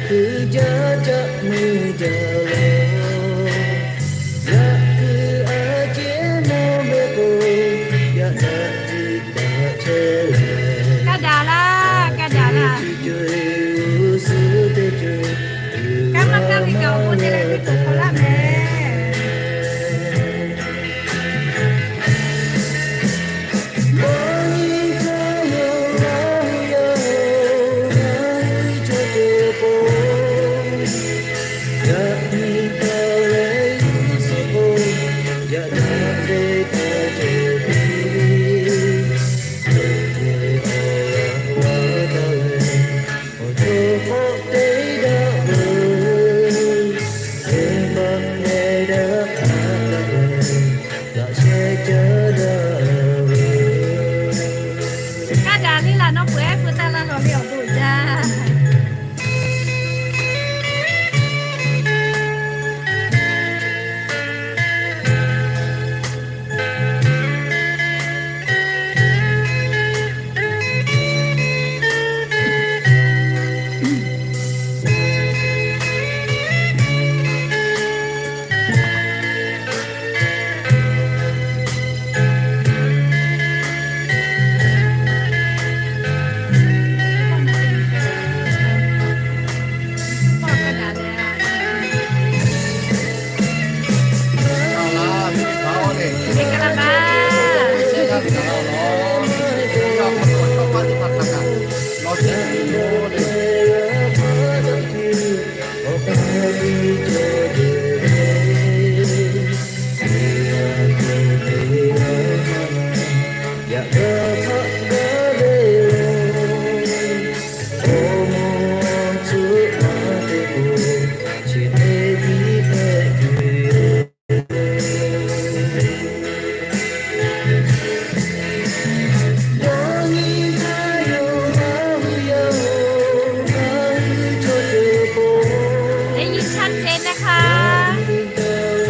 Uiˍ jaˇ caˆ mui jaˇ lawˬ, yaꞈ kuiˬ a ciˉ mawˇ ve k'o, yaꞈ daꞈ tiˉ daꞈ chehˇ leh, kaˇ daꞈ laˇ, kaˇ daꞈ laˇ. Uiˍ suhˉ teˇ ceuˬ, kaˇ maˇ kaˇ ve kaꞈ awˬ bon te leh ve k'oˆ hk'awꞈ laˇ mehˍ. Kaˇ daꞈ liˇ laˬ nawˉ peuˬ ehˉ, hpu taˇ laˇ lawˬ ve awˬ bon uiˍ jaˇ.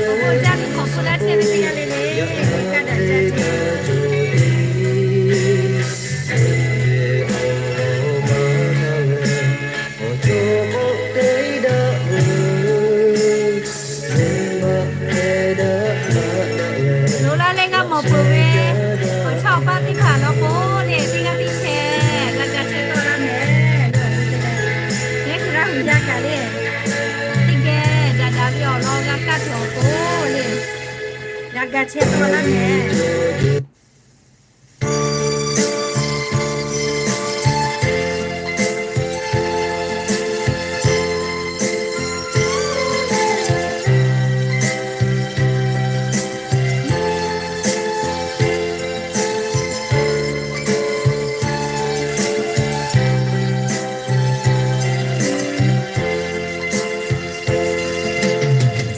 Awˬ bon jaˇ ve hk'awꞈ hpu laˇ chehˇ ve teˇ g'aˇ le le, kaˇ daꞈ jaˇ ve. Loꞈ la leh g'a mawˬ peuˬ ve awˬ chawˇ awˬ paˇ teˇ hpaˍ law k'o le, teˇ g'aˇ teˇ chehˇ g'a ga chehˇ tawˆ laˇ mehˍ. Yehˇ kuiˬ laˇ huˍ yaˇ kaꞈ le, teˇ geh daꞈ daꞈ ve awˬ lawn g'a kaˇ tuˬ awˬ pon le, g'a ga chehˇ tawˆ laˇ mehˍ.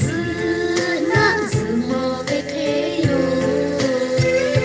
Tzuhꞈ naˆ tzuhꞈ mawˬ ve hk'e yoˬ.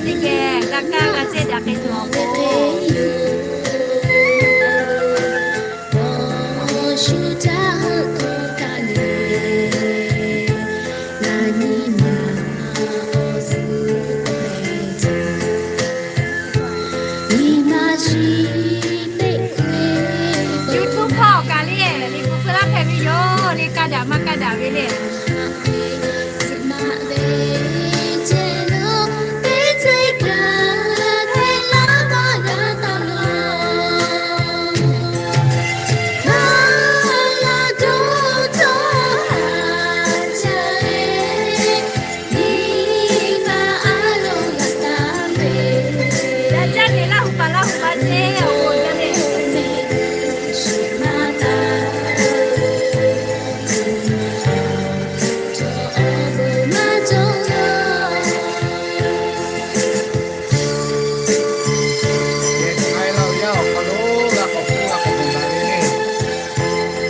Teˇ geh g'a kaˇ g'a cehˇ daꞈ k'ai tuˬ awˬ pon, YouTube hpawˇ kaꞈ le, liꞈ hpu feu laˇ hpehꞈ ve yoˬ le. Kaˇ daꞈ maˇ kaˇ daꞈ ve le. Yaꞈ jaˇ ve Laˇ huˍ paˍ Laˇ huˍ maˇ ceh awˬ bon jaˇ le. Hk'aˬ hk'e laˇ ve yaˇ awˬ hk'aw lo g'a k'awꞈ hpuˇ g'a k'awꞈ mawˬ daꞈ ve le.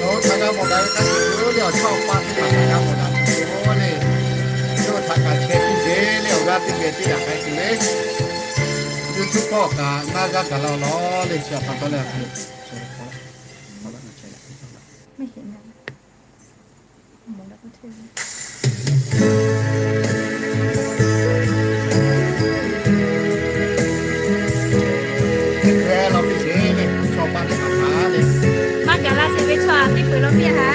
Nawˬ hui htaꞈ g'a mawˬ daꞈ ve hk'a shuˍ shuˍ le, awˬ chawˇ awˬ paˇ teˇ hpaˍ htaꞈ g'a mawˬ daꞈ ve yoˬ le. Yawˇ hui htaꞈ kaꞈ share piˇ sheˍ le, awˬ g'aˇ teˇ geh teˇ g'aˇ k'ai tuˬ le. YouTube hpawˇ kaꞈ naˇ gaˇ gaˬ la-o lawˬ le, chi awˬ pa taw leh awˬ hk'e Maˇ gaˬ la sheˍ ve chaw aꞈ teˇ peuˬ law piˇ ha.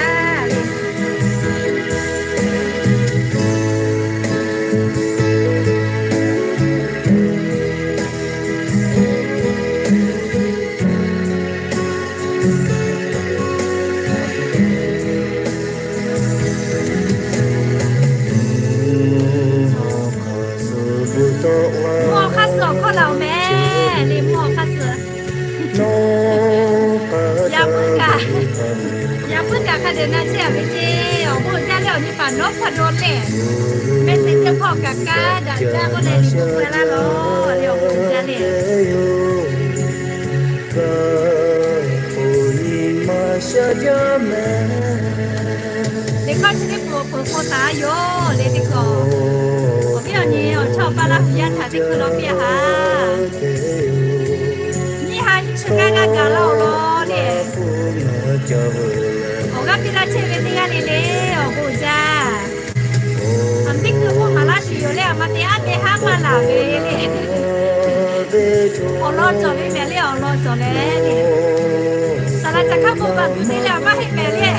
Mvuhˇ awˬ hk'aˇ suh awˬ hkawˇ laˬ-oˬ mehˍ le, mvuhˇ awˬ hk'aˇ suh. Yaꞈ puiˉ kaꞈ, yaꞈ puiˉ kaꞈ hk'a dehꞈ na chehˇ-a ve ceˇ. Awˬ bon jaˇ leh awˬ nyi paˍ nawˉ hpaˇ dawˇ leh, mehˆ shehˍ chehˇ hpawˇ kaꞈ kaˇ daꞈ jaˇ k'oˆ leh liꞈ hpu feu laˇ lawˬ le, awˬ bon jaˇ le. Teˇ hkawˇ chi teˇ hpaˍ awˬ peuˬ hk'aw taˍ yoˬ le, teˇ hkawˇ. Awˬ viˉ awˬ nyi awˬ chawˇ awˬ paˇ Laˇ huˍ yaˇ htaꞈ teˇ hkui law piˇ-a haˍ. Nyiˇ ha nyiˇ chi kaˇ g'a gaˬ laˇ-oˬ lawˬ le. Awˬ g'aˇ piˇ laˇ chehˇ ve teˇ g'aˇ le le, awˬ bon jaˇ. Aˬ miˉ teˇ hkui k'oˆ maˍ laˇ tuˬ yoˬ le, aˬ ma te aˉ te haˉ maˇ laˬ ve le. Awˬ lawn cawˬ ve mehˍ le, awˬ lawn cawˬ leh le. Saˍ laꞈ caˬ hkaˉ bon vaˬ tuˬ te leh aˬ maˇ heˆ mehˍ le.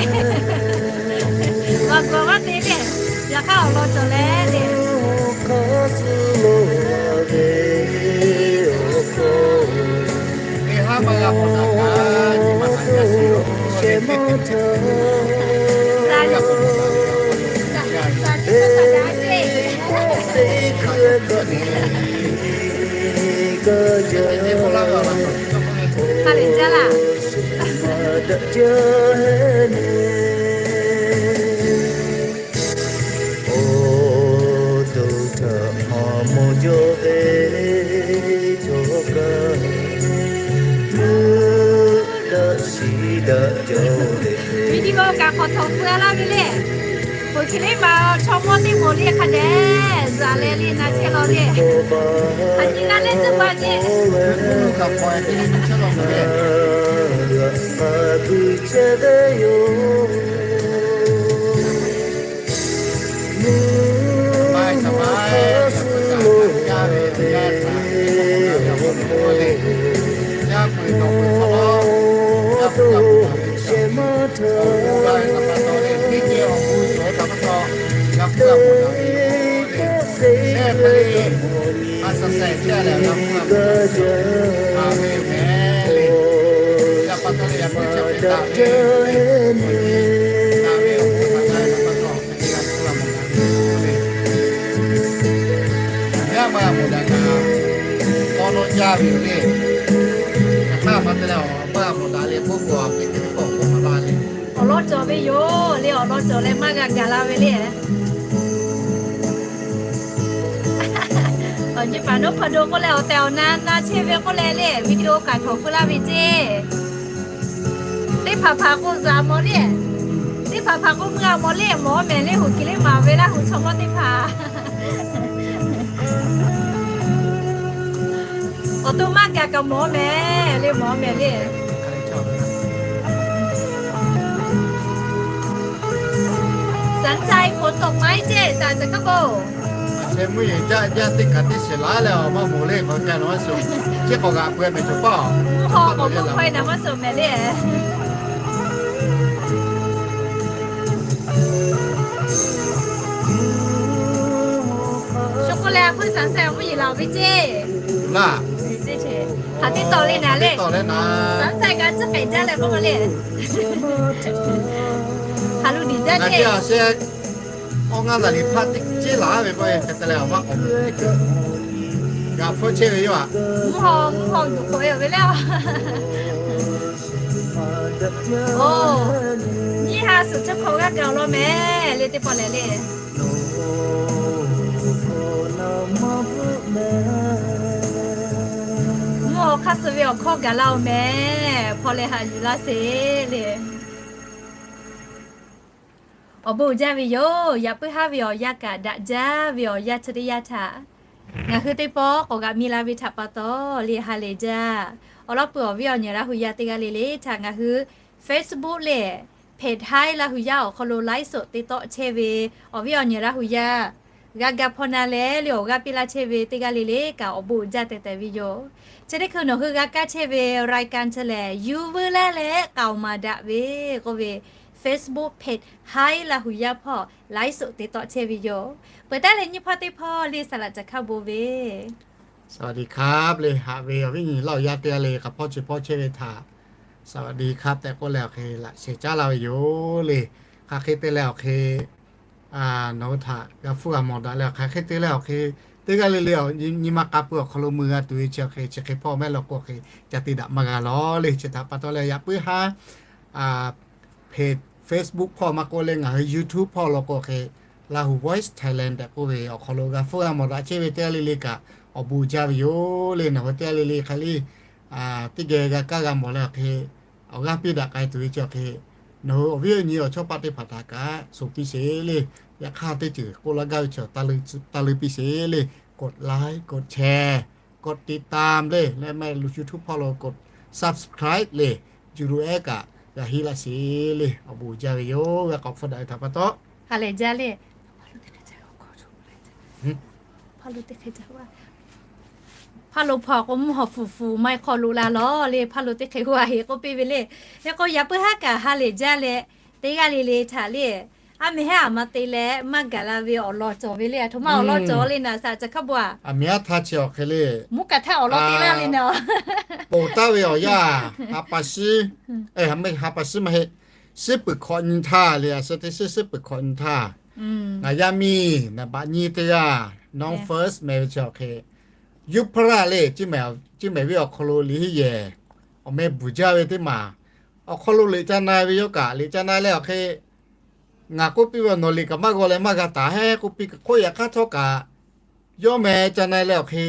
Vaˬ kuiˬ maˇ te le. Yaꞈ hk'aˇ awˬ lawn cawˬ leh le. Teˇ haˉ maˇ g'a mawˬ daꞈ kaꞈ, nyi ma htaꞈ yaꞈ shehˍ-oˬ. Hk'a lehˬ jaˇ laˇ. Awˬ to htaꞈ maˇ mawˬ jaw ve chaw kaꞈ, meuˇ daꞈ shiˍ daꞈ jaw ve. Video kaꞈ k'awꞈ htawnˍ feu-a laˇ ve le. Hk'aˬ hk'e le maˬ chaw mawˇ teˇ moˍ le hk'a dehꞈ zuhꞈ leh le na chehˇ law le. Hk'aˬ hk'e g'a leh tcuhˉ pa ce. Mvuhˇ hk'aˇ suh lo ve awˬ hk'aw lo, awˬ to shehˍ maˇ htaˇ, teˇ geh teˇ geh kaꞈ te ve kaꞈ te ve gaˇ jaˇ. Awˬ to daꞈ jaˇ heˆ ne. Yaˇ maˇ g'a mawˬ daꞈ kaꞈ, tawˇ nawˇ jaˇ ve yoˬ le. Yaꞈ hk'aˇ maˇ te leh, awˬ maˇ g'a mawˬ daꞈ le k'oˆ k'o, a piˇ teˇ pawˆ k'oˆ maˍ laˇ le. Awˬ lawn cawˬ ve yoˬ le, awˬ lawn cawˬ leh maˇ g'a gaˬ la ve le. Awˬ nyi paˍ nawˉ hpaw do k'oˆ leh, awˬ tehˬ awˬ na na chehˇ ve k'oˆ leh le, video kaꞈ htawnˍ feu laˇ ve ceˇ. Teˇ hpaˍ hpaˍ k'o zuhꞈ mawˬ le. Teˇ hpaˍ hpaˍ k'o meuˇ a mawˬ le, mawˬ mehˍ le, hoꞈ kiˬ le maˍ ve Laˇ huˍ chaw mawˇ teˇ hpaˍ. To maˇ gaˬ kaꞈ mawˬ mehˍ le, mawˬ mehˍ le. สนใจฝนตกไหม ceˇ, saˍ caˬ kaˉ po. Mvuhˇ yeˬ jaˇ jaˇ teˇ kaꞈ teˇ shiˍ laˬ leh awˬ maˇ mawˬ le, k'awꞈ gaˬ nawˬ maˇ suhˍ, chi k'awꞈ g'aꞈ peuˬ mehˍ cawˬ paˇ. Mvuhˇ haw k'awꞈ mvuhˇ hk'aw e nawˬ maˇ suhˍ mehˍ le. Shu k'oˆ leh a hpuiˇ สนใจ awˬ mvuhˇ yeˬ laˬ ve ceˇ. Haˍ teˇ tawˆ le naˍ le. สนใจ kaꞈ tcuhˉ k'ehꞈ jaˇ leh k'oˆ ma le. Haˍ lo diˬ jaˇ ceˇ. Awˬ ngaˇ naˬ liˍ hpaˇ teˇ ceˇ laˬ ve k'o, hk'e te leh awˬ maˇ k'awꞈ g'a hpfuhˇ chehˇ ve yoˬ. Mvuhˇ haw mvuhˇ haw yuˬ k'oꞈ e ve le. Oˬ, nyiˇ ha suhˍ chi hk'awꞈ g'aˇ gaˬ law mehˍ le, teˇ pawˆ lehˬ le. Mvuhˇ haw hk'aˇ suh ve awˬ hkawˇ gaˬ laˇ oˬ mehˍ, hpaw leh haꞈ yuˬ laˇ sheˍ le. Awˬ bon uiˍ jaˇ ve yoˬ. Yaꞈ puiˉ haˉ ve awˬ yanˇ kaꞈ daꞈ jaˇ ve awˬ yanˇ chi teˇ yanˇ htaꞈ ngaˬ hui teˇ pawˆ k'awꞈ g'aꞈ mi la ve htaꞈ pa taw le ha lehˬ jaˇ. Awˬ lawn peuˬ awˬ viˉ awˬ nyi Laˇ hu yaˇ teˇ g'aˇ le le htaꞈ ngaˬ hui Facebook lehˬ, เพจ Hai Laˇ hu yaˇ awˬ hk'aw lo ไลฟ์สด te tawˆ chehˇ ve awˬ viˉ awˬ nyi Laˇ hu yaˇ g'a ga hpaw na leh le awˬ g'aˇ piˇ laˇ chehˇ ve teˇ g'aˇ le le kaꞈ awˬ bon uiˍ jaˇ tehꞈ tehꞈ ve yoˬ. Chi teˇ hkui nawˬ hui g'a kaˇ chehˇ ve รายการ chi lehˬ, yuˬ veu laˇ leh k'aoˍ maˍ daꞈ ve k'oˆ ve Facebook page Hai Laˇ hu yaˇ hpawˇ ไลฟ์สด te tawˆ chehˇ ve yoˬ. Peuˬ taˉ leh nyiˇ hpawˇ teˇ hpawˇ le saˍ laꞈ caˬ hkaˇ bon ve สวัสดีครับ le haꞈ ve awˬ viˉ nyi Laˇ hu yaˇ teˇ g'aˇ le k'a hpawˇ chi hpawˇ chehˇ ve htaꞈ สวัสดีครับ tehꞈ k'oˆ leh awˬ hk'e laꞈ shehˍ caˉ laˇ ve yoˬ le. Hk'aˬ hk'e te leh awˬ hk'e nawˬ hui htaꞈ g'a hpfuhˇ g'a mawˬ daꞈ leh awˬ hk'aˬ hk'e te leh awˬ hk'e teˇ g'aˇ le le awˬ nyi ma k'a pui awˬ hk'aw lo mui g'a tuˬ ve chi awˬ hk'e chi hk'e hpawˇ mehˆ law k'o hk'e ca te daꞈ maˇ g'a lawˬ le. Chi htaꞈ pa taw leh yaꞈ puiˉ haˉ page Facebook hpawˇ maˇ k'oˆ leh ngaˬ hui YouTube hpawˇ law k'o hk'e Lahu Voice Thailand tehꞈ k'oˆ ve awˬ hk'aw lo g'a hpfuhˇ g'a mawˬ daꞈ chehˇ ve teˇ g'aˇ le le kaꞈ awˬ bon jaˇ ve yoˬ le. Nawˬ hui teˇ g'aˇ le le hk'aˬ le teˇ geh g'a kaˇ g'a mawˬ leh awˬ hk'e awˬ g'aˇ piˇ daꞈ k'ai tuˬ ve chi awˬ hk'e nawˬ hui awˬ viˉ awˬ nyi awˬ chawˇ paˆ teˇ hpaˍ htaꞈ kaꞈ shuˍ piˇ sheˍ le. Yaꞈ hk'aˇ teˇ ceuˬ k'oˆ laˇ gaˇ ve chi taˇ leuˆ piˇ sheˍ le. กดไลค์ กดแชร์ กดติดตาม le leh mehˆ lo YouTube hpawˇ lo กด subscribe le, YouTube ehˉ kaꞈ g'a hiˉ laˇ sheˍ le. Awˬ bon jaˇ ve yoˬ. G'a k'awꞈ hpfuhˇ daꞈ ve htaꞈ pa taw ha lehˬ jaˇ le. Hpaˇ lo hk'e hpaˇ lo hpawˇ k'o mvuhˇ haw fuˍ fuˍ maˇ hk'aw lo la lawˬ le. Hpaˇ lo teˇ hk'e hu a heˍ k'oˆ piˇ ve le. Hk'e k'o yaꞈ puiˉ haˉ kaꞈ ha lehˬ jaˇ leh teˇ g'aˇ le le htaꞈ le a mehˍ haˉ aˬ ma te leh maˇ gaˬ la ve awˬ lawn cawˬ ve le. Aˬ htoꞈ ma awˬ lawn cawˬ le naˍ saˍ caˬ hkaˇ bon a. Aˬ miˍ haˉ htaˇ chi awˬ hk'e le, mvuhˇ kaꞈ htaˇ awˬ lawn te laˇ le naˍ. Ponˬ taˍ ve awˬ yanˇ, ha pa shiˉ, ha pa shiˉ maˇ heˆ, shiˉ puiˍ hkawꞈ nyi htaˇ le, a shu teˇ shiˉ shiˉ puiˍ hkawꞈ nyi htaˇ, ngaˬ yaˇ miˇ naˍ baꞈ nyiˇ teˇ g'aˇ, Nong First meh ve chi awˬ hk'e, Yuˇ hpaˇ raˇ le, Ciˇ mehˍ venˇ awˬ hk'aw lo liꞈ henˇ yehˬ awˬ meh bvuhˬ jaˇ ve teˇ maˬ awˬ hk'aw lo liꞈ ca na ve yawˇ kaꞈ liꞈ ca na leh awˬ hk'e, ngaˬ k'oˆ piˇ ve, Nawˬ liꞈ kaꞈ maˇ g'aw leh maˇ g'a taˍ heˆ k'oˆ piˇ hk'oˆ, yaꞈ hk'aˇ htawˇ kaꞈ yawˇ meh ca na leh awˬ hk'e,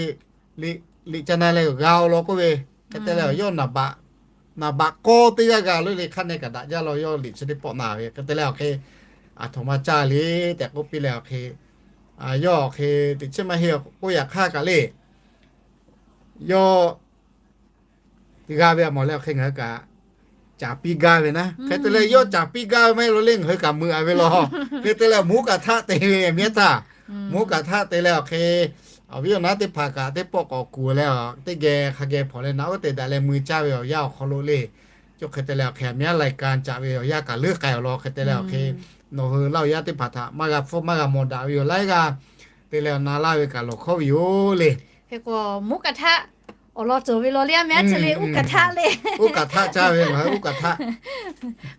liꞈ ca na leh g'a-o law k'oˆ ve. Hk'e te leh yawˇ naˍ baꞈ k'awˇ teˇ g'aˇ g'a lo le, hk'aˇ neh kaꞈ daꞈ jaˇ law, yawˇ liꞈ chi teˇ pawˆ na ve. Hk'e te leh awˬ hk'e, Aˬ htoꞈ ma caˇ le tehꞈ k'oˆ piˇ leh awˬ hk'e, yawˇ awˬ hk'e teꞈ chiˉ maˇ heˆ k'oˆ, yaꞈ hk'aˇ kaꞈ le, yawˇ g'a ve a mawˬ leh awˬ hk'e ngaˬ hui kaꞈ caˍ piˇ gaˇ ve naˉ. Hk'e te leh yawˇ caˍ piˇ gaˇ ve maˇ heˆ law le, ngaˬ hui kaꞈ meuꞈ a ve law. Hk'e te leh mvuhˇ kaꞈ htaˆ te ve miˉ htaˇ, mvuhˇ kaꞈ htaˆ te leh awˬ hk'e, awˬ viˉ awˬ naˉ teˇ hpaˍ kaꞈ teˇ pawˆ k'awꞈ kuˬ leh teˇ geh hk'a geh hpawnˬ leh naꞈ uˉ te daꞈ leh mui caˇ ve awˬ yanˇ awˬ hk'aw lo le, co hk'e te leh awˬ hk'e a miˉ yaˇ รายการ caꞈ ve awˬ yanˇ kaꞈ leuˉ k'ai awˬ lawn. Hk'e te leh awˬ hk'e nawˬ hui Laˇ huˍ yaˇ teˇ hpaˍ htaꞈ maˇ g'a hpfuhˇ maˇ g'a mawˬ daꞈ ve yoˬ. Laiˉ g'aˇ te leh awˬ na laˇ ve kaꞈ lawˬ hkawˉ ve yoˬ le. Hk'e k'o mvuhˇ kaꞈ htaˆ awˬ lawn cawˬ ve law le, a mehˍ haˉ chi le uˉ kaꞈ htaˆ le. Uˉ kaꞈ htaˆ caˇ ve ngaˬ hui uˉ kaꞈ htaˆ.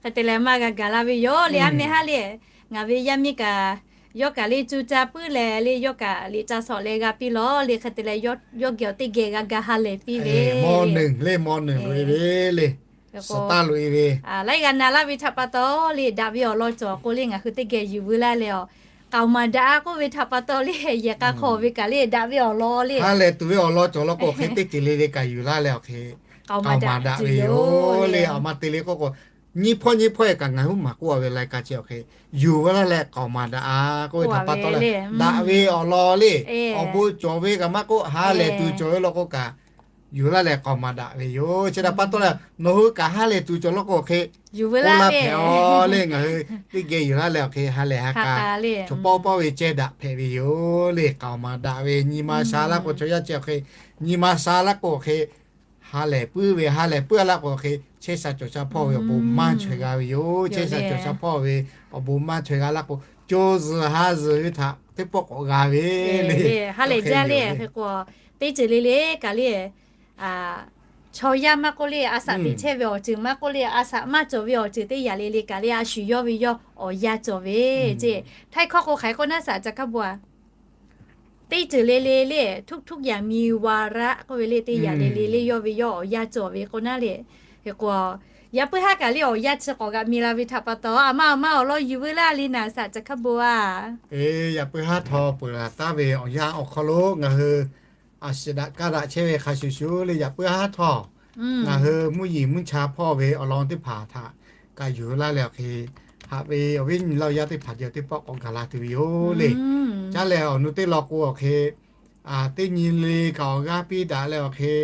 Hk'e te leh maˇ g'a gaˬ la ve yoˬ le, a mehˍ haˉ le. Ngaˬ ve yaˇ miˇ kaꞈ yawˇ kaꞈ le cuˇ caˇ puiˉ leh le, yawˇ kaꞈ liꞈ ca shawˍ leh g'a piˇ lawˬ le. Hk'e te leh yawˇ geh awˬ teˇ geh g'a ga ha lehˬ piˇ ve. Mawˇ neˬ le, mawˇ neˬ loꞈ e ve le. Suhˍ taˇ loꞈ e ve, laiˉ g'aˇ na laˇ ve htaꞈ pa taw le, daꞈ ve awˬ lawn cawˬ k'o le ngaˬ hui teˇ geh yuˬ veu laˇ leh awˬ, k'aoˍ maˍ daꞈ a k'oˆ ve htaꞈ pa taw le, yehˬ k'a hk'aw ve kaꞈ le daꞈ ve awˬ lawn le, ha lehˬ tuˬ ve awˬ lawn cawˬ law k'o hk'e teˇ ceuˬ le le kaꞈ yuˬ laˇ leh awˬ hk'e k'aoˍ maˍ daꞈ ve yoˬ le. Awˬ ma te le k'oˆ k'o, nyiˇ hpawˇ nyiˇ hpawˇ e kaꞈ ngaˬ hui maˍ k'oˆ a ve lai ka chi awˬ hk'e yuˬ veu laˇ leh k'aoˍ maˍ daꞈ a k'oˆ ve htaꞈ pa taw leh, daꞈ ve awˬ lawn le, awˬ bon cawˬ ve kaꞈ maˇ k'oˆ, ha lehˬ tuˬ cawˬ ve law k'o kaꞈ yuˬ laˇ leh k'aoˍ maˍ daꞈ ve yoˬ. Chi htaꞈ pa taw leh nawˬ hui kaꞈ ha lehˬ tuˬ cawˬ law k'o hk'e, k'oˆ laˇ hpehꞈ-aw le. Ngaˬ hui teˇ geh yuˬ laˇ leh awˬ hk'e ha lehˬ ha k'a, chaw pawˆ pawˆ ve ceh daꞈ hpehꞈ ve yoˬ le. K'aoˍ maˍ daꞈ ve nyi ma sha laˇ k'o, chaw yaˇ ceh awˬ hk'e nyi ma sha laˇ k'o awˬ hk'e, ha lehˬ puiˉ ve, ha lehˬ puiˉ laˇ k'o awˬ hk'e, chehˇ sha cawˬ sha hpawˇ ve awˬ bon maˇ chaweh g'a ve yoˬ. Chehˇ sha cawˬ sha hpawˇ ve awˬ bon maˇ chaweh g'a laˇ k'o, co zuhˬ ha zuhˬ ve htaꞈ teˇ pawˆ k'awꞈ g'a ve le. Ha lehˬ jaˇ le. Hk'e k'o, teˇ ceuˬ le le kaꞈ le, chaw yaˇ maˇ k'oˆ le, a shaꞈ teꞈ chehˇ ve awˬ ceuˬ maˇ k'oˆ le, a shaꞈ maˇ cawˬ ve awˬ ceuˬ teˇ yanˇ le le kaꞈ le, a shu yawˇ ve yawˇ awˬ yanˇ cawˬ ve ceˇ. Htaiˇ hkawˇ k'o hk'aˬ hk'e k'oˆ naˉ, shaˍ ca hkaˇ bon a, teˇ ceuˬ le le le, ทุกๆอย่างมีวาระ k'oˆ ve le, teˇ yanˇ le le le yawˇ ve yawˇ awˬ yanˇ cawˬ ve k'o naˉ le. Hk'e k'o, yaꞈ puiˉ haˉ kaꞈ le awˬ yanˇ chi k'awꞈ g'aꞈ mi la ve htaꞈ pa taw, a ma awˬ ma awˬ lawn yuˬ veu laˇ le naˍ, shaˍ ca hkaˇ bon a. Yaꞈ puiˉ haˉ htawˇ peuˬ laˬ taˍ ve awˬ yanˇ awˬ hk'aw lo ngaˬ hui a shiˍ daꞈ kaˇ daꞈ chehˇ ve hk'a shuˍ shuˍ le, yaꞈ puiˉ haˉ htawˇ ngaˬ hui mvuhˇ yeˬ mvuhˇ cha hpawˇ ve awˬ lawn teˇ hpaˍ htaꞈ kaꞈ yuˬ laˇ leh awˬ hk'e, haꞈ ve awˬ viˉ nyi laˇ awˬ yaˇ teˇ hpaˍ jaw teˇ pawˆ k'awꞈ gaˬ la tuˬ ve yoˬ le. Caˉ leh awˬ nu teˇ law k'o awˬ hk'e, teˇ nyi le kaꞈ awˬ g'aˇ piˇ daꞈ leh awˬ hk'e,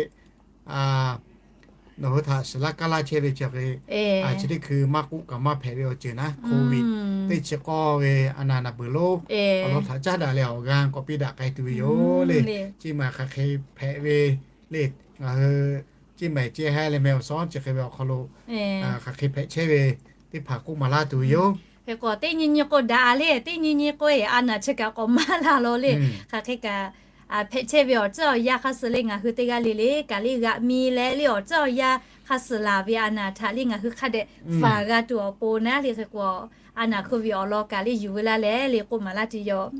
nawˬ hui htaꞈ shiˍ laˇ kaˇ laˇ chehˇ ve chi awˬ hk'e, chi teˇ hkui maˇ k'oˆ kaꞈ maˇ hpehꞈ ve awˬ ceuˬ naˉ, Covid teˇ chi k'awˇ ve a naˍ naˍ beuˬ lonˉ awˬ lawn htaꞈ caˉ daꞈ leh awˬ g'aˇ k'awꞈ piˇ daꞈ k'ai tuˬ ve yoˬ le. Chi ma hk'aˬ hk'e hpehꞈ ve le. Ngaˬ hui chi ma ceh ha leh meh awˬ suhˉ chi hk'e ve awˬ hk'aw lo hk'aˬ hk'e hpehꞈ chehˇ ve teˇ hpaˍ k'oˆ maˍ laˇ tuˬ ve yoˬ. Hk'e k'o, teˇ nyi nyi k'o daꞈ le, teˇ nyi nyi k'o e a naˍ chi kaꞈ k'awꞈ maˇ la law le. Hk'aˬ hk'e kaꞈ hpehꞈ chehˇ ve awˬ ceuˬ awˬ yanˇ hk'a suh le ngaˬ hui teˇ g'aˇ le le kaꞈ le g'aꞈ mi leh le awˬ ceuˬ awˬ yanˇ hk'a suh laˬ ve a naˍ htaꞈ le ngaˬ hui hk'a dehꞈ faˍ g'a tuˬ awˬ pon naˉ le. Hk'e k'o, a naˍ hkui ve awˬ lawn kaꞈ le yuˬ veu laˇ leh le k'oˆ maˍ laˇ tuˬ yoˬ.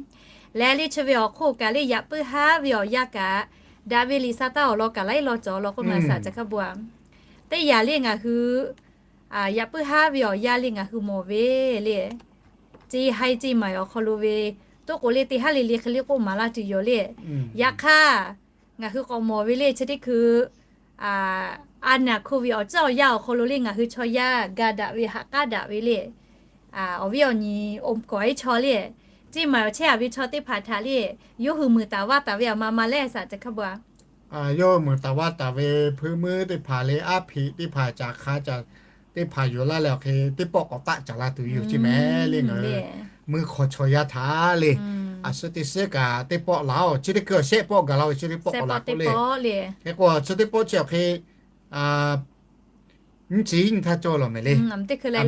Leh le chi ve awˬ hk'oˆ kaꞈ le yaꞈ puiˉ haˉ ve awˬ yanˇ kaꞈ daꞈ ve liꞈ sa taˇ awˬ lawn kaꞈ laiˉ law cawˬ law k'oˆ maˍ shaˍ ca hkaˇ bon a. Teˇ yanˇ le ngaˬ hui yaꞈ puiˉ haˉ ve awˬ yanˇ le ngaˬ hui mawˬ ve le, ceˇ haiˇ ceˇ maiˍ awˬ hk'aw lo ve toˉ k'o le teˇ haˉ le le hk'e le k'oˆ maˍ laˇ tuˬ yoˬ le. Yaꞈ hk'aˇ, ngaˬ hui k'awꞈ mawˬ ve le chi teˇ hkui a naˍ hkui ve awˬ ceuˬ awˬ yanˇ awˬ hk'aw lo le ngaˬ hui chaw yaˇ ga daꞈ ve haꞈ k'aˉ daꞈ ve le, awˬ viˉ awˬ nyi oˇ kawˍ iˉ chaw le, ceˇ maiˍ awˬ chehˇ a ve chaw teˇ hpaˍ htaꞈ le yawˇ hui muiˬ taˍ vaˇ taˍ ve a ma ma leh shaˍ ca hkaˇ bon a. Yawˇ hui muiˬ taˍ vaˇ taˍ ve hpeuˇ meuˇ teˇ hpaˍ le, aˉ hpeꞈ teˇ hpaˍ, caˍ hk'a caˍ teˇ hpaˍ yuˬ laˇ leh awˬ hk'e teˇ pawˆ k'awꞈ taˆ caˍ la tuˬ ve yoˬ. Chi mehˍ le ngaˬ hui mui hk'aw chaw yaˇ htaꞈ le, a suhˉ teˇ suhˉ kaꞈ teˇ pawˆ laˬ-oˬ. Chi teˇ hkui awˬ shehˆ pawˆ gaˬ la ve chi teˇ pawˆ k'awꞈ la k'oˆ le. Hk'e k'o chi teˇ pawˆ chi awˬ hk'e nyiˇ chi nyiˇ htaˇ cawˇ lawˬ mehˍ le. Teˇ hkui la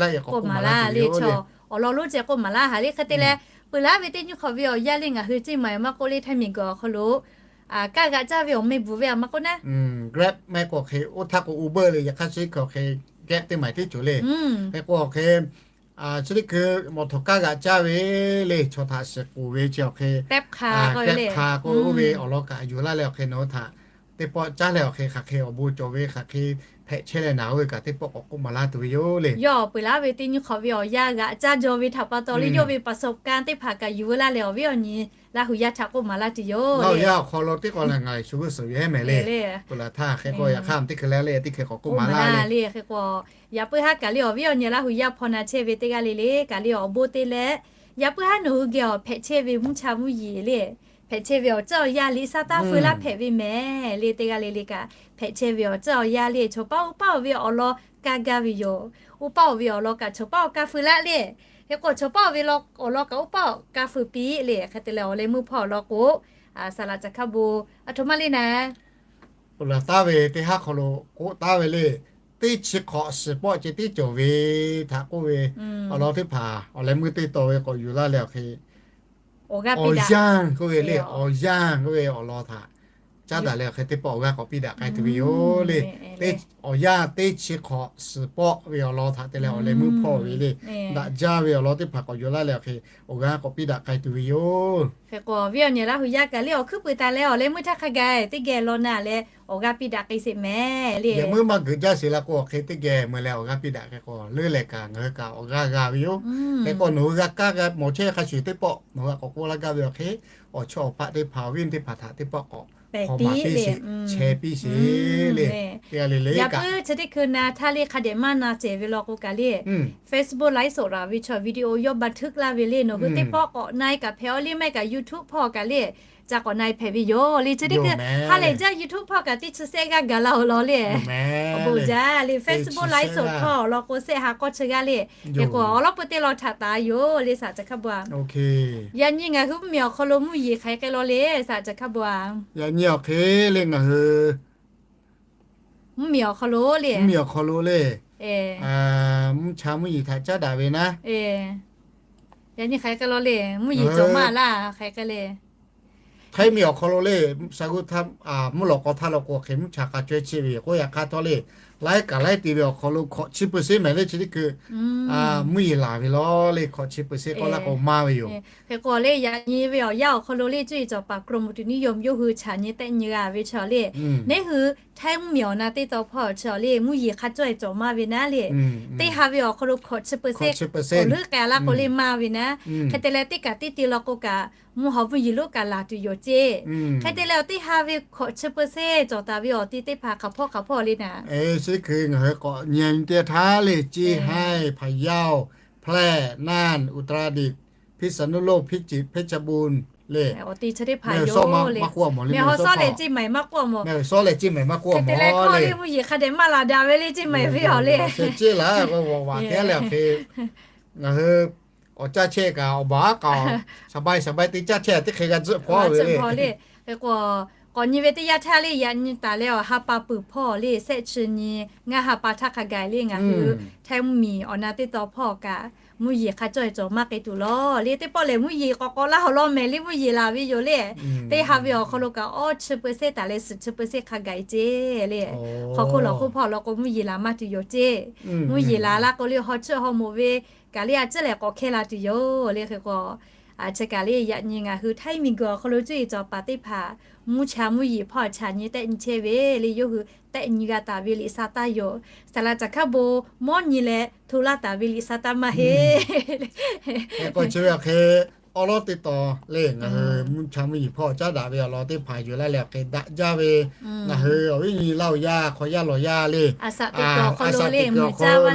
la k'awꞈ k'oˆ maˍ laˇ le. Chaw awˬ lawn lonˉ ceh k'oˆ maˍ laˇ ha le. Hk'e te leh peuˬ laˉ ve teˇ nyiˇ hk'awꞈ ve awˬ yanˇ le ngaˬ hui ceˇ maiˍ maˇ k'oˆ le htaiˇ miˬ guiˬ awˬ hk'aw lo kaˇ g'aꞈ caˇ ve awˬ meh bvuhˬ ve a ma k'oˆ naˉ, Grab mehˍ k'o hk'e oˇ htaˇ k'o Uber le, yaꞈ hk'aˇ chi teˇ hkui awˬ hk'e Grab teˇ maiˍ teˇ cawˬ le. Hk'e k'o awˬ hk'e chi teˇ hkui mawˬ htawnˍ kaˇ g'aꞈ caˇ ve le, chaw htaꞈ shiˍ k'oˍ ve chi awˬ hk'e Grab hk'a k'oˆ ve awˬ lawn kaꞈ yuˬ laˇ leh awˬ hk'e nawˬ hui htaꞈ teˇ pawˆ caˉ leh awˬ hk'e hk'aˬ hk'e awˬ bon cawˬ ve hk'aˬ hk'e hpehꞈ chehˇ leh naˬ oˇ ve kaꞈ teˇ pawˆ k'awꞈ k'oˆ maˍ laˇ tuˬ ve yoˬ le. Yawˇ peuˬ laˉ ve teˇ nyiˇ hk'awꞈ ve awˬ yanˇ g'aꞈ caˇ jaw ve htaꞈ pa taw le yawˇ ve ประสบการณ์ teˇ hpaˍ kaꞈ yuˬ veu laˇ leh awˬ viˉ awˬ nyi Laˇ huˬ yaˇ htaꞈ k'oˆ maˍ laˇ tuˬ yoˬ. Laˇ huˬ yaˇ awˬ hk'aw lo teˇ k'awꞈ lehˬ ngaˬ shu g'uˇ suhˍ ve heˉ mehˍ le. Peuˬ laˬ htaˇ hk'e k'o yaꞈ hk'aˇ teˇ hkui leh le teˇ hkui k'awꞈ k'oˆ maˍ laˇ le. Hk'e k'o yaꞈ puiˉ haˉ kaꞈ le awˬ viˉ awˬ nyi Laˇ huˬ yaˇ hpaw na chehˇ ve teˇ g'aˇ le le kaꞈ le awˬ bon te leh, yaꞈ puiˉ haˉ nawˬ hui geh awˬ hpehꞈ chehˇ ve mvuhˇ cha mvuhˇ yeˬ le, hpehꞈ chehˇ ve awˬ ceuˬ awˬ yanˇ liꞈ sa taˇ feu laˇ hpehꞈ ve mehˍ le. Teˇ g'aˇ le le kaꞈ hpehꞈ chehˇ ve awˬ ceuˬ awˬ yanˇ le chaw paˉ oˇ paˉ oˇ ve awˬ lawn kaˇ gaˇ ve yoˬ. Oˇ paˉ oˇ ve awˬ lawn kaꞈ chaw paˉ oˇ kaˇ feu laˇ le. Hk'e k'o chaw paˉ oˇ ve awˬ lawn kaꞈ oˇ paˉ oˇ kaˇ feu piˇ le. Hk'e te leh awˬ leh meuˇ hpawˇ awˬ lawn k'o, saˍ laꞈ ca hkaˇ bon a htoꞈ ma le naˍ Peuˬ laˬ taˍ ve teˇ haˉ hk'aw lo k'oˆ taˍ ve le, teˇ chi hk'awꞈ shiˍ pawˆ ceh tiˉ cawˬ ve htaꞈ k'oˆ ve, awˬ lawn teˇ hpaˍ awˬ leh meuˇ teˇ taw ve k'awꞈ yuˬ laˇ leh awˬ hk'e, awˬ yanˇ k'oˆ ve le, awˬ yanˇ k'oˆ ve awˬ lawn htaꞈ caˉ daꞈ leh awˬ hk'e teˇ pawˆ awˬ g'aˇ k'awꞈ piˇ daꞈ k'ai tuˬ ve yoˬ le. Awˬ yanˇ teˇ chi hk'awꞈ shiˍ pawˆ ve awˬ lawn htaꞈ te leh awˬ leh meuˇ hpawˇ ve le, daꞈ jaˇ ve awˬ lawn teˇ hpaˍ k'awꞈ yuˬ laˇ leh awˬ hk'e awˬ g'aˇ k'awꞈ piˇ daꞈ k'ai tuˬ ve yoˬ. Hk'e k'o awˬ viˉ awˬ nyi Laˇ huˬ yaˇ kaꞈ le awˬ hkuiˉ puiˍ taˍ leh awˬ leh meuˇ htaˇ hk'a gaˬ teˇ geh law na leh awˬ g'aˇ piˇ daꞈ k'ai sheˍ mehˍ le. Leh meuˇ maˇ geuꞈ jaˇ sheˍ la k'o awˬ hk'e teˇ geh meuˇ leh awˬ g'aˇ piˇ daꞈ hk'e k'o leuˉ leh kaꞈ ngaˬ hui kaꞈ awˬ g'aˇ g'a ve yoˬ. Hk'e k'o nawˬ hui g'a kaˇ g'a mawˬ chehˇ hk'a shuˍ teˇ pawˆ nawˬ hui k'awꞈ k'oˆ laˇ gaˇ ve awˬ hk'e, awˬ chawˇ awˬ paˆ teˇ hpaˍ awˬ viˉ teˇ hpaˍ htaꞈ teˇ pawˆ k'awꞈ hk'aw maˍ piˇ sheˍ, chehˇ piˇ sheˍ le. Teˇ g'aˇ le le kaꞈ chi teˇ hkui na htaˇ le hk'a dehꞈ maˇ na cehˬ ve law k'o kaꞈ le, Facebook ไลฟ์สด ve chaw video yawˇ บันทึก laˇ ve le nawˬ hui teˇ pawˆ k'awꞈ na e kaꞈ hpehꞈ aw le maˇ e kaꞈ YouTube hpawˇ kaꞈ le ca k'awꞈ na e hpehꞈ ve yoˬ le. Chi teˇ hkui ha lehˬ jaˇ YouTube hpawˇ kaꞈ teˇ chi sehˆ g'aˇ gaˬ la-oˬ law le. Awˬ bon jaˇ le. Facebook live show hpawˇ awˬ lawn k'o sehˆ ha k'awˇ chi g'aˇ le. Hk'e k'o awˬ lawn peu teˇ lawn htaꞈ taˍ yoˬ le, saˍ caˬ hkaˇ bon a. Yaꞈ nyi ngaˬ hui mvuhˇmiˬ awˬ hk'aw lo mvuhˇ yeˬ hk'aˬ hk'e law le, saˍ caˬ hkaˇ bon a. Yaꞈ nyi awˬ hk'e le ngaˬ hui mvuhˇmiˬ awˬ hk'aw lo le, mvuhˇmiˬ awˬ hk'aw lo le, mvuhˇ cha mvuhˇ yeˬ htaꞈ caˉ daꞈ ve naˉ, yaꞈ nyi hk'aˬ hk'e law le, mvuhˇ yeˬ cawˬ maˇ laˇ hk'aˬ hk'e le. Htaiˇ miˬ awˬ hk'aw lo le, sha gu htaˇ, mvuhˇ lawꞈ k'aw htaˇ law k'o hk'e mvuhˇ cha k'a cawehˇ chehˇ ve k'oˆ, yaꞈ hk'aˇ htawˇ le, laiˉ kaꞈ laiˉ te ve awˬ hk'aw lo hkawꞈ chi peu seˉ mehˍ le chi teˇ hkui mvuhˇ yeˬ laˬ ve law le, hkawꞈ chi peu seˉ k'awˇ laˇ k'o maˇ ve yoˬ. Hk'e k'o le, yaꞈ nyi ve awˬ yanˇ awˬ hk'aw lo le, cuˇ yiˍ cawˬ paˍ กรมอุตุนิยม yawˇ hui chaꞈ nyi tehˆ nyi g'a ve chaw le, neˉ hui Htaiˇ mvuhˇmiˬ awˬ na teˇ tawn hpawˇ chaw le, mvuhˇ yeˬ hk'a cawˇ e cawˬ maˇ ve naˉ le, teˇ ha ve awˬ hk'aw lo hkawꞈ chi peu seˉ k'awꞈ leuˉ k'ai laˇ k'o le maˇ ve naˉ. Hk'e te leh teˇ kaꞈ teˇ te law k'o kaꞈ, mvuhˇ haw mvuhˇ yeˬ lonˉ kaꞈ laˬ tuˬ yoˬ ceˇ. Hk'e te leh awˬ teˇ ha ve hkawꞈ chi peu seˉ cawˬ taˍ ve awˬ ti teˇ hpaˍ hk'aˬ hpawˇ hk'aˬ hpawˇ le naˉ. Chi hkui ngaˬ hui k'awꞈ nyi teˇ htaˇ le, Ceˇ haiˇ, Hpaˍ yaˇ-oˬ, Hpehˇ, Naˇ, Uˍtaˍraˍdiꞈ, Hpiˇsaˍnuˇloˆ, Hpiˇciˍ, Hpeˇchaˇbun le. Awˬ ti chi teˇ hpaˍ yoˬ le. Maˇ k'oˆ a mawˬ le, mehˬ haw sawˉ leh Ceˇ maiˍ maˇ k'oˆ a mawˬ. Mehˬ haw sawˉ leh Ceˇ maiˍ maˇ k'oˆ a mawˬ le. Hk'e te leh hkawˇ le mvuhˇ yeˬ hk'a dehꞈ maˇ laˬ daꞈ ve le, Ceˇ maiˍ ve awˬ le. Ceˇ laˬ k'o, awˬ vaꞈ kehˉ le hk'e ngaˬ hui awˬ caˇ chehˇ kaꞈ awˬ baˬ a kaꞈ, shaˍ bai shaˍ bai te caˇ chehˇ teˇ hk'e g'a tzuhˆ hpawˇ ve le. Hk'e k'o, k'awꞈ nyi ve teˇ yanˇ htaˇ le, yaꞈ nyi taˍ leh awˬ ha pa peuˬ hpawˇ le, sehˆ chi nyi ngaˇ ha pa htaˇ hk'a gaˬ le ngaˬ hui Htaiˇ mvuhˇmiˬ awˬ na teˇ tawn hpawˇ kaꞈ, mvuhˇ yeˬ hk'a cawˇ e cawˬ maˇ k'ai tuˬ law le. Teˇ pawˆ lehˬ mvuhˇ yeˬ k'awꞈ k'awꞈ laˇ awˬ lawn mehˍ le, mvuhˇ yeˬ laˬ ve yoˬ le. Teˇ ha ve awˬ hk'aw lo kaꞈ awˇ chi peu seˉ taˍ leh suhˍ chi peu seˉ hk'a gaˬ e ceˇ le. Hk'aw hk'oˆ lawˬ hk'oˆ hpawˇ law k'o mvuhˇ yeˬ laˬ maˇ tuˬ yoˬ ceˇ. Mvuhˇ yeˬ laˬ laˇ k'o le haw chiˇ haw moꞈ ve kaꞈ le a ciˉ lehˬ k'awꞈ hkehˇ la tuˬ yoˬ le. Hk'e k'o, chi kaꞈ le yaꞈ nyi ngaˬ hui Htaiˇ miˬguiˬ awˬ hk'aw lo cuˇ yiˍ cawˬ paˍ teˇ hpaˍ mvuhˇ cha mvuhˇ yeˬ hpawˇ chaꞈ nyi tehˆ nyi chehˇ ve le, yawˇ hui tehˆ nyi g'a taˍ ve liꞈ sa taˇ yoˬ. Saˍ laꞈ caˬ hkaˇ bon mawˇ nyi leh hto laˇ taˍ ve liꞈ sa taˇ maˇ heˆ. Hk'e k'o chi ve awˬ hk'e awˉ lawˉ teˇ tawn le, ngaˬ hui mvuhˇ cha mvuhˇ yeˬ hpawˇ caˉ daꞈ ve awˬ lawn teˇ hpaˍ yuˬ laˇ leh awˬ hk'e daꞈ jaˇ ve, ngaˬ hui awˬ viˉ nyi Laˇ huˍ yaˇ hk'aw yaˇ lawˬ yaˇ le, a shaꞈ teꞈ kuiˬ awˬ hk'aw lo le, mvuhˇ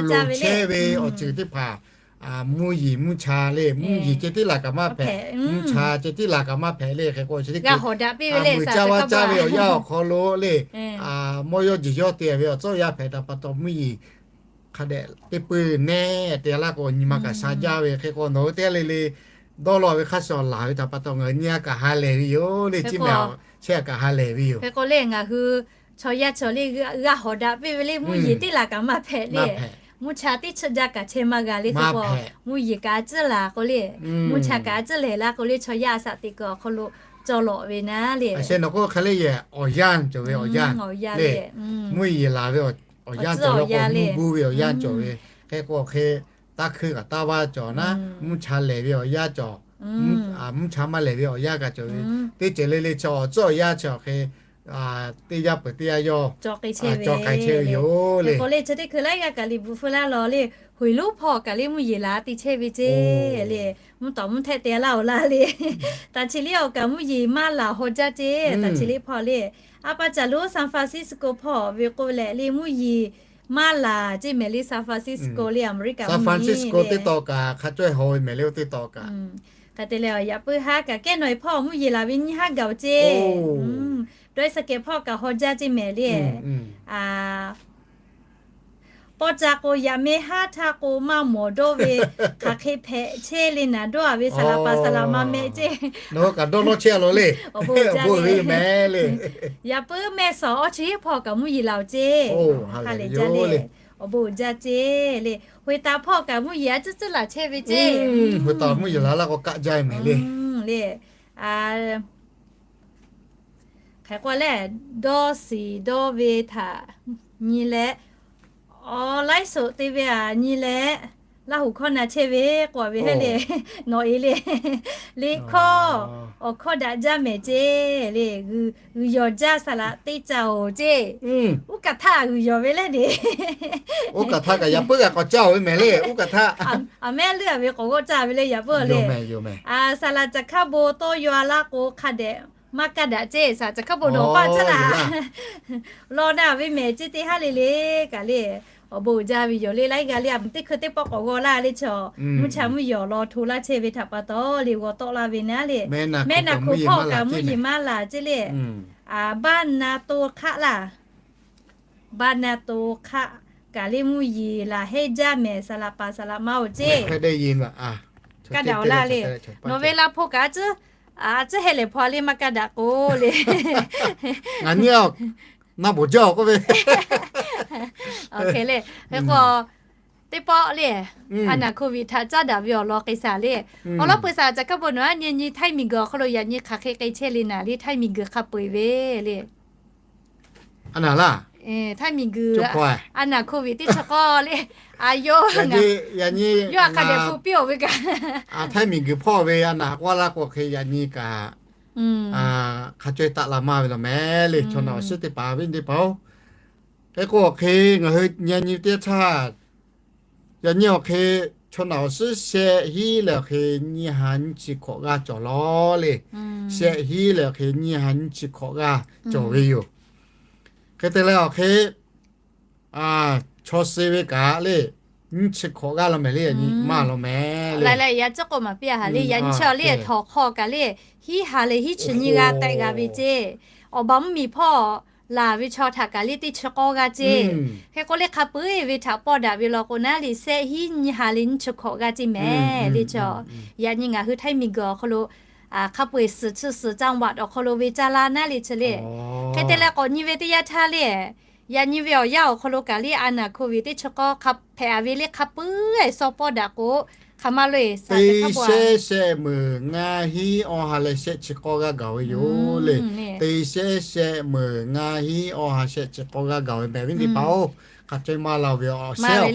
chehˇ ve awˬ ceuˬ teˇ hpaˍ mvuhˇ yeˬ mvuhˇ cha le, mvuhˇ yeˬ ceh tiˉ laˬ kaꞈ maˇ hpehꞈ, mvuhˇ cha ceh tiˉ laˬ kaꞈ maˇ hpehꞈ le. Hk'e k'o chi teˇ hkui g'a hawˍ daꞈ piˇ ve le, caˇ vaˇ caˇ ve awˬ yanˇ awˬ hk'aw lo le, mawˇ yawˇ jeˬ yawˇ te ve awˬ tcuhˉ awˬ yanˇ hpehꞈ htaꞈ pa taw mvuhˇ yeˬ hk'a dehꞈ teˇ peuˬ nehˉ te laˇ k'o nyi ma kaꞈ sha jaˇ ve. Hk'e k'o nawˬ hui teˇ g'aˇ le le dawˇ law ve hk'a shuˍ awˬ laˬ ve htaꞈ pa taw ngaˬ hui nyi a kaꞈ ha lehˬ ve yoˬ le, chi mehˍ chehˇ a kaꞈ ha lehˬ ve yoˬ. Hk'e k'o le ngaˬ hui chaw yaˇ chaw le g'a hawˍ daꞈ piˇ ve le, mvuhˇ yeˬ teˇ laˬ kaꞈ maˇ hpehꞈ le. Mvuhˇ cha teˇ chi jaˇ kaꞈ chehˇ maˇ g'a le. Hk'e k'o mvuhˇ yeˬ kaꞈ a ciˉ laˬ k'o le, mvuhˇ cha kaꞈ a ciˉ lehˬ laˇ k'o le, chaw yaˇ a shaꞈ teꞈ kuiˬ awˬ hk'aw lo cawˬ lawꞈ ve naˉ le. Aˬ sheh nawˬ k'oˆ hk'e le yehˬ awˬ yanˇ cawˬ ve awˬ yanˇ le, mvuhˇ yeˬ laˬ ve awˬ yanˇ cawˬ la k'o mvuhˇ gu ve awˬ yanˇ cawˬ ve. Hk'e k'o hk'e taˇ hkuiˇ kaꞈ taˇ vaˇ cawˬ naˉ, mvuhˇ cha lehˬ ve awˬ yanˇ cawˬ, mvuhˇ cha maˇ lehˬ ve awˬ yanˇ kaꞈ cawˬ ve. Teˇ ceuˬ le le chaw awˬ tcuhˉ awˬ yanˇ chi awˬ hk'e teˇ yanˇ peuˬ teˇ yanˇ yawˇ cawˬ k'ai chehˇ ve yoˬ le. K'o le chi teˇ hkui laiˉ g'aˇ kaꞈ liꞈ bvuhꞈ feu laˇ law le, hoiˍ lonˉ hpawˇ kaꞈ le mvuhˇ yeˬ laˬ te chehˇ ve ceˇ le. Mvuhˇ tawˍ mvuhˇ htehˆ te laˇ oˬ laˇ le. Taˍ chi le awˬ kaꞈ mvuhˇ yeˬ maˇ laˬ haw jaˇ ceˇ. Taˍ chi le hpawˇ le, a pa caˬ lonˉ San Francisco hpawˇ ve k'o leh le mvuhˇ yeˬ maˇ laˬ ceˇ mehˍ le. San Francisco le America mvuhˇ yeˬ teˇ tawn kaꞈ hk'a cawˇ e haw ve mehˍ le, oˇ teˇ tawn kaꞈ. Hk'e te leh yaꞈ puiˉ haˉ kaꞈ kehˉ nawˬ e hpawˇ mvuhˇ yeˬ laˬ ve nyiˇ haˉ gaˬ oˬ ceˇ. Dawˇ e sa kehˬ hpawˇ kaꞈ haw jaˇ ceˇ mehˍ le. Pawˇ ca k'o yaꞈ mehˆ haˉ htaˇ k'o maˇ mawˬ dawˇ ve hk'aˬ hk'e hpehꞈ chehˇ le naˍ dawˇ a ve saˍ laꞈ paˍ saˍ laꞈ ma meh ceˇ. Nawˬ hui kaꞈ dawˇ nawˇ chehˇ a law le. Awˬ bon jaˇ le. Yaꞈ puiˉ mehˆ sawˍ awˇ chi hiˉ hpawˇ kaꞈ mvuhˇ yeˬ laˬ oˬ ceˇ. Ha lehˬ jaˇ le. Awˬ bon jaˇ ceˇ le. Hoꞈ e taˍ hpawˇ kaꞈ mvuhˇ yeˬ a ciˉ ciˉ laˬ chehˇ ve ceˇ. Hoꞈ e taˍ mvuhˇ yeˬ laˬ laˇ k'o kaˆ jaˇ e mehˍ le. Hk'e k'o lehˬ, dawˇ shiˍ dawˇ ve htaꞈ nyi leh, awˬ laiˉ shoꞈ te ve aꞈ nyi leh, Laˇ huˍ hkawˇ na chehˇ ve k'oˆ ve hehˉ le. Nawˬ e le, liꞈ hkawˇ awˬ hkawˇ daꞈ jaˇ mehˍ ceˇ le. G'uiˬ yawˬ jaˇ saˍ laꞈ teˇ ca oˬ ceˇ. Uˉ kaꞈ htaˇ g'uiˬ yawˬ ve lehˬ le. Uˉ kaꞈ htaˇ kaꞈ yaꞈ puiˉ kaꞈ k'awꞈ caˇ oˬ ve mehˍ le. Uˉ kaꞈ htaˇ, aˬ mehˉ leuˉ a ve k'awꞈ g'awˇ caˇ ve le yaꞈ puiˉ le. Saˍ laꞈ caˬ hkaˇ bon tawˇ yaw a laˇ k'o hk'a dehꞈ maˇ kaˇ daꞈ ceˇ. Saˍ laꞈ caˬ hkaˇ bon dawˬ paˇ caˇ laˇ. Law na ve mehˍ ceˇ teˇ haˉ le le kaꞈ le. awˬ bon uiˍ jaˇ ve yoˬ le. Laiˉ g'a le, a teˇ hkui teˇ pawˆ k'awꞈ g'aw laˇ le chaw. Mvuhˇ cha mvuhˇ yeˬ awˬ lawn hto laˇ chehˇ ve htaꞈ pa taw le, g'aw tawˆ laˇ ve naˉ le. Mehˆ naˬ hkoꞈ hpawˇ kaꞈ mvuhˇ yeˬ maˇ laˬ ceˇ le. Baˇ na to hk'aˆ laˇ. Baˇ na to hk'aˆ kaꞈ le mvuhˇ yeˬ laˬ hehnˇ jaˇ mehˍ, saˍ laꞈ paˍ saˍ laꞈ ma oˬ ceˇ. Kaˇ daꞈ awˬ laˇ le. Nawˬ ve la hpu kaꞈ a tcuhˉ heh lehˬ hpaw le maˇ kaˇ daꞈ k'o le. Ngaˬ nyi a, na bawˬ jaˇ k'oˆ ve. Hk'e le, hk'e k'o, teˇ pawˆ le, a naˍ hkoˍ viꞈ htaꞈ caˉ daꞈ ve awˬ lawn k'ai shaˍ le. Awˬ lawn peuˬ shaˍ caꞈ hkaˉ bon nawˬ a nyi nyi htaiˇ miˬ guiˬ awˬ hk'aw lo yaꞈ nyi hk'aˬ hk'e k'ai chehˇ le naˍ le, htaiˇ miˬ guiˬ hk'a peu-eˬ ve le. A naˍ laˇ, htaiˇ miˬ guiˬ a naˍ hkoˍ viꞈ teˇ chi k'awˇ le, a yoˬ, yawˇ a hk'a dehꞈ hpu piˇ-oˬ ve kaꞈ, htaiˇ miˬ guiˬ hpawˇ ve a naˍ k'oˆ laˇ k'o hk'e yaꞈ nyi kaꞈ hk'a caweh taˆ la maˇ ve law mehˍ le. Chaw naꞈ awˬ suhˉ teˇ hpaˍ ve teˇ hpaˍ-oˬ, hk'e k'o hk'e ngaˬ hui nyi nyi teˇ htaˇ, yaꞈ nyi awˬ hk'e chaw naꞈ awˬ suhˉ shehˆ hinˉ lehˬ awˬ hk'e nyiˇ ha nyiˇ chi hkawꞈ g'aˇ cawˬ law le. Shehˆ hinˉ lehˬ awˬ hk'e nyiˇ ha nyiˇ chi hkawꞈ g'aˇ cawˬ ve yoˬ. Hk'e te leh awˬ hk'e chaw suh ve kaꞈ le, nyiˇ chi hkawꞈ g'aˇ law mehˍ le, nyi maˇ law mehˍ le. Laiˉ leh yaꞈ ciˉ k'oˆ maˍ piˇ a haˍ le, yaꞈ nyi chi le htawnˍ hk'aw kaꞈ le, hiˉ ha leh hiˉ chi nyiˇ g'aˇ tehꞈ g'a ve ceˇ. Awˬ baˬ mvuhˇ miˬ hpawˇ laˬ ve chaw htaꞈ kaꞈ le teˇ chi k'awˇ g'aˇ ceˇ. Hk'e k'o le hk'a peu-eˬ ve htaꞈ pawˇ daꞈ ve law k'o naˉ le, shehˆ hinˉ nyiˇ ha leh nyiˇ chi hkawꞈ g'aˇ ceˇ mehˍ le chaw. Yaꞈ nyi ngaˬ hui htaiˇ miˬ guiˬ awˬ hk'aw lo hk'a peu-eˬ suhˍ chi suhˍ caˇ vaꞈ awˬ hk'aw lo ve caˇ laˇ naˉ le chi le. Hk'e te leh k'awꞈ nyi ve teˇ yanˇ htaˇ le, yaꞈ nyi ve awˬ yanˇ awˬ hk'aw lo kaꞈ le a naˍ hkoˍ viꞈ teˇ chi k'awˇ hk'a hpehꞈ a ve le hk'a peu-eˬ suh pawˇ daꞈ k'o, hk'aˬ ma lo eˬ suhˍ teˇ shehˆ shehˆ meuˍ ngaˇ hinˉ awˇ ha leh shehˆ chi k'awˇ g'aˇ gaˬ ve yoˬ le. Teˇ shehˆ shehˆ meuˍ ngaˇ hinˉ awˇ ha shehˆ chi k'awˇ g'aˇ gaˬ ve mehˍ ve teˇ hpaˍ-oˬ, hk'a caweh maˇ la ve awˬ shehˆ awˬ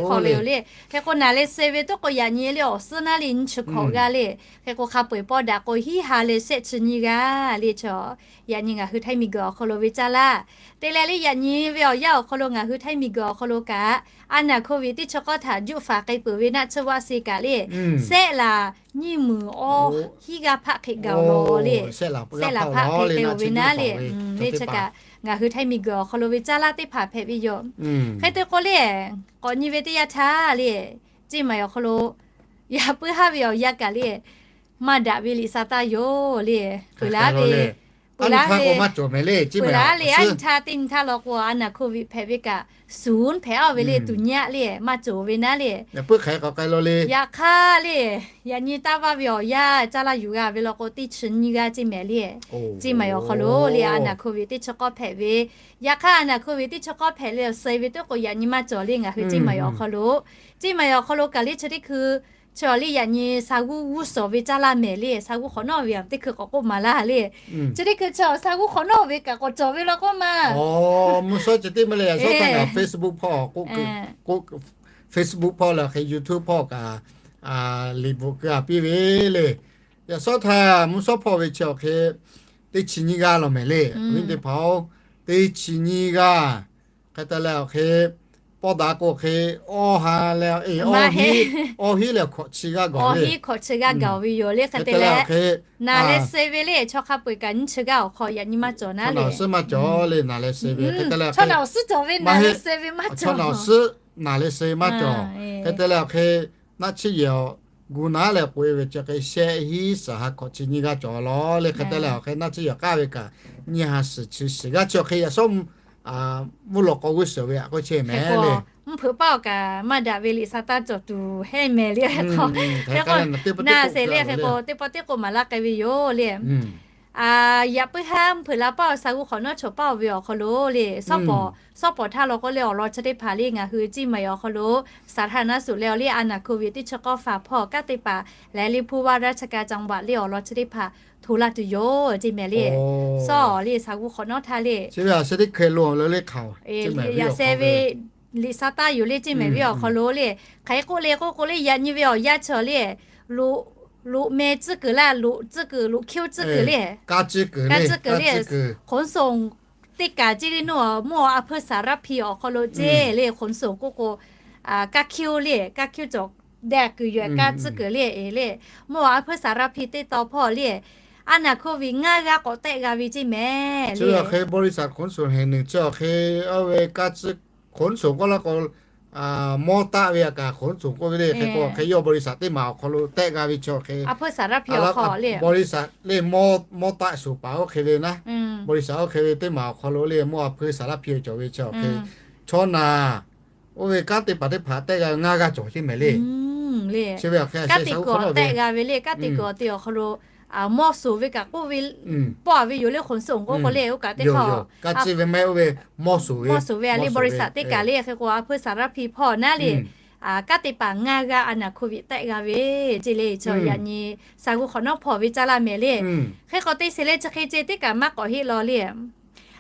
hk'aw lo yoˬ le. Hk'e k'o naˍ leh suh ve tuˉ k'o yaꞈ nyi le awˬ suhˉ naˉ le nyiˇ chi hkawꞈ g'aˇ le. Hk'e k'o hk'a peu-eˬ pawˇ daꞈ k'o hiˉ ha leh shehˆ chi nyiˇ g'aˇ le chaw. Yaꞈ nyi ngaˬ hui htaiˇ miˬ guiˬ awˬ hk'aw lo ve caˇ laˇ. Te leh le yaꞈ nyi ve awˬ yanˇ awˬ hk'aw lo ngaˬ hui htaiˇ miˬ guiˬ awˬ hk'aw lo kaꞈ a naˍ hkoˍ viꞈ teˇ chi k'awˇ htaꞈ juˆ faˍ k'ai peuˬ ve naˆ tsuhˇ vaˆ se kaꞈ le, shehˆ laˬ nyiˇ meunˍ awˇ hiˉ g'aˇ hpaˆ hk'e gaˬ-oˬ law le. Shehˆ laˬ hpaˆ hk'e k'ai-oˬ ve naˉ le. Le chi kaꞈ ngaˬ hui htaiˇ miˬ guiˬ awˬ hk'aw lo ve caˇ laˇ teˇ hpaˍ hpehꞈ ve yoˬ. Hk'e te k'o le, k'awꞈ nyi ve teˇ yanˇ htaˇ le, Ceˇ maiˍ awˬ hk'aw lo yaꞈ puiˉ haˉ ve awˬ yanˇ kaꞈ le, maˇ daꞈ ve liꞈ sa taˇ yoˬ le. Peuˬ laˇ ve, peuˬ laˇ ve, peuˬ laˇ le, a nyi htaˇ teˇ nyi htaˇ law k'o a naˍ hkoˍ viꞈ hpehꞈ ve kaꞈ suˍ hpehꞈ-aˬ ve le, tuˬ nyi-aˆ le, maˇ cawˬ ve naˉ le. Yaꞈ hk'aˇ le, yaꞈ nyi taˇ vaˇ ve awˬ yanˇ caˇ laˇ yuˬ g'a ve law k'o teˇ chi nyiˇ g'aˇ ceˇ mehˍ le. Ceˇ maiˍ awˬ hk'aw lo le a naˍ hkoˍ viꞈ teˇ chi k'awˇ hpehꞈ ve, yaꞈ hk'aˇ a naˍ hkoˍ viꞈ teˇ chi k'awˇ hpehꞈ leh suh ve tuˉ k'o yaꞈ nyi maˇ cawˬ le ngaˬ hui Ceˇ maiˍ awˬ hk'aw lo. Ceˇ maiˍ awˬ hk'aw lo kaꞈ le chi teˇ hkui chi awˬ le yaꞈ nyi sa g'uˇ g'uˇ suhˍ ve caˇ laˇ mehˍ le, sa g'uˇ hk'awꞈ nawˉ ve teˇ hkui k'awꞈ k'oˆ maˍ laˇ le. Chi teˇ hkui chi awˬ sa g'uˇ hk'awꞈ nawˉ ve kaꞈ k'awꞈ cawˬ ve law k'oˆ ma. Mvuhˇ shawˉ ceh tiˉ maˇ le, yaꞈ shawˉ htaˇ ngaˬ Facebook hpawˇ, Facebook hpawˇ leh hk'e YouTube hpawˇ kaꞈ liꞈ bvuhꞈ keu-a piˇ ve le. Yaꞈ shawˉ htaˇ mvuhˇ shawˉ hpawˇ ve chi awˬ hk'e teˇ chi nyiˇ g'aˇ law mehˍ le. Awˬ viˉ teˇ hpaˍ-oˬ, teˇ chi nyiˇ g'aˇ. Hk'e te leh awˬ hk'e pawˇ daꞈ k'o hk'e awˇ ha leh, awˇ hiˉ leh hkawꞈ chi g'aˇ gaˬ ve, hkawꞈ chi g'aˇ gaˬ ve yoˬ le. Hk'e te leh naˍ leh suh ve le chaw hk'a peu-eˬ kaꞈ nyiˇ chi g'aˇ awˬ hk'aw yaꞈ nyi maˇ cawˬ naˉ le. Suhˉ maˇ cawˬ le naˍ leh suh ve, hk'e te leh chaw naꞈ awˬ suhˉ cawˬ ve naˍ leh suh ve maˇ cawˬ. Chaw naꞈ awˬ suhˉ naˍ leh suh maˇ cawˬ. Hk'e te leh awˬ hk'e naˆ tsuhˇ yehˬ gu naˉ leh k'oꞈ-e ve chi hk'e shehˆ hinˉ suhˍ ha hkawꞈ chi nyiˇ g'aˇ cawˬ law le. Hk'e te leh awˬ hk'e naˆ tsuhˇ yehˬ k'aˇ ve kaꞈ nyiˇ ha suhˍ chi shiˍ g'aˇ chi awˬ hk'e yaꞈ shawˉ mvuhˇ lawꞈ k'aw g'uˇ suhˍ ve a k'oˆ chehˇ mehˍ le. Mvuhˇ hpeuꞈ paˇ awˬ kaꞈ maˇ daꞈ ve liꞈ sa taˇ cawˬ tuˬ hehnˇ mehˍ le. Hk'e k'o naˬ sehˍ le hk'e k'o teˇ pawˆ teˇ k'oˆ maˍ laˇ k'ai ve yoˬ le. Yaꞈ puiˉ haˉ mvuhˇ hpeuꞈ la paˇ awˬ sa g'uˇ hk'awꞈ nawˉ chaw paˇ-oˬ ve awˬ hk'aw lo le, shawˉ pawˍ, shawˉ pawˍ htaˇ law k'o le awˬ lawn chi teˇ hpaˍ le ngaˬ hui Ceˇ maiˍ awˬ hk'aw lo สาธารณสุข leh awˬ le a naˍ hkoˍ viꞈ teˇ chi k'awˇ faˍ hpawˇ kaꞈ teˇ hpaˍ leh le ผู้ว่าราชการจังหวัด le awˬ lawn chi teˇ hpaˍ hto laˇ tuˬ yoˬ ceˇ mehˍ le. Shawˉ awˬ le sa g'uˇ hk'awꞈ nawˉ htaˇ le, yaꞈ seh ve liꞈ sa taˇ yoˬ le Ceˇ mehˍ ve awˬ hk'aw lo le, hk'aˬ hk'e k'oˆ le k'oˆ k'o le yaꞈ nyi ve awˬ yanˇ chi le, loꞈ meh tcuhˉ kuiˬ laˇ, loꞈ tcuhˉ kuiˬ, loꞈ hkiˇ-oˆ tcuhˉ kuiˬ le, kanˇ tcuhˉ kuiˬ le, ขนส่ง teˇ kaˬ ceˇ le naˇ, mvuhˇ awˬ a hpeuˇ สารพี awˬ hk'aw lo ceˇ le ขนส่ง k'oˆ k'o, kanˇ hkiˇ-oˆ le, kanˇ hkiˇ-oˆ cawˬ deh kuiˬ yoˬ, kanˇ tcuhˉ kuiˬ le le, mvuhˇ awˬ a hpeuˇ สารพี teˇ taw hpawˇ le, a naˍ hkoˍ viꞈ ngaˇ g'aˇ k'awꞈ tehˆ g'a ve ceˇ mehˍ le. Chi awˬ hk'e บริษัทขนส่งแห่งหนึ่ง chi awˬ hk'e oˇ ve kanˇ tcuhˉ ขนส่ง k'oˆ laˇ k'o, mawˇ taˆ ve a kaꞈ ขนส่ง k'oˆ ve le. Hk'e k'o hk'e yawˇ บริษัท teˇ maˬ awˬ hk'aw lo tehˆ g'a ve chi hk'e, บริษัท le mawˇ taˆ shuˍ paˍ oˇ hk'e ve naˉ, บริษัท oˇ hk'e ve teˇ maˬ awˬ hk'aw lo le mawˇ a hpuiˇ saˍ laˇ hpiˇ ve cawˬ ve chi hk'e, chaw naˬ oˇ ve kanˉ te paˍ teˇ hpaˍ tehˆ g'a ve ngaˇ g'aˇ cawˬ ceˇ mehˍ le. Chi ve awˬ hk'e a sheh sha tehˆ g'a ve le, kanˉ te kuiˬ awˬ te awˬ hk'aw lo mawˇ shuˍ ve kaꞈ k'oˆ ve, pawˇ ve yoˬ le. ขนส่ง k'oˆ k'o le, oˇ kaꞈ teˇ hk'aˇ, kaꞈ chi ve mehˆ oˇ ve mawˇ shuˍ ve, mawˇ shuˍ ve a le บริษัท teˇ kaˬ le. Hk'e k'o a hpuiˇ saˍ laˇ hpiˇ hpawˇ naˉ le, kanˉ te paˍ ngaˇ g'aˇ a naˬ โควิด tehˆ g'a ve ceˇ le. Chaw yaꞈ nyi sa g'uˇ hk'awꞈ nawˉ hpawˇ ve caˇ laˇ mehˍ le. Hk'e k'o teˇ sheˍ leh chi hk'e ceh teˇ kaˬ maˇ k'awꞈ heˆ law le.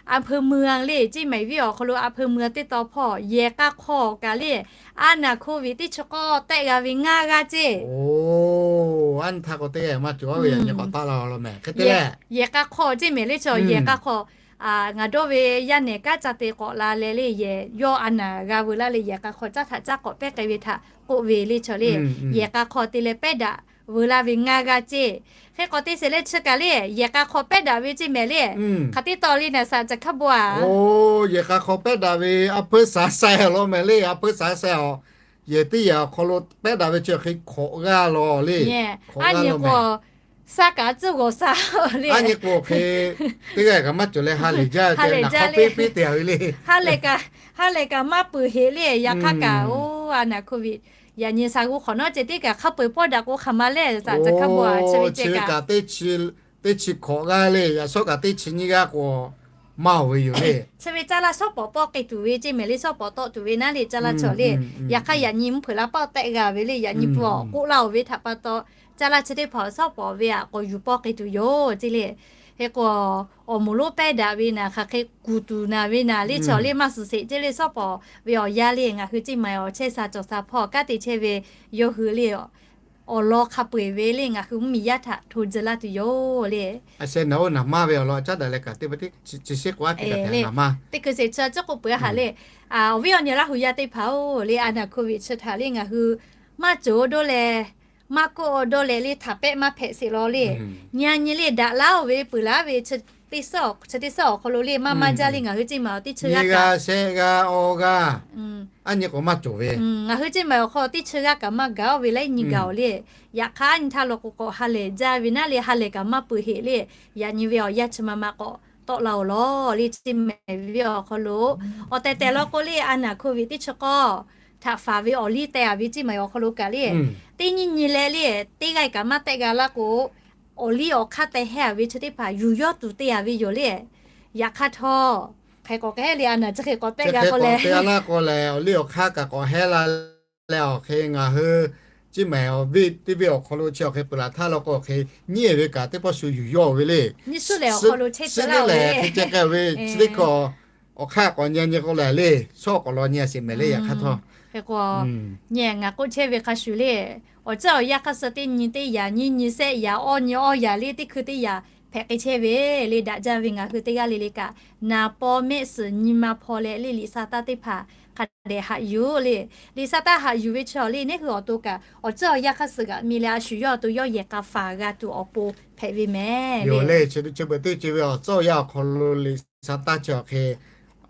อำเภอเมือง le, ceˇ mehˍ viˉ awˬ hk'aw lo อำเภอเมือง teˇ taw hpawˇ yehˬ k'a hk'aw kaꞈ le, a naˬ โควิด teˇ chi k'awˇ tehˆ g'a ve ngaˇ g'aˇ ceˇ. Oˇ, a nyi htaˇ k'o teˇ g'aˇ maˇ cawˬ ve yaꞈ nyi k'awꞈ taˆ la law mehˍ. Hk'e te le, yehˬ k'a hk'aw ceˇ mehˍ le. Chaw yehˬ k'a hk'aw ngaˬ dawˇ ve yaˇ nehˬ kanˉ ca te k'awꞈ la leh le, yehˬ yawˇ a naˬ g'a veu laˇ le, yehˬ k'a hk'aw caˇ htaꞈ caˇ k'awꞈ pehˉ k'ai ve htaꞈ k'oˆ ve le. Chaw le, yehˬ k'a hk'aw te leh pehˉ daꞈ veu laˇ ve ngaˇ g'aˇ ceˇ. Hk'e k'o teˇ sheˍ leh chi kaˬ le, yehˬ k'a hk'aw pehˉ daꞈ ve ceˇ mehˍ le. Hk'aˬ teˇ taw le naˍ, saˍ ca hkaˇ bo a. Oˇ, yehˬ k'a hk'aw pehˉ daꞈ ve a hpuiˇ saˍ sha awˬ lawn mehˍ le. A hpuiˇ saˍ sha awˬ, yehˬ teˇ yehˬ awˬ hk'aw lo pehˉ daꞈ ve chi hk'e hk'awꞈ g'aˇ law le. A nyi k'o, sha kaꞈ tcuhˇ g'awˬ sha le. A nyi k'o hk'e, teˇ g'aˇ kaꞈ maˇ cawˬ leh ha lehˬ jaˇ ve, ha lehˬ jaˇ le, ha lehˬ kaꞈ, ha lehˬ kaꞈ maˇ peuˬ heꞈ le. Yaꞈ hk'aˇ kaꞈ oˇ a naˬ โควิด yaꞈ nyi sa g'uˇ hk'awꞈ nawˉ ceh teˇ kaˬ hk'a peu-eˬ pawˇ daꞈ k'o hk'aˬ ma le, saˍ ca hkaˇ bo a. Chi ve ceh kaꞈ teˇ chi hk'awꞈ g'aˇ le. Yaꞈ shawˉ kaꞈ teˇ chi nyiˇ g'aˇ k'o maˇ oˬ ve yoˬ le. Chi ve caˇ laˇ shawˉ pawˍ pawˆ k'ai tuˬ ve ceˇ mehˍ le, shawˉ pawˍ tawˆ tuˬ ve naˉ le caˇ laˇ chaw le. Yaꞈ hk'aˇ yaꞈ nyi mvuhˇ hpeuꞈ la paˇ tehˆ g'a ve le, yaꞈ nyi hpu awˬ k'oˆ laˇ oˬ ve htaꞈ pa taw, caˇ laˇ chi teˇ hpaˍ shawˉ pawˍ ve a k'awꞈ yuˬ pawˇ k'ai tuˬ yoˬ ceˇ le. Hk'e k'o, awˬ moˍ lonˉ pehˉ daꞈ ve naˍ, hk'aˬ hk'e kuˬ tuˬ naˍ ve naˍ le, chaw le maˇ suhˍ sheˍ ceˇ le, shawˉ pawˍ ve awˬ yanˇ le ngaˬ hui ceˇ mehˍ awˬ chehˇ sha cawˬ sha hpawˇ kanˉ te chehˇ ve yawˇ hui le, awˬ lawn hk'a peu-eˬ ve le ngaˬ hui mvuhˇmiˬ yaˇ htaꞈ hto jeh laˇ tuˬ yoˬ le. A sheh naˬ oˇ naˍ maˇ ve awˬ lawn caˉ daꞈ leh kaꞈ teˇ chi shiˉ k'o a teˇ kaꞈ naˍ maˇ teˇ hkui sheˍ chi a ciˉ k'oˆ peuˬ a haꞈ le. Awˬ viˉ awˬ nyi Laˇ huˍ yaˇ teˇ hpaˍ-oˬ le, a naˬ โควิด chi htaꞈ le ngaˬ hui maˇ cawˬ dawˇ leh, maˇ kawˆ dawˇ leh le htaꞈ pehˆ maˇ hpehꞈ sheˍ law le. Nyi a nyi le daꞈ laˇ-oˬ ve peuˬ laˇ ve chi teˇ suhˉ awˬ hk'aw lo le maˇ maˇ jaˇ le ngaˬ hui ceˇ mehˍ awˬ teˇ chi g'aˇ kaꞈ, a nyi k'o maˇ cawˬ ve, ngaˬ hui ceˇ mehˍ awˬ hk'aw teˇ chi g'aˇ kaꞈ maˇ gaˬ-oˬ ve laiˉ nyi gaˬ-oˬ le. Yaꞈ hk'aˇ a nyi htaˇ law k'o k'awꞈ ha lehˬ jaˇ ve naˉ le, ha lehˬ kaꞈ maˇ peuˬ heꞈ le. Yaꞈ nyi ve awˬ yanˇ chi ma ma k'awꞈ tawˆ la-oˬ law le ceˇ mehˍ ve awˬ hk'aw lo, awˬ tehˬ tehˬ law k'o le a naˬ โควิด teˇ chi k'awˇ htaꞈ faˍ ve awˬ liˇ teh a ve ceˇ mehˍ awˬ hk'aw lo kaꞈ le, teˇ nyiˇ nyi leh le, teˇ g'aˇ kaꞈ maˇ tehˆ g'a laˇ k'o, awˬ liˇ awˬ hk'aˇ teh hehˇ a ve chi teˇ hpaˍ yuˬ yawˇ tuˬ te a ve yoˬ le. Yaꞈ hk'aˇ htawˇ, hk'e k'awꞈ k'ai le a naˬ chi hk'e k'awꞈ tehˆ g'a k'o leh, k'awꞈ tehˆ g'a laˇ k'o leh awˬ liˇ awˬ hk'aˇ kaꞈ k'awꞈ hehˇ la leh awˬ hk'e ngaˬ hui ceˇ mehˍ awˬ viˉ teˇ viˉ awˬ hk'aw lo chi awˬ hk'e peuˬ laˬ htaˇ law k'o hk'e nyiˉ ve kaꞈ teˇ pawˆ shu yuˬ yawˇ ve le. Nyiˇ suhˉ lehˬ awˬ hk'aw lo chehˇ tcuh leh hk'e ceh k'ai ve chi teˇ hkui awˬ hk'aˇ k'awꞈ nyi nyi k'o leh le, shawˉ k'awꞈ law nyi a sheˍ mehˍ le. Yaꞈ hk'aˇ htawˇ, hk'e k'o, nyi ngaˬ k'oˆ chehˇ ve hk'a shuˍ le, awˬ ceuˬ awˬ yanˇ hk'aˇ suh teˇ nyi teˇ yaꞈ, nyiˇ nyi shehˆ yaꞈ, awˇ nyi awˇ yaꞈ le teˇ hkui teˇ yaꞈ hpehꞈ k'ai chehˇ ve le. Daꞈ jaˇ ve ngaˬ hui teˇ g'aˇ le le kaꞈ, naˍ paw mehˆ suhˍ nyi ma hpaw leh le liꞈ sha taˇ teˇ hpaˍ hk'a dehꞈ haꞈ yuˬ le. Liꞈ sha taˇ haꞈ yuˬ ve chi awˬ le neˉ hui awˬ to kaꞈ awˬ ceuˬ awˬ yanˇ hk'aˇ suh g'aꞈ mi leh a shu yawˇ awˬ to yawˇ yehˬ k'a faˍ g'a tuˬ awˬ pon hpehꞈ ve mehˍ le. Chi beuꞈ teˇ ceuˬ ve awˬ ceuˬ awˬ yanˇ awˬ hk'aw lo liꞈ sha taˇ chi awˬ hk'e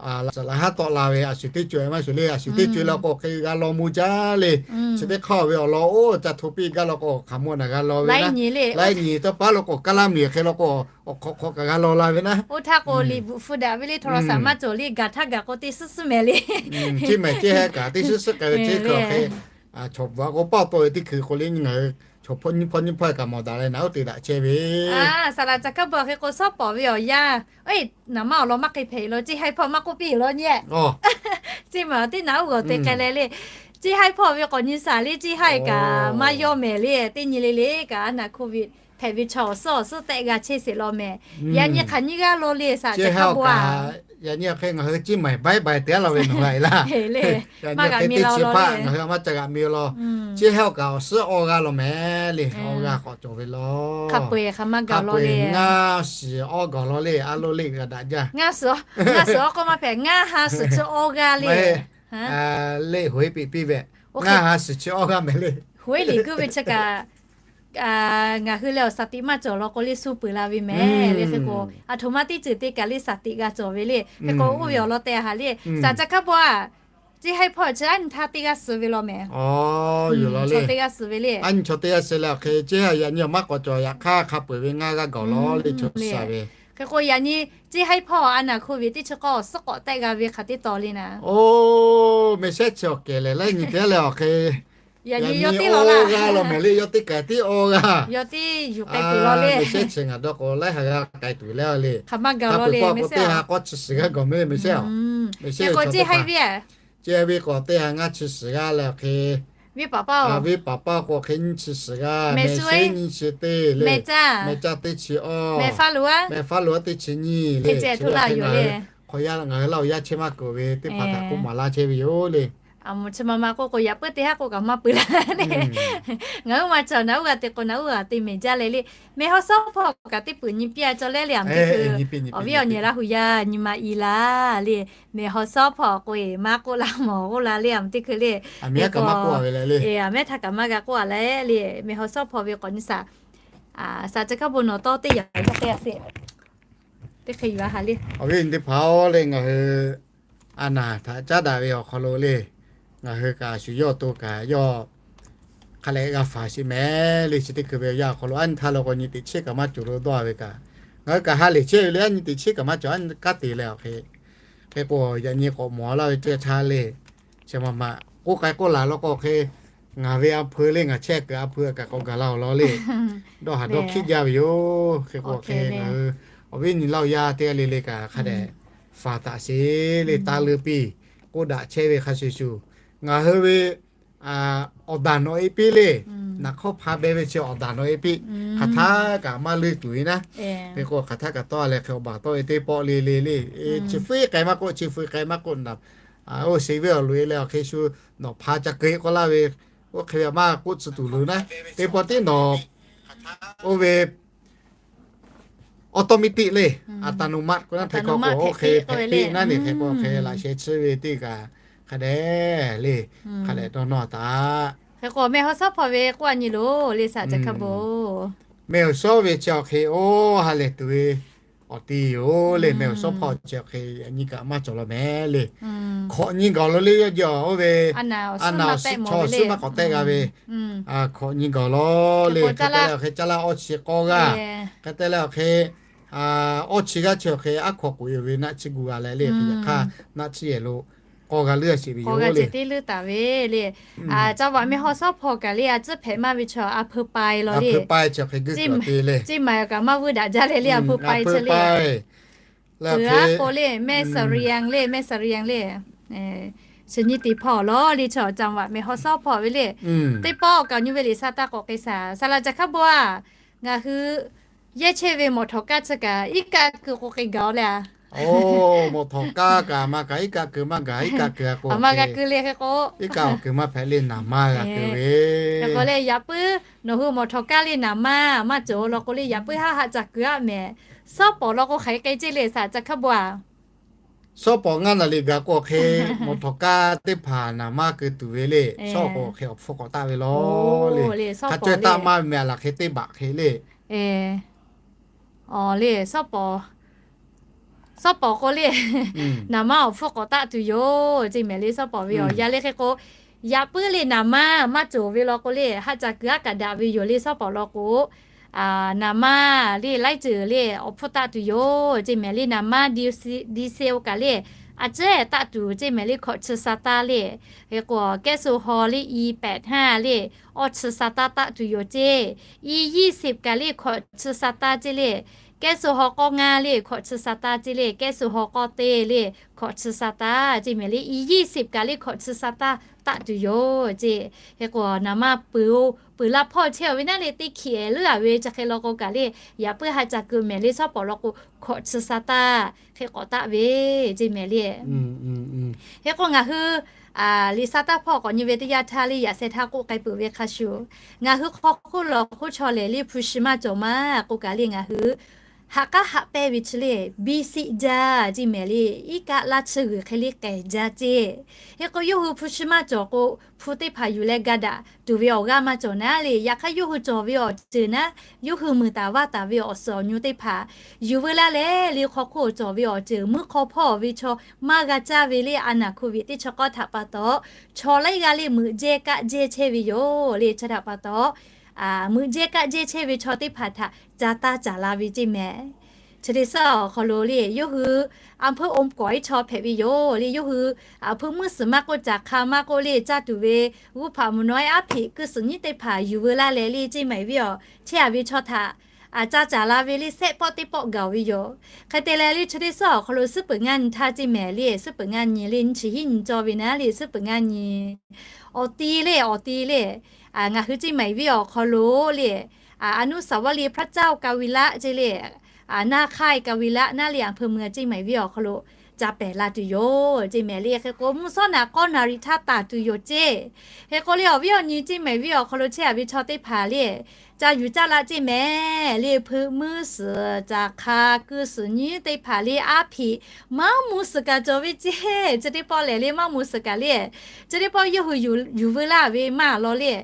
laꞈ haˉ tawˆ la ve a shu teˇ ceuˬ maˇ shuˍ le, a shu teˇ ceuˬ law k'o hk'e g'a law mvuh jaˇ le. Chi teˇ hk'aˇ ve awˬ lawn oˇ ca hto piˇ gaˇ law k'o hk'aˬ mawˇ naˬ g'a law ve, laiˉ nyi tawˇ paˉ law k'o kaˇ laˇ miˬ hk'e law k'o awˬ hk'awꞈ hk'awꞈ kaꞈ g'a law la ve naˉ. Oˇ htaˇ k'o liꞈ bvuhꞈ hpu daꞈ ve le, โทรศัพท์ maˇ cawˬ le, gaˬ htaˇ gaˬ k'o teˇ suhˉ suhˉ mehˍ le. Ceˇ mehˍ ceˇ hehˆ kaꞈ teˇ suhˉ suhˉ k'ai ve ceˇ hk'e awˬ hk'e, chaw bvuhꞈ a k'o paˇ taw ve teˇ hkui k'o le nyi ngaˬ hui chaw hpawˇ nyiˇ hpawˇ nyiˇ hpawˇ kaꞈ mawˬ daꞈ leh naˬ oˇ te daꞈ chehˇ ve. Saˍ laꞈ ca hkaˇ bvuhꞈ hk'e k'o shawˉ pawˍ ve awˬ yanˇ, naˍ maˇ awˬ lawn maˇ hk'e hpehꞈ law, ceˇ haiˇ hpawˇ maˇ k'oˆ piˇ law nyi. Ceˇ mehˍ teˇ naˬ oˇ g'awˬ te k'ai leh le, ceˇ haiˇ hpawˇ ve k'awꞈ nyi saˍ le, ceˇ haiˇ kaꞈ maˇ yawˇ mehˍ le, teˇ nyi le le kaꞈ a naˬ โควิด hpehꞈ ve chaw awˬ suhˉ awˬ suhˉ tehˆ g'a chehˇ sheˍ law mehˍ. Yaꞈ nyi hk'aˬ nyiˇ g'aˇ law le saˍ ca hkaˇ bvuhꞈ a. Yaꞈ nyi hk'e ngaˬ hui ceˇ mehˍ baiˉ baiˉ te a law ve nawˬ hui la. Yaꞈ nyi hk'e teˇ chi hpaˇ ngaˬ hui a maˇ ca g'aꞈ mi law. Ceˇ haiˇ awˬ kaꞈ awˬ suhˉ awˇ g'aˇ law mehˍ le, awˇ g'aˇ k'awꞈ cawˬ ve law. Hk'a peu-eˬ ngaˇ suhˍ awˇ g'aˇ law le, a lo le g'a daꞈ jaˇ. Ngaˇ suhˍ awˇ k'oˆ maˇ hpehꞈ, ngaˇ ha suhˍ chi awˇ g'aˇ le. Le hoꞈ e piˇ piˇ ve, ngaˇ ha suhˍ chi awˇ g'aˇ mehˍ le. Hoꞈ e liꞈ guˇ ve chi kaꞈ, ngaˬ hui leh awˬ shaˍ tiꞈ maˇ cawˬ law k'o le suh peuˬ la ve mehˍ le. Hk'e k'o aˬ htoꞈ ma teˇ ceuˬ te kaꞈ le shaˍ tiꞈ g'a cawˬ ve le. Hk'e k'o oˇ ve awˬ lawn te a haꞈ le, saˍ ca hkaˇ bvuhꞈ a. Ceˇ haiˇ hpawˇ chi aˉ nyi htaˇ teˇ g'aˇ suh ve law mehˍ. Teˇ g'aˇ suh ve le. Aˉ nyi chaw teˇ g'aˇ suh ve le. Aˉ nyi chaw teˇ g'aˇ suh leh awˬ hk'e ceˇ haiˇ yaꞈ nyi awˬ maˇ k'awꞈ cawˬ, yaꞈ hk'aˇ hk'a peu-eˬ ve ngaˇ g'aˇ gaˬ law le, chaw suh ve. Hk'e k'o yaꞈ nyi ceˇ haiˇ hpawˇ a naˍ hk'oˆ ve teˇ chi k'awˇ awˬ suhˉ k'awꞈ tehˆ g'a ve hk'aˬ teˇ taw le naˍ. Oˇ, mehˍ shehˉ chi awˬ kehˬ lehˬ, laiˉ nyi teˇ g'aˇ leh awˬ hk'e yaꞈ nyi yawˇ teˇ law laˇ g'a law mehˍ le, yawˇ teˇ k'ai teˇ awˇ g'aˇ. Yawˇ teˇ yuˬ k'ai tuˬ law le. Mehˍ shehˉ chi ngaˬ dawˇ k'o laiˉ ha g'a k'ai tuˬ leh le. Hk'aˬ ma gaˬ law le, mehˍ shehˉ a. K'awˇ chi suhˍ g'aˇ gaˬ mehˍ le, mehˍ shehˉ a. Mehˍ shehˉ k'o ceˇ haiˇ ve a. Ceˇ haiˇ ve k'o teˇ ha ngaˇ chi suhˍ g'aˇ leh awˬ hk'e, venˇ paˍ paˇ, venˇ paˍ paˇ k'o hk'e nyiˇ chi suhˍ g'aˇ, mehˍ shehˉ nyiˇ chi teˇ le, mehˍ caˇ teˇ chi awˇ, mehˍ faˉ lo a, mehˍ faˉ lo a teˇ chi nyiˇ le. Hk'e ceh hto laˇ yoˬ le. Hk'aw yaˇ ngaˬ hui laˇ-oˬ, yaˇ chehˇ maˇ keunˍ ve teˇ hpaˍ htaꞈ k'oˆ maˍ laˇ chehˇ ve yoˬ le. Aˬ moˍ chi ma ma k'oˆ k'o yaꞈ puiˉ teˇ haˉ k'oˆ kaꞈ maˇ peuˬ laˇ le. Ngaˬ hui ma chaw naˬ uˉ g'a te k'o naˬ uˉ g'a te mehˍ jaˇ leh le. Mehˍ haw sawˉ hpawˇ kaꞈ teˇ peuˬ nyi piˇ a cawˬ leh le, aˬ miˬ teˇ hkui awˬ viˉ awˬ nyi Laˇ hu yaˇ nyi ma i laˇ le. Mehˍ haw sawˉ hpawˇ k'o e maˇ k'oˆ laˇ mawˬ k'oˆ la le, aˬ miˬ teˇ hkui le. Aˬ miˉ htaˇ kaꞈ maˇ g'a k'oˆ a leh le. Mehˍ haw sawˉ hpawˇ ve k'awꞈ nyi saˍ, saˍ chi hkaˇ bon nawˬ tawˇ teˇ yanˇ hk'e te a sheˍ. Teˇ hk'e yuˬ a ha le. Awˬ viˉ awˬ nyi teˇ hpaˍ-oˬ le, ngaˬ hui a naˍ htaꞈ caˉ daꞈ ve awˬ hk'aw lo le, ngaˬ hui kaꞈ shu yawˇ to kaꞈ yawˇ hk'a leh g'a faˍ sheˍ mehˍ le. Chi teˇ hkui ve awˬ yanˇ awˬ hk'aw lo aˉ nyi htaˇ lo k'o nyi teꞈ chiˉ kaꞈ maˇ cawˬ lo dawˇ ve kaꞈ, ngaˬ hui kaꞈ ha lehˬ chehˇ ve le, aˉ nyi teꞈ chiˉ kaꞈ maˇ cawˬ, aˉ nyi kanˉ te leh awˬ hk'e, hk'e k'o yaꞈ nyi k'awꞈ mawˬ laˇ ve ceh htaˇ le. Chi ma ma k'oˆ k'ai k'oˆ laˬ law k'o hk'e, ngaˬ ve a hpui le, ngaˬ chehˇ kuiˬ a hpui kaꞈ k'awꞈ gaˬ la-oˬ law le. Dawˇ haˍ dawˇ hkiˆ jaˇ ve yoˬ. Hk'e k'o hk'e ngaˬ hui awˬ viˉ awˬ nyi Laˇ hu yaˇ teˇ g'aˇ le le kaꞈ hk'a dehꞈ faˍ taˍ sheˍ le, taˇ leuˇ piˇ k'oˆ daꞈ chehˇ ve hk'a shuˍ shuˍ, ngaˬ hui ve awˬ daˬ nawˬ e piˇ le. Naˬ hk'awˇ hpa beh ve chi awˬ daˬ nawˬ e piˇ. Hk'aˬ htaˇ kaꞈ maˇ leuˇ tuˬ ve naˉ. Hk'e k'o hk'aˬ htaˇ kaꞈ tawˇ leh hk'e awˬ baˬ tawˆ ve teˇ pawˆ le le le, chi fuiˉ k'ai maˇ k'oˆ, chi fuiˉ k'ai maˇ k'oˆ, naˬ oˇ sheˍ ve awˬ loꞈ e leh awˬ hk'e shu nawˬ hpa ca keu k'oˆ laˇ ve, oˇ hk'e ve maˇ k'oˆ tcuh tuˬ loˬ naˉ. Teˇ pawˆ tiˉ nawˬ oˇ ve automatic le, a taˍ nuˍ maˆ k'o naˉ hk'e k'o oˇ hk'e hpehꞈ piˇ naˉ le. Hk'e k'o hk'e laꞈ sheh tsuhˇ ve teˇ kaꞈ hk'a dehꞈ le, hk'a dehꞈ dawˇ nawˇ taꞈ. Hk'e k'o mehˍ haw sawˉ hpawˇ ve k'oˆ a nyi loˬ le, saˍ ca hkaˇ bon. Mehˍ haw sawˉ ve chi awˬ hk'e oˇ ha lehˬ tuˬ ve awˬ ti yoˬ le. Mehˍ haw sawˉ hpawˇ chi awˬ hk'e yaꞈ nyi kaꞈ maˇ cawˬ law mehˍ le. Hkawꞈ nyi gaˬ law le, yawˇ jawˇ oˇ ve a naˍ awˬ suhˉ maˇ k'awꞈ tehˆ g'a ve, hkawꞈ nyi gaˬ law le. Hk'e te leh awˬ hk'e caˇ laˇ awˇ chi k'awˇ g'aˇ, hk'e te leh awˬ hk'e awˇ chi g'aˇ chi awˬ hk'e aˉ hkawꞈ k'oꞈ e ve naˆ tsuhˇ gu g'a leh le, hk'e yaꞈ hk'aˇ naˆ tsuhˇ yehˬ lo k'awˇ g'a leuˇ a sheˍ ve yoˬ le. Teˇ leuˇ taˍ ve le. Caˇ vaꞈ mehˍ haw sawˉ hpawˇ kaꞈ le a tcuhˉ hpehꞈ maˇ ve chaw a hpeu pai law le. Ceˇ maˬ kaꞈ maˇ vuiˇ daꞈ jaˇ leh le, a hpeu pai chi le. Peuˬ aˉ k'o le, mehˆ saˍ riˍ le, mehˆ saˍ riˍ le, suhˍ nyi teˇ hpawˇ law le, chaw caˇ vaꞈ mehˍ haw sawˉ hpawˇ ve le. Teˇ pawˆ kaꞈ nyi ve liꞈ sa taˇ k'awꞈ k'ai saˍ, saˍ laꞈ ca hkaˇ bon a. Ngaˬ hui yehˇ chehˇ ve mawˬ htawˍ kaˇ chi kaꞈ iˉ kaˆ keu k'o k'ai gaˬ-oˬ le a. Mawˬ htawˍ kaˇ kaꞈ maˇ kaꞈ iˉ kaˆ keu maˇ gaˬ, iˉ kaˆ keu a k'o maˇ g'a keu le. Hk'e k'o iˉ kaˆ awˬ keu maˇ hpehꞈ le, naˍ maˇ g'a keu ve. Hk'e k'o le yaꞈ puiˉ nawˬ hui mawˬ htawˍ kaˇ le naˍ maˇ maˇ cawˬ law k'o le, yaꞈ puiˉ haˉ haꞈ ca kuiˬ aˉ mehˍ. Sawˉ pawˍ law k'o hk'aˬ hk'e ceh le, saˍ ca hkaˇ bon a. Sawˉ pawˍ ngaˇ naˍ riˍ gaˬ k'o hk'e mawˬ htawˍ kaˇ teˇ hpaˍ naˍ maˇ keu tuˬ ve le. Sawˉ k'o hk'e awˬ hpfuhˇ k'awꞈ taˆ ve law le. Hk'a caweh taˆ maˇ ve mehˍ a laˬ hk'e teˇ baꞈ hk'e le. Awˬ le, sawˉ pawˍ, sawˉ pawˍ k'o le, naˍ maˇ awˬ hpfuhˇ k'awꞈ taˆ tuˬ yoˬ ceˇ mehˍ le. Sawˉ pawˍ ve awˬ yanˇ le hk'e k'o, yaꞈ puiˉ le naˍ maˇ maˇ cawˬ ve law k'o le, haˆ ca kuiˬ aˉ kaꞈ daꞈ ve yoˬ le. Sawˉ pawˍ law k'o, naˍ maˇ le laiˉ ceuˬ le awˬ hpfuhˇ taˆ tuˬ yoˬ ceˇ mehˍ le. Naˍ maˇ di se oˇ kaꞈ le a ciˉ taˆ tuˬ ceˇ mehˍ le, hkawꞈ chi sa taˇ le. Hk'e k'o kehˉ so haw le i pehꞈ htaˇ le awˇ chi sa taˇ taˆ tuˬ yoˬ ceˇ. I yehˇ siˍ kaꞈ le hkawꞈ chi sa taˇ ceˇ le. Kehˉ so haw k'awˇ ngaˇ le hkawꞈ chi sa taˇ ceˇ le. Kehˉ so haw k'awˇ teˇ le hkawꞈ chi sa taˇ ceˇ mehˍ le. I yehˇ siˍ kaꞈ le hkawꞈ chi sa taˇ taˆ tuˬ yoˬ ceˇ. Hk'e k'o naˍ maˇ peuˬ, peuˬ laˇ hpawˇ chehˇ ve naˉ le teˇ hkiˬ leuˉ a ve chi hk'e law k'o kaꞈ le, yaꞈ puiˉ haˆ ca kuiˬ mehˍ le. Sawˉ pawˍ law k'o hkawꞈ chi sa taˇ hk'e k'awꞈ taˆ ve ceˇ mehˍ le. Hk'e k'o ngaˬ hui liꞈ sa taˇ hpawˇ k'awꞈ nyi ve teˇ yanˇ htaˇ le, yaꞈ sheh htaˇ k'oˆ k'ai peuˬ ve hk'a shuˍ, ngaˬ hui hk'aw hk'oˆ lawˬ hk'oˆ chaw lehˬ le hpu shi maˇ cawˬ maˇ k'o kaꞈ le, ngaˬ hui haꞈ k'aˉ haꞈ pehnˇ ve chi le, biˇ siˆ jaˇ ceˇ mehˍ le. Iˉ kaˆ laˇ chi g'uiˬ hk'e le k'ehˬ jaˇ ceˇ. Hk'e k'o, yawˇ hui hpu shi maˇ cawˬ k'o, hpu teˇ hpaˍ yuˬ leh ga daꞈ tuˬ ve awˬ g'aˇ maˇ cawˬ naˉ le. Yaꞈ hk'aˇ, yawˇ hui cawˬ ve awˬ ceuˬ naˉ, yawˇ hui muiˬ taˍ vaˇ taˍ ve awˬ suhˍ awˬ nyu teˇ hpaˍ yuˬ veu laˇ leh, le hk'aw hk'oˆ cawˬ ve awˬ ceuˬ mvuhˇ hk'aw hpawˇ ve chaw maˇ g'a caˇ ve le, a naˍ hko viꞈ teˇ chi k'awˇ htaꞈ pa taw, chaw laiˉ g'aˇ le meuꞈ jehˇ kaˆ jehˇ chehˇ ve yoˬ le. Chi htaꞈ pa taw, meuꞈ jehˇ kaˆ jehˇ chehˇ ve chaw teˇ hpaˍ htaꞈ ca taˇ caˍ la ve ceˇ mehˍ. Chi teˇ suhˉ awˬ hk'aw lo le, yawˇ hui a hpeuˆ oˇ kawˍ iˉ chaw hpehꞈ ve yoˬ le. Yawˇ hui a hpeuˆ meuˇ suhˍ maˇ k'oˆ, caˬ hk'a maˇ k'oˆ le, caˇ tuˬ ve g'uˇ hpaꞈ mvuhˬ nawˉ iˉ aˉ hpiꞈ kuˇ suhˍ nyiˉ teˇ hpaˍ yuˬ veu laˇ leh le, ceˇ mehˍ ve awˬ chehˇ a ve chaw htaꞈ caˇ caˍ la ve le, sehˆ pawˆ teˇ pawˆ gaˬ ve yoˬ. Hk'e te leh le, chi teˇ suhˉ awˬ hk'aw lo suhˉ peuˬ ngaˇ nyi htaˇ ceˇ mehˍ le, suhˉ peuˬ ngaˇ nyi le, nyi chi hiˉ nyi cawˇ ve naˉ le, suhˉ peuˬ ngaˇ nyi awˬ ti le, awˬ ti le, ngaˬ hui ceˇ mehˍ ve awˬ hk'aw lo le, อนุสาวรีย์พระเจ้ากาวิละ ceˇ le, naˇ hk'aiˇ กาวิละ naˉ le, a hpeuꞈ meuˇ ceˇ mehˍ ve awˬ hk'aw lo ca pehˬ la tuˬ yoˬ ceˇ mehˍ le. Hk'e k'o, mvuhˇ shawˉ naꞈ k'awˇ naˍ riˍ htaˇ taˍ tuˬ yoˬ ceˇ. Hk'e k'o le, awˬ viˉ awˬ nyi ceˇ mehˍ ve awˬ hk'aw lo chehˇ a ve chaw teˇ hpaˍ le, ca yuˬ caˇ la ceˇ mehˍ le. Hpeuꞈ meuˇ suhˍ, caˬ hk'a kuˇ suhˍ nyiˉ teˇ hpaˍ le, aˉ hpiꞈ maˇ mvuh suhˍ kaꞈ cawˬ ve ceˇ. Chi teˇ pawˆ lehˬ le, maˇ mvuh suhˍ kaꞈ le, chi teˇ pawˆ yawˇ hui yuˬ veu laˇ ve maˇ law le,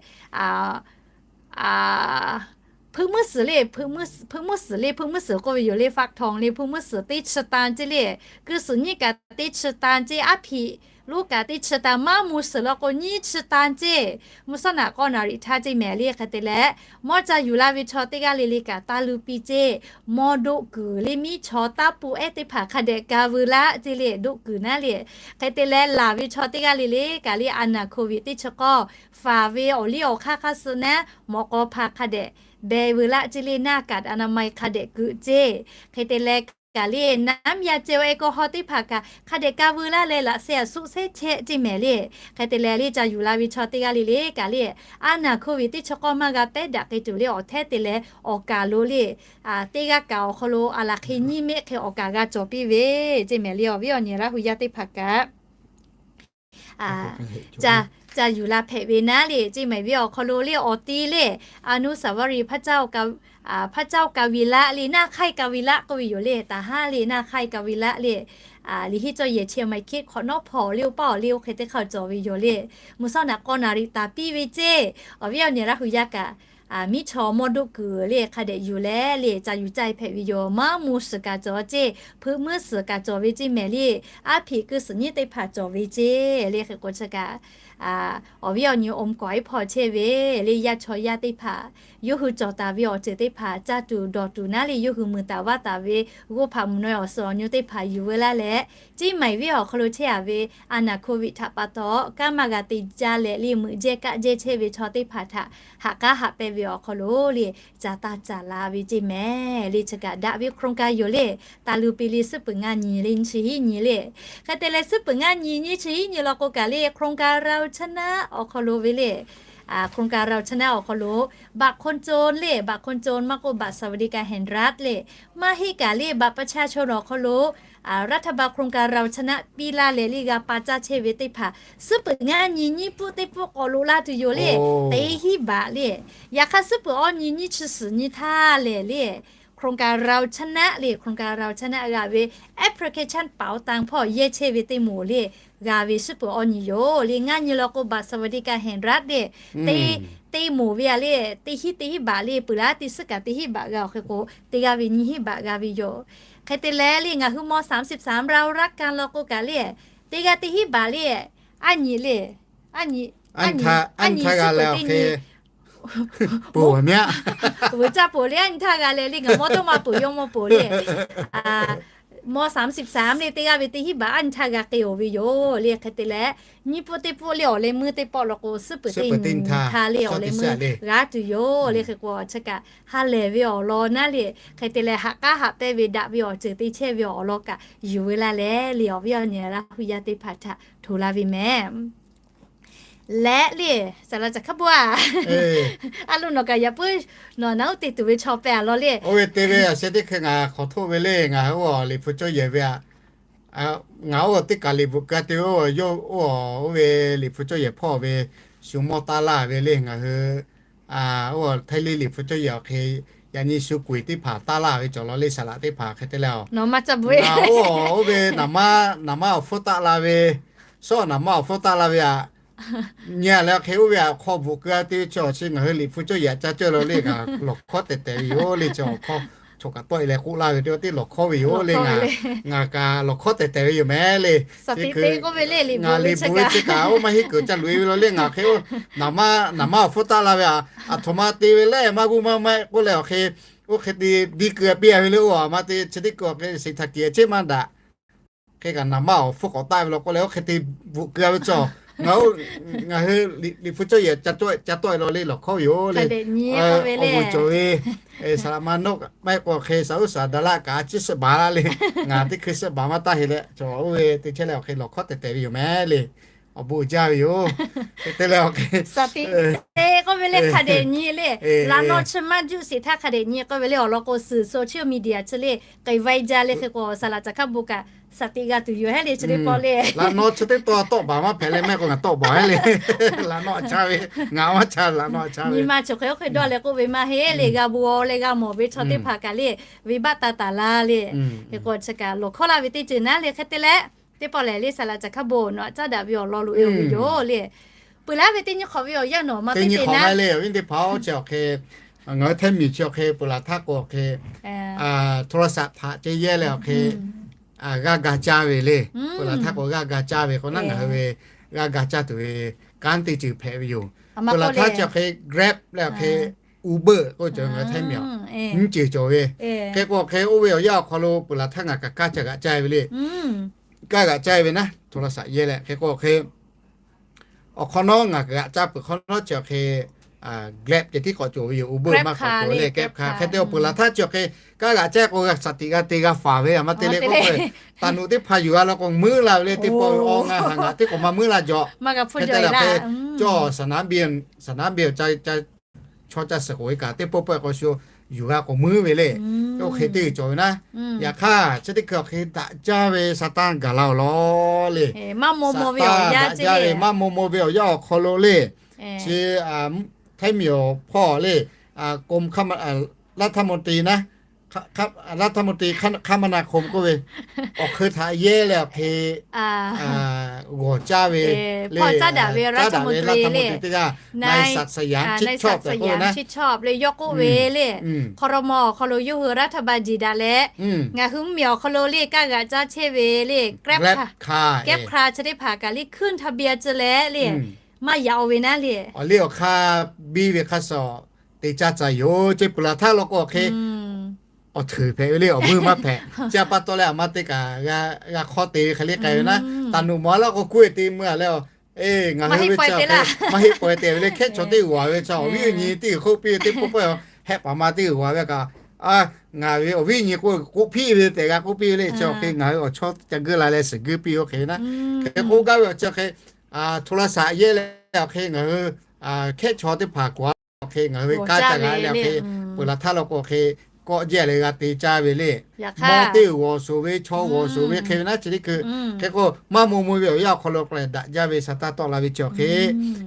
hpeuꞈ meuˇ suhˍ le, hpeuꞈ meuˇ suhˍ le, hpeuꞈ meuˇ suhˍ k'oˆ ve yoˬ le, ฟักทอง le, hpeuꞈ meuˇ suhˍ teˇ chi tan ceˇ le, kuˇ suhˍ nyiˉ kaꞈ teˇ chi tan ceˇ, aˉ hpiꞈ loˉ kaꞈ teˇ chi tan, maˇ mvuh suhˍ law k'o nyiˇ chi tan ceˇ. Mvuhˇ shawˉ naꞈ k'awˇ naˍ riˍ htaˇ ceˇ mehˍ le. Hk'e te leh, mawˇ ca yuˬ la ve chaw teˇ g'aˇ le le kaꞈ taˇ luˇ piˇ ceˇ. Mawˇ doˆ kuiˬ le, miˉ chaw taˇ pu ehˉ teˇ hpaˍ hk'a dehꞈ ka veu laˇ ceˇ le, doˆ kuiˬ naˉ le. Hk'e te leh, laˬ ve chaw teˇ g'aˇ le le kaꞈ le, a naˍ hko viꞈ teˇ chi k'awˇ faˍ ve awˬ liˇ awˬ hk'aˇ hk'aˇ suh naˉ, mawꞈ k'aw hpa hk'a dehꞈ beh veu laˇ ceˇ le, หน้ากากอนามัย hk'a dehꞈ keuꞈ ceˇ. Hk'e te leh kaꞈ le, น้ำยาเจล แอลกอฮอล์ teˇ hpaˍ kaꞈ hk'a dehꞈ ka veu laˇ leh, laꞈ sheh a suˆ shehˉ chehˇ ceˇ mehˍ le. Hk'e te leh le, ca yuˬ la ve chaw teˇ g'aˇ le le kaꞈ le, a naˍ hko viꞈ teˇ chi k'awˇ maˇ g'a pehˉ daꞈ k'ai tuˬ le, awˬ hteˉ te leh awˬ kaˍ lo le, teˇ g'aˇ kaꞈ awˬ hk'aw lo a laˬ hk'e nyiˇ mehˆ hk'e awˬ kaˍ g'a cawˬ piˇ ve ceˇ mehˍ le. Awˬ viˉ awˬ nyi Laˇ hu yaˇ teˇ hpaˍ kaꞈ ca yuˬ la hpehꞈ ve naˉ le, ceˇ mehˍ ve awˬ hk'aw lo le, awˬ ti le, อนุสาวรีย์พระเจ้ากา พระเจ้ากาวิละ le, naˇ hk'aiˇ กาวิละ k'oˆ ve yoˬ le. Taˍ haˉ le, naˇ hk'aiˇ กาวิละ le, liꞈ hiˆ cawˇ yehˬ chi maˇ hkehˉ hk'awꞈ nawˉ hpawˇ le, oˇ paˆ awˬ le oˇ hk'e teˇ hk'aˇ cawˬ ve yoˬ le. Mvuhˇ shawˉ naꞈ k'awˇ naˍ riˍ taˍ piˇ ve ceˇ. Awˬ viˉ awˬ nyi Laˇ hu yaˇ kaꞈ, miˉ chaw mawˇ doˆ kuiˬ le hk'a dehꞈ yuˬ leh le, ca yuˬ caˇ hpehꞈ ve yoˬ. Maˇ mvuh suhˍ kaꞈ cawˬ ceˇ, hpeuꞈ meuˇ suhˍ kaꞈ cawˬ ve ceˇ mehˍ le, aˉ hpiꞈ kuˇ suhˍ nyiˉ teˇ hpaˍ cawˬ ve ceˇ le. Hk'e k'o chi kaꞈ, awˬ viˉ awˬ nyi องค์กร iˉ hpawˇ chehˇ ve le, yaˇ chaw yaˇ teˇ hpaˍ yawˇ hui cawˬ taˍ ve awˬ ceuˬ teˇ hpaˍ caˇ tuˬ dawˬ tuˬ naˉ le, yawˇ hui muiˬ taˍ vaˇ taˍ ve g'oˇ hpaꞈ mvuhˬ naweh awˬ suhˍ awˬ nyu teˇ hpaˍ yuˬ veu laˇ leh, ceˇ mehˍ ve awˬ hk'aw lo chehˇ a ve a naˍ hko viꞈ htaꞈ pa taw, kanˉ maˇ g'a te jaˇ leh le, meuꞈ jehˇ kaˆ jehˇ chehˇ ve chaw teˇ hpaˍ htaꞈ haꞈ k'aˉ haꞈ pehnˇ ve awˬ hk'aw lo le, ca taˇ caˍ la ve ceˇ mehˍ le. Chi kaꞈ daꞈ ve โครงการ yoˬ le. Taˇ luˇ piˇ le, suhˉ peuˬ ngaˇ nyi le, nyi chi hiˉ nyi le. Hk'e te leh suhˉ peuˬ ngaˇ nyi, nyi chi hiˉ nyi law k'o kaꞈ le, โครงการเราชนะ awˬ hk'aw lo ve le, โครงการเราชนะ awˬ hk'aw lo บัตรคนจน le, บัตรคนจน maˇ k'oˆ บัตรสวัสดิการแห่งรัฐ le, maˇ heˆ kaꞈ le, บัตรประชาชน awˬ hk'aw lo รัฐบาล โครงการเราชนะ piˇ laˇ leh le, g'a pa caˇ chehˇ ve teˇ hpaˍ suhˉ peuˬ ngaˇ nyi nyiˇ pfuhˆ teˇ pfuhˆ k'awꞈ loꞈ laˇ tuˬ yoˬ le. Teˇ hiˉ baꞈ le. Yaꞈ hk'aˇ suhˉ peuˬ awˇ nyi nyiˇ chi suhˍ nyi htaˇ lehˬ le, โครงการเราชนะ le, โครงการเราชนะ g'a ve application เป๋าตัง hpawˇ yehˇ chehˇ ve teˇ moˍ le, g'a ve suhˉ peuˬ awˇ nyi yoˬ le. Ngaˇ nyi law k'o บัตรสวัสดิการแห่งรัฐ le, teˇ moˍ ve a le, teˇ hiˉ teˇ hiˉ baꞈ le, peuˬ laˇ teˇ suhˉ kaꞈ teˇ hiˉ baꞈ g'a awˬ hk'e k'o, teˇ g'aˇ ve nyiˇ hiˉ baꞈ g'a ve yoˬ. Hk'e te leh le, ngaˬ hui ม.สามสิบสาม เรารักกัน law k'o kaꞈ le, teˇ g'aˇ teˇ hiˉ baꞈ le, aˉ nyi le, aˉ nyi, aˉ nyi suhˉ peuˬ teˇ nyi veuꞈ caˇ poˬ le, aˉ nyi htaˇ g'a leh le, ngaˬ mawˇ tawˇ maˇ peuˬ, yawˇ mawˇ poˬ le, ม.สามสิบสาม le, teˇ g'aˇ ve teˇ hiˉ baꞈ aˉ nyi htaˇ g'a k'ai-oˬ ve yoˬ le. Hk'e te leh, nyiˇ pfuhˆ teˇ pfuhˆ le, awˬ leh meuˇ teˇ pawˆ law k'o, suhˉ peuˬ teˇ nyi htaˇ le, awˬ leh meuˇ g'a tuˬ yoˬ le. Hk'e k'o, chi kaꞈ ha lehˬ ve awˬ lawn naˉ le. Hk'e te leh, haꞈ k'aˉ haꞈ pehnˇ ve daꞈ ve awˬ ceuˬ te chehˇ ve awˬ lawn kaꞈ yuˬ veu laˇ leh le, awˬ viˉ awˬ nyi Laˇ hu yaˇ teˇ hpaˍ htaꞈ htoꞈ laˇ ve mehˍ. Leh le, saˍ laꞈ caˬ hkaˉ bawˇ a, a lo nawˬ kaꞈ yaꞈ puiˉ nawˬ naˉ uˉ te tuˬ ve chaw pehˍ a law le. Oˇ ve te ve a sheh teˇ hkui ngaˬ hk'awꞈ htoˆ ve le, ngaˬ hui oˇ liꞈ hpu cawˇ yehˬ ve a, ngaˬ oˇ teˇ kaˬ liꞈ bvuhꞈ ka te ve, oˇ yawˇ oˇ ve liꞈ hpu cawˇ yehˬ hpawˇ ve shu mawˇ taˇ laˇ ve le. Ngaˬ hui oˇ Htaiˇ liˇ liꞈ hpu cawˇ yehˬ awˬ hk'e yaꞈ nyi shu kuˬ eˬ teˇ hpaˍ taˆ laˇ ve cawˬ law le, saˍ laꞈ teˇ hpaˍ hk'e te leh a. Ngaˬ oˇ ve naˍ maˇ, naˍ maˇ awˬ hpfuhˇ taˆ la ve, sawˉ naˍ maˇ awˬ hpfuhˇ taˆ la ve aꞈ, nyi a leh hk'e oˇ ve aꞈ hk'aw bvuhꞈ keu a te ve chi awˬ chi ngaˬ hui liꞈ hpu cawˇ yaꞈ ca cawˇ law le, ngaˬ lawˬ hkawˉ tehˬ tehˬ ve yoˬ le, chi awˬ hk'aw choˬ kaꞈ tawˆ e leh k'oˆ laˇ ve teˇ lawˬ hkawˉ ve yoˬ le, ngaˬ kaꞈ lawˬ hkawˉ tehˬ tehˬ ve yoˬ mehˍ le. Ngaˬ liꞈ bvuhꞈ ve chi kaꞈ oˇ maˇ heˆ kuiˬ ca loꞈ e ve law le, ngaˬ hk'e oˇ naˍ maˇ awˬ hpfuhˇ taˆ la ve aꞈ, aˬ htoꞈ ma te ve lehˬ maˇ g'uˇ maˇ mehˆ k'oˆ leh awˬ hk'e, oˇ hk'e te diˇ keu a piˇ a ve le, oˇ aꞈ ma te chi teˇ keu awˬ hk'e seˍ htaꞈ kehˬ chehˇ maˇ daꞈ. Hk'e kaꞈ naˍ maˇ awˬ hpfuhˇ k'awꞈ taˆ ve law k'oˆ leh oˇ hk'e te bvuhꞈ keu a ve cawˬ. Ngaˬ oˇ, ngaˬ hui liꞈ hpu cawˇ yaꞈ ca tawˆ e law le, lawˬ hkawˉ ve yoˬ le. Awˬ vuˬ cawˬ ve saˍ laꞈ ma nawˉ maˇ heˆ k'o hk'e saˍ uˉ saˍ daˍ laˆ kaꞈ a ciˉ suhˆ baˬ la le. Ngaˬ teˇ hkui suhˆ baˬ maˇ taˇ heˆ leh cawˬ, oˇ ve te chehˇ leh awˬ hk'e lawˬ hkawˉ tehˬ tehˬ ve yoˬ mehˍ le. Awˬ bon uiˍ jaˇ ve yoˬ. Hk'e te leh awˬ hk'e, saˍ tiꞈ te k'oˆ ve le hk'a dehꞈ nyi le. Laꞈ naw chi maˇ juˆ sheˍ htaˇ hk'a dehꞈ nyi k'oˆ ve le, awˬ lawn k'o suhˍ social media chi le k'ai vaiˇ jaˇ le, hk'e k'o saˍ laꞈ caˬ hk'a bon kaꞈ saˍ tiꞈ g'a tuˬ yoˬ heˆ le chi teˇ pawˆ le. Laꞈ naw chi teˇ taw tawˆ baˬ maˇ hpehꞈ leh mehˆ k'o ngaˬ tawˆ baˬ heˆ le. Laꞈ naw a ca ve, ngaˬ maˇ ca laꞈ naw a ca ve. Nyi ma chi hk'e oˇ hk'e dawˇ leh k'oˆ ve maˇ heˆ le, g'a bon leh g'a mawˬ ve chaw teˇ hpaˍ kaꞈ le, venˇbaˆ taˇ taˍ la le. Hk'e k'o chi kaꞈ lawˬ hkawˉ laˇ ve teˇ ceuˬ naˉ le hk'e te leh, teˇ pawˆ lehˬ le saˍ laꞈ caˬ hk'a bon nawˬ caˉ daꞈ ve awˬ lawn loꞈ e ve yoˬ le. Peuˬ laˇ ve teˇ nyi hk'awꞈ ve awˬ yanˇ nawˬ ma teˇ te naˉ le, awˬ viˉ teˇ hpaˍ-oˬ, chi awˬ hk'e ngaˬ hui htehˇ miˬ chi awˬ hk'e peuˬ laˬ htaˇ k'o awˬ hk'e โทรศัพท์ htaꞈ ceh yehˇ leh awˬ hk'e g'aˇ ga caˇ ve le. Peuˬ laˬ htaˇ k'o g'aˇ ga caˇ ve k'o naˉ ngaˬ hui ve g'aˇ ga caˇ tuˬ ve kanˉ teˇ ceuˬ hpehꞈ ve yoˬ. Peuˬ laˬ htaˇ chi awˬ hk'e Grab leh awˬ hk'e Uber k'oˆ cawˬ ve ngaˬ hui htehˇ miˬ a nyiˇ ceuˬ cawˬ ve. Hk'e k'o awˬ hk'e oˇ ve awˬ yanˇ awˬ hk'aw lo peuˬ laˬ htaˇ ngaˬ kaꞈ kaˇ ca g'aꞈ caˇ ve le. Kaˇ g'aꞈ caˇ ve naˉ โทรศัพท์ yehˇ leh hk'e k'o awˬ hk'e awˬ hk'awꞈ nawˉ ngaˬ kaꞈ g'aꞈ caˇ peuˬ hk'awꞈ nawˉ chi awˬ hk'e Grab ceh tiˉ k'awꞈ cawˬ ve yoˬ, Uber maˇ k'awꞈ cawˬ le, Grab hk'a hk'e te awˬ peuˬ laˬ htaˇ chi awˬ hk'e kaˇ g'aꞈ caˇ k'o g'a saˍ tiꞈ g'a te g'a faˍ ve a ma te le k'oˆ k'o, taˍ nuꞈ teˇ hpaˍ yuˬ g'a law k'o meuˉ la ve le, teˇ pawˆ ve awˬ ngaˬ haˍ ngaˬ teˇ k'awꞈ maˇ meuˉ la jaw. Hk'e te leh hk'e cawˬ saˍ naˉ biˇ awˬ ca chaw ca suhˍ k'oꞈ e kaꞈ teˇ pawˆ pawehˇ k'aw shu yuˬ g'a k'awꞈ meuˉ ve le. Oˇ hk'e teˇ g'uiˬ cawˬ ve naˉ. Yaꞈ hk'aˇ chi teˇ hkui awˬ hk'e daꞈ jaˇ ve Saˍtanˍ gaˬ la awˬ lawn le. Saˍtanˍ daꞈ jaˇ ve maˇ maw maw ve awˬ yanˇ awˬ hk'aw lo le. Chi htaiˇ miˬ awˬ hpawˇ le, รัฐมนตรี naˉ, รัฐมนตรีคมนาคม k'oˆ ve awˬ hk'eun htaꞈ yehˇ leh awˬ hk'e g'awˬ caˇ ve le, caˇ daꞈ ve รัฐมนตรี teˇ g'aˇ นายศักดิ์สยาม ชิดชอบ tehꞈ k'oˆ ve naˉ, ชิดชอบ le yawˇ k'oˆ ve le. Hk'aw raw maw awˬ hk'aw lo yawˇ hui รัฐบาล jiˬ daꞈ leh ngaˬ hui mvuhˇ miˬ awˬ hk'aw lo le kaˇ g'aꞈ caˇ chehˇ ve le, Grab hk'a, Grab hk'a chi teˇ hpaˍ kaꞈ le ขึ้นทะเบียน ceh leh le maˇ yaꞈ-o ve naˉ le. Awˬ liˇ awˬ hk'aˇ biˇ ve hk'a shuˍ te caˇ ca yoˬ. Chi peuˬ laˬ htaˇ law k'o awˬ hk'e awˬ ceuˬ hpehꞈ ve le, awˬ meuˇ maˇ hpehꞈ. Chi a pa taw leh a ma te kaꞈ g'a hk'awˇ te ve hk'e le k'ai ve naˉ, taˍ nuꞈ mawˬ a laˇ k'o kuˇ e te meuˇ a leh, ngaˬ hui ve chi awˬ hk'e maˇ heˆ pawehˇ te ve le, hkehˉ chaw teˇ g'uiˬ a ve chi awˬ viˉ awˬ nyi teˇ g'uiˬ k'oˆ piˇ ve, teˇ pawˆ pawehˇ hehˆ paˍ ma teˇ g'uiˬ a ve kaꞈ, ngaˬ ve awˬ viˉ awˬ nyi k'oˆ piˇ ve tehꞈ g'a k'oˆ piˇ ve le. Chi awˬ hk'e ngaˬ hui awˬ chawˇ ca geuˆ la leh suhˍ geuˆ piˇ ve oˇ hk'e naˉ. Hk'e k'oˆ gaˇ ve awˬ chi awˬ hk'e โทรศัพท์ yehˇ leh awˬ hk'e ngaˬ hui hkehˉ chaw teˇ hpaˍ k'oꞈ a awˬ hk'e ngaˬ hui ve kanˉ ca g'a leh awˬ hk'e peuˬ laˬ htaˇ law k'o awˬ hk'e kawˆ jehˇ leh g'a te caˇ ve le. Mawˇ teˇ g'uiˬ g'awˬ shoˍ ve, chaw g'awˬ shoˍ ve hk'e ve naˉ chi teˇ hkui. Hk'e k'o maˇ maw maw ve awˬ yanˇ awˬ hk'aw lo k'ai daꞈ jaˇ ve Saˍtanˍ tawˆ la ve chi awˬ hk'e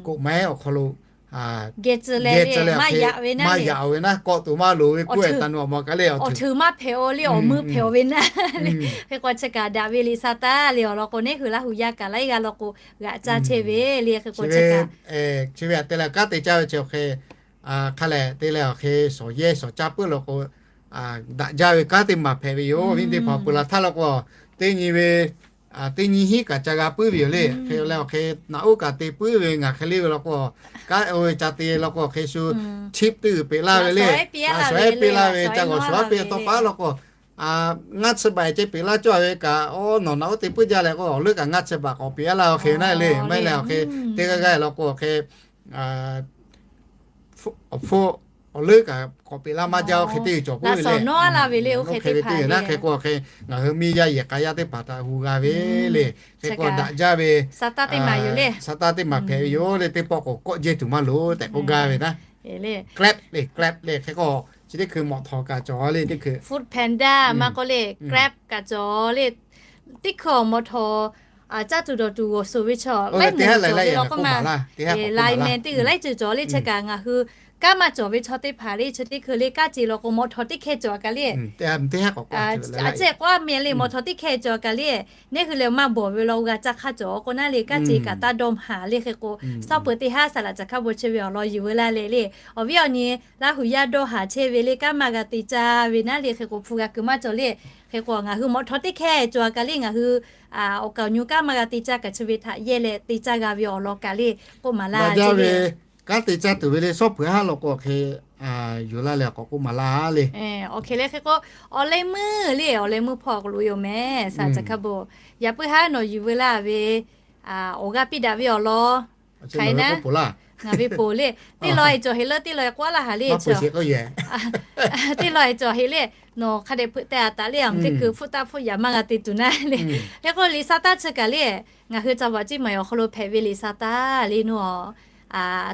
k'oꞈ ma ehˉ awˬ hk'aw lo geh tcuh leh maˇ yaꞈ-o ve naˉ, kawˆ tuˬ maˇ loˍ ve k'oˆ e taˍ nuꞈ awˬ ma kaꞈ le, awˬ ceuˬ maˇ hpehꞈ-o le, awˬ meuˇ hpehꞈ-o ve naˉ le. Hk'e k'o chi kaꞈ daꞈ ve le Saˍtanˍ le awˬ lawn k'o neˉ hui laˇ hui yaˇ kaꞈ laiˉ g'aˇ law k'o g'aꞈ caˇ chehˇ ve le. Hk'e k'o chi kaꞈ chi ve aꞈ te leh kanˉ te caˇ ve chi awˬ hk'e hk'a lehˬ te leh awˬ hk'e shawˍ yehˇ shawˍ caˇ puiˉ law k'o daꞈ jaˇ ve kanˉ teˇ maˬ hpehꞈ ve yoˬ. Viˉ teˇ hpaˍ peuˬ laˬ htaˇ law k'o teˇ nyi ve teˇ nyi hinˉ kaꞈ ca g'a puiˉ ve yoˬ le. Hk'e leh awˬ hk'e naꞈ uˉ kaꞈ te puiˉ ve ngaˬ hk'e le ve law k'o, kanˉ oˇ ve ca te law k'o hk'e shu chip teˇ g'uiˬ peꞈ laˇ ve le. Laꞈ shawˍ ehˉ piˇ laˇ ve, ca g'awˬ shawˍ ehˉ piˇ tawˇ pa law k'o, ngaˇ chi baꞈ ceh peꞈ laˇ cawˇ ve kaꞈ, aw nawˬ naꞈ uˉ te puiˉ jaˇ leh k'o awˬ leuˉ kaꞈ ngaˇ chi baꞈ k'awꞈ peꞈ laˇ ve hk'e naˉ le. Maˇ heˆ leh awˬ hk'e teˇ g'aˇ g'aˇ law k'o awˬ hk'e awˬ hpfuhˇ awˬ leuˉ kaꞈ k'awꞈ peꞈ laˇ maˇ jaˇ oˇ hk'e teˇ g'uiˬ cawˬ puiˉ ve le. Oˇ hk'e ve teˇ g'uiˬ naˉ hk'e k'o awˬ hk'e ngaˬ hui miˇ yaˇ yehˬ k'a yaˇ teˇ hpaˍ htaꞈ hu g'a ve le. Hk'e k'o daꞈ jaˇ ve Saˍtanˍ teˇ maˬ yoˬ le. Teˇ pawˆ k'o kawˆ jehˇ tuˬ maˇ loˍ tehꞈ k'oˆ gaˇ ve naˉ. Grab le, Grab le hk'e k'o chi teˇ hkui mawꞈ htawˍ kaꞈ cawˬ le teˇ hkui. Food Panda maˇ k'oˆ le, Grab kaꞈ cawˬ le. Teˇ hkui awˬ mawꞈ htawˍ caˇ tuˬ dawˬ tuˬ g'awˬ shoˍ ve chaw laiˉ meuˬ cawˬ ve law k'o maˬ, lineman teˇ g'uiˬ laiˉ ceuˬ cawˬ le. Chi kaꞈ ngaˬ hui kanˉ maˇ cawˬ ve chaw teˇ hpaˍ le, chi teˇ hkui le kanˉ ce law k'o, mawꞈ htawnˍ teˇ hkeh cawˬ a kaꞈ le, a cehˇ k'awꞈ k'oˆ a ceˇ k'oˆ a meh le, mawꞈ htawnˍ teˇ hkeh cawˬ a kaꞈ le, neˇ hui lehˬ maˇ bawˬ ve law, g'a caˇ hk'aˇ cawˬ k'o naˉ le, kanˉ ce kaꞈ taˇ dawˇ haˍ le. Hk'e k'o, suhˉ peuˬ teˇ haˉ saˍ laꞈ caˬ hk'a bon chehˇ ve awˬ lawn yuˬ veu laˇ leh le, awˬ viˉ awˬ nyi Laˇ huˍ yaˇ dawˇ haˍ chehˇ ve le, kanˉ maˇ g'a te caˇ ve naˉ le, hk'e k'o hpu g'a kuiˬ maˇ cawˬ le. Hk'e k'o, ngaˬ hui mawꞈ htawnˍ teˇ hkeh cawˬ a kaꞈ le, ngaˬ hui awˬ kaˍ awˬ nu kanˉ maˇ g'a te caˇ kaꞈ chi ve htaꞈ yehˇ leh te caˇ g'a ve awˬ lawn kaꞈ le k'oˆ maˍ laˇ ve. Kanˉ te caˇ tuˬ ve le, suhˉ peuˬ haˉ law k'o hk'e yuˬ laˇ leh k'awꞈ k'oˆ maˍ laˇ le. Awˬ hk'e le hk'e k'o, awˬ leh meuˇ le, awˬ leh meuˇ hpawˇ k'o loꞈ e yoˬ meh, saˍ laꞈ caˬ hk'a bon. Yaꞈ puiˉ haˉ nawˬ yuˬ veu laˇ ve awˬ g'aˇ piˇ daꞈ ve awˬ lawn hk'aˬ hk'e naˉ, ngaˬ ve ponˬ le, teˇ law e cawˬ heꞈ leuˉ teˇ law e k'oˆ laˇ haˍ le, teˇ law e cawˬ heꞈ le, nawˬ hk'a dehꞈ hpeuꞈ teh a taˍ le, a teˇ hkui hpfuhˆ taˆ hpfuhˆ yaꞈ maˇ g'a te tuˬ naˉ le. Hk'e k'o, liꞈ sa taˇ chi kaꞈ le, ngaˬ hui ca vaꞈ ciˇ maˍ awˬ hk'aw lo hpehꞈ ve liꞈ sa taˇ le nawˬ,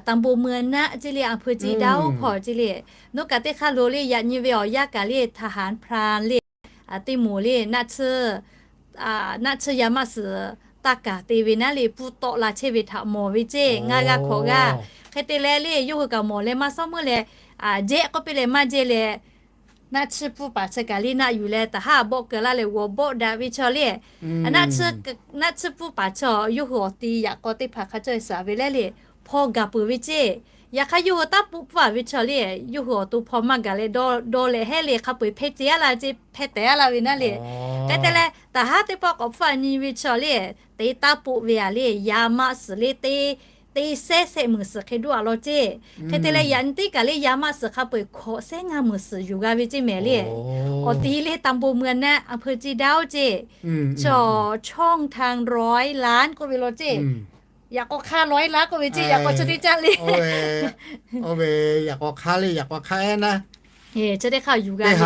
ตำบลเมืองนะ ceˇ le, อำเภอเชียงดาว hpawˇ ceˇ le, nawˬ kaꞈ teˇ hk'aˇ lo le, yaꞈ nyi ve awˬ yanˇ kaꞈ le, ทหารพราน le, teˇ moˍ le, naˆ tsuhˇ naˆ tsuhˇ yaˇ maˆ suhˍ taˇ kaˍ te ve naˉ le, pfuhˇ tawˆ la chehˇ ve htaꞈ mawˬ ve ceˇ, ngaˬ g'a hkawꞈ g'a. Hk'e te leh le, yawˇ hui kaꞈ mawˬ leh maˇ suhˉ meuˇ leh, jehˇ k'oˆ piˇ leh maˇ jehˇ leh, naˆ tsuhˇ pfuhˇ paˍ chi kaꞈ le naˆ yuˬ leh, taˍ haˉ bawˆ keu laˇ leh g'awˬ bawˆ daꞈ ve chaw le. Naˆ tsuhˇ pfuhˇ paˍ chi yawˇ hui awˬ ti yaꞈ k'aw teˇ hpaˍ hk'a cawˇ e suhˍ ve leh le, hpaw gaˬ peuˬ ve ceˇ. Yaꞈ hk'aˇ yawˇ hui taˇ poˆ pfuhˇ a ve chaw le, yawˇ hui awˬ to hpaw maˇ gaˬ leh dawˇ leh heˉ le, hk'a peu-eˬ hpehˇ ce a la ceˇ, hpehˇ tehˬ a la ve naˉ le. Hk'e te leh, taˍ haˉ teˇ pawˆ k'awꞈ pfuhˇ a nyi ve chaw le, te taˇ poˆ ve a le, yaˇ maˆ suhˍ le, teˇ shehˉ shehˆ meunˍ suhˍ hk'e duˆ a law ceˇ. Hk'e te leh, yaꞈ nyi teˇ kaˬ le yaˇ maˆ suhˍ hk'a peu-eˬ hkawꞈ shehˉ ngaˇ meunˍ suhˍ yuˬ g'a ve ceˇ mehˍ le. Awˬ ti le ตำบลเมืองนะ อำเภอเชียงดาว ceˇ, ช่องทางร้อยล้าน k'oˆ ve law ceˇ. Yaꞈ k'aw hk'aˇ ร้อยล้าน k'oˆ ve ceˇ, yaꞈ k'aw chi teˇ caˇ le. Oˇ ve yaꞈ k'aw hk'aˇ le, yaꞈ k'aw hk'aˇ ehˉ naˉ, chi teˇ hk'aˇ yuˬ g'a ve,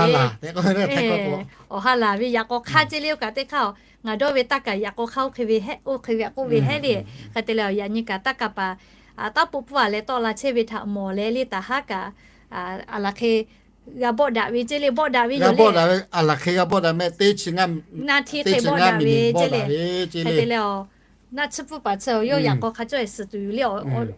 awˬ ha laˬ ve yaꞈ k'aw hk'aˇ ceˇ le. Oˇ kaꞈ teˇ hk'aˇ, ngaˬ dawˇ ve taˇ kaˍ yaꞈ k'aw hk'aˇ oˇ hk'e ve heˉ, oˇ hk'e ve k'oˆ ve heˉ le. Hk'e te leh, yaꞈ nyi kaꞈ taˇ kaˍ paˍ taˇ poˆ pfuhˇ a leh tawˆ la chehˇ ve htaꞈ mawˬ leh le, taˍ haˉ kaꞈ a laˬ hk'e g'a bawˆ daꞈ ve ceˇ le, bawˆ daꞈ ve yoˬ le. A laˬ hk'e g'a bawˆ daꞈ meh, teˇ chi ngaˇ, na hti hk'e bawˆ daꞈ ve ceˇ le. Hk'e te leh, naˆ tsuhˇ pfuhˇ paˍ chi yawˇ yaꞈ k'aw hk'a cawˇ e suhˍ tuˬ yoˬ le.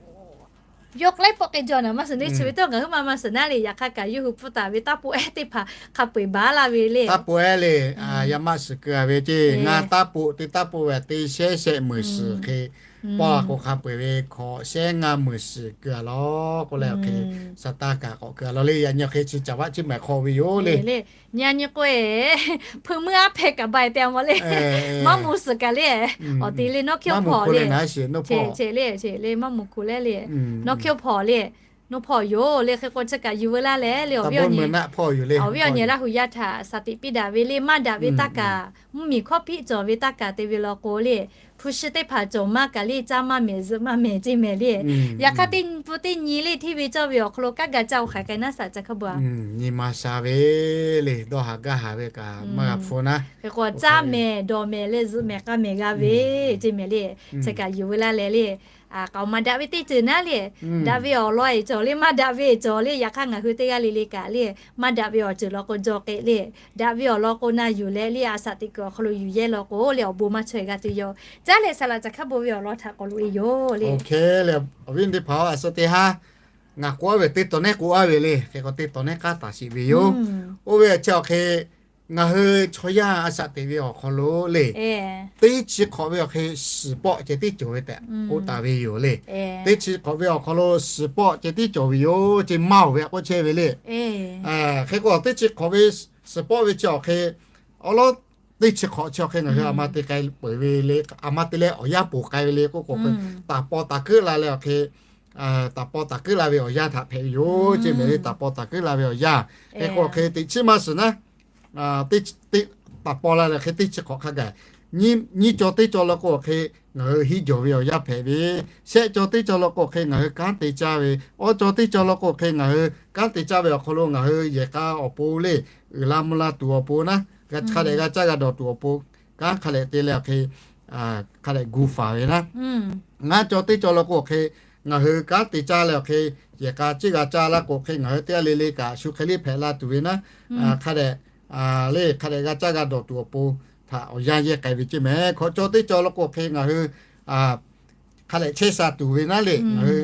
Yawˇ k'lehˉ pawˆ k'ai jaw naˍ maˇ suhˍ neˇ chi ve tawˇ ngaˬ hui maˇ maˇ suhˍ naˉ le. Yaꞈ hk'aˇ kaꞈ yawˇ hui pfuhˇ taˍ ve taˇ poˆ ehˉ teˇ hpaˍ hk'a peu-eˬ baˬ laˇ ve le. Taˇ poˆ ehˉ le, yaˇ maˆ suhˍ keu a ve ceˇ, ngaˇ taˇ poˆ teˇ taˇ poˆ ve teˇ shehˉ shehˆ meunˍ suhˍ hk'e pawˆ a k'o hk'a peu-eˬ ve hkawꞈ shehˉ ngaˇ meunˍ suhˍ keu a law k'oˆ leh, awˬ hk'e sa taˇ kaˍ k'awꞈ keu a law le. Yaꞈ nyi awˬ hk'e chi caˍ vaˆ ciˇ mehˍ hk'aw ve yoˬ le. Nyi a nyi k'o, hpui meuˇ aˉ hpehˇ kaꞈ ba e te a mawˬ le. Maˇ mvuh suhˍ kaꞈ le, awˬ ti le nawˇ hkiˇ hpawˍ le, le maˇ mvuh hk'o le, nawˇ hkiˇ hpawˍ le, nawˇ hpawˍ yoˬ le. Hk'e k'o chi kaꞈ yuˬ veu laˇ leh le, awˬ viˉ awˬ nyi Laˇ huˍ yaˇ htaꞈ saˍ tiꞈ piˇ daꞈ ve le, maˇ daꞈ ve taˇ kaˍ, mvuhˇmiˬ hkawˇ hpiˆ cawˬ ve taˇ kaˍ te ve law k'o le, hpu shi teˇ hpaˍ cawˬ maˇ kaꞈ le, caˇ maˇ mehˍ zuhꞈ maˇ mehˍ ceˇ mehˍ le. Yaꞈ hk'aˇ teˇ nyi pfuhˇ teˇ nyi le hteˇ ve cawˇ ve awˬ hk'aw lo kanˉ ga caˇ o hk'aˬ hk'e naˉ saˍ ca hk'a bon a. Nyi ma sha ve le, dawˇ haˍ gaˇ haˍ ve kaꞈ maˇ g'a hpu naˉ. Hk'e k'o caˇ mehˍ dawˬ mehˍ leh zuhꞈ mehˍ k'a mehˍ g'a ve ceˇ mehˍ le. Chi kaꞈ yuˬ veu laˇ leh le, k'aoˍ maˍ daꞈ ve teˇ ceuˬ naˉ le, daꞈ ve awˬ lawn e cawˬ le, maˇ daꞈ ve cawˬ le. Yaꞈ hk'aˇ ngaˬ hui teˇ g'aˇ le le kaꞈ le, maˇ daꞈ ve awˬ ceuˬ law k'o jaw k'ai le, daꞈ ve awˬ lawn k'o na yuˬ leh le, a saˍ tiꞈ kuiˬ awˬ hk'aw lo yuˬ yehˇ law k'o le, awˬ bon maˇ chaweh g'a tuˬ yoˬ. Caˇ leh saˍ laꞈ ca hk'a bon ve awˬ lawn htaꞈ k'awꞈ loꞈ e yoˬ le. Awˬ viˉ teˇ hpaˍ-oˬ, a suhˉ teˇ haˉ ngaˬ k'oˆ a ve teˇ taw nehˉ k'oˆ a ve le, hk'e k'o teˇ taw nehˉ k'aˉ taˍ sheˍ ve yoˬ. Oˇ ve chi awˬ hk'e ngaˬ hui chaw yaˇ a saˍ tiꞈ ve awˬ hk'aw lo le, teˇ chi hk'awꞈ ve awˬ hk'e suhˍ pawˆ ceh tiˉ cawˬ ve tehꞈ k'oˆ taˍ ve yoˬ le. Teˇ chi hk'awꞈ ve awˬ hk'aw lo suhˍ pawˆ ceh tiˉ cawˬ ve yoˬ ceˇ maˇ oˬ ve k'oˆ chehˇ ve le. Hk'e k'o teˇ chi hk'awꞈ ve suhˍ pawˆ ve chi awˬ hk'e, awˬ lawn teˇ chi hk'awꞈ chi awˬ hk'e ngaˬ hui a ma te k'ai peuˬ ve le, a ma te leh awˬ yanˇ poˬ k'ai ve le k'oˆ k'o, taˍ paw taˍ keuˆ la leh awˬ hk'e, taˍ paw taˍ keuˆ la ve awˬ yanˇ htaꞈ hpehꞈ ve yoˬ ceˇ mehˍ le. Taˍ paw taˍ keuˆ la ve awˬ yanˇ hk'e k'o awˬ hk'e teꞈ chiˉ maˇ suhˍ naˉ, teˇ, taˍ paw la leh hk'e teˇ chi hk'awꞈ hk'a gaˬ, nyiˇ cawˬ teˇ cawˬ law k'o awˬ hk'e ngaˬ hui hiˉ jawˬ ve awˬ yanˇ hpehꞈ ve, shehˆ cawˬ teˇ cawˬ law k'o awˬ hk'e ngaˬ hui kanˉ te caˇ ve, awˇ cawˬ teˇ cawˬ law k'o awˬ hk'e ngaˬ hui kanˉ te caˇ ve awˬ hk'aw lo ngaˬ hui yehˬ k'a awˬ pon le, uiˍ la mvuh la tuˬ awˬ pon naˉ, hk'a dehꞈ g'a caˇ g'a dawˬ tuˬ awˬ pon, kanˉ hk'a dehꞈ te leh awˬ hk'e, hk'a dehꞈ gu faˍ ve naˉ, ngaˇ cawˬ teˇ cawˬ law k'o awˬ hk'e ngaˬ hui kanˉ te caˇ leh awˬ hk'e, yehˬ k'a ciˇ g'a caˇ la k'o awˬ hk'e ngaˬ hui teˇ g'aˇ le le kaꞈ shu hk'e le hpehꞈ la tuˬ ve naˉ, hk'a dehꞈ le hk'a dehꞈ g'a caˇ g'a dawˬ tuˬ awˬ pon htaꞈ awˬ yanˇ yehˇ k'ai ve ceˇ mehˍ. Hkawꞈ cawˬ teˇ cawˬ law k'o awˬ hk'e ngaˬ hui hk'a lehꞈ chehˇ sha tuˬ ve naˉ le. Ngaˬ hui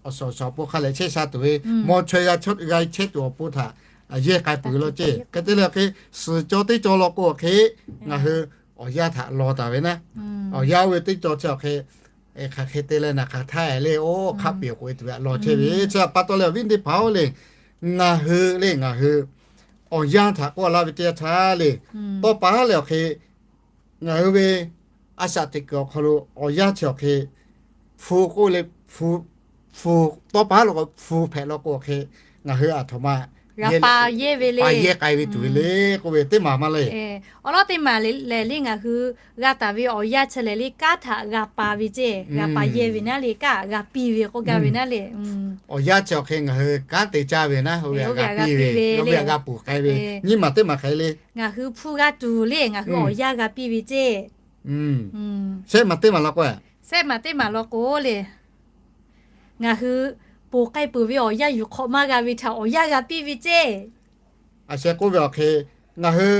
awˬ suhˍ awˬ suhˍ awˬ pon hk'a lehꞈ chehˇ sha tuˬ ve, mawˬ chaweh g'a chehˇ tuˬ awˬ pon htaꞈ yeˇ k'ai peuˬ ve law ceˇ. Hk'e te leh awˬ hk'e, suhˍ caw teˇ caw law k'o awˬ hk'e, ngaˬ hui awˬ yanˇ htaꞈ law taˍ ve naˉ. Awˬ yanˇ oˇ ve teˇ caw chi awˬ hk'e, hk'aˬ hk'e te leh naˍ hk'aˬ htaˇ e le, oˇ hk'aˆ peˍ k'oꞈ e tuˬ ve law chehˇ ve. Chi pa taw leh awˬ viˉ teˇ hpaˍ oˇ le, ngaˬ hui le, ngaˬ hui awˬ yanˇ htaꞈ k'oˆ laˇ ve teˇ yanˇ htaˇ le, tawˇ pa haˉ leh awˬ hk'e, ngaˬ hui ve a shaꞈ teꞈ kuiˬ awˬ hk'aw lo awˬ yanˇ chi awˬ hk'e, hpu k'oˆ le, hpu, tawˇ pa haˉ law k'o hpu hpehꞈ law k'o awˬ hk'e, ngaˬ hui aˬ htoꞈ ma pa yeˇ k'ai ve tuˬ ve le k'oˆ ve teˇ maˬ maˇ le. Awˬ lawn teˇ maˬ lehˬ le, ngaˬ hui g'a taˍ ve awˬ yanˇ chi lehˬ le, kanˉ htaꞈ g'a pa ve ceˇ, g'a pa yeˇ ve naˉ le, kanˉ g'a piˇ ve k'oˆ gaˇ ve naˉ le. Awˬ yanˇ chi awˬ hk'e ngaˬ hui kanˉ te caˇ ve naˉ, oˇ ve htaꞈ g'a piˇ ve, oˇ ve htaꞈ g'a ponˬ k'ai ve, nyiˇ maˬ teˇ maˬ hk'e le. Ngaˬ hui hpu g'a tuˬ le, ngaˬ hui awˬ yanˇ g'a piˇ ve ceˇ. Sehˆ maˬ teˇ maˬ law k'o, sehˆ maˬ teˇ maˬ law k'o le, ngaˬ hui ponˬ k'ai peuˬ ve awˬ yanˇ yuˬ hk'awꞈ maˇ g'a ve htaꞈ awˬ yanˇ g'a piˇ ve ceˇ. A sheh k'oˆ ve awˬ hk'e, ngaˬ hui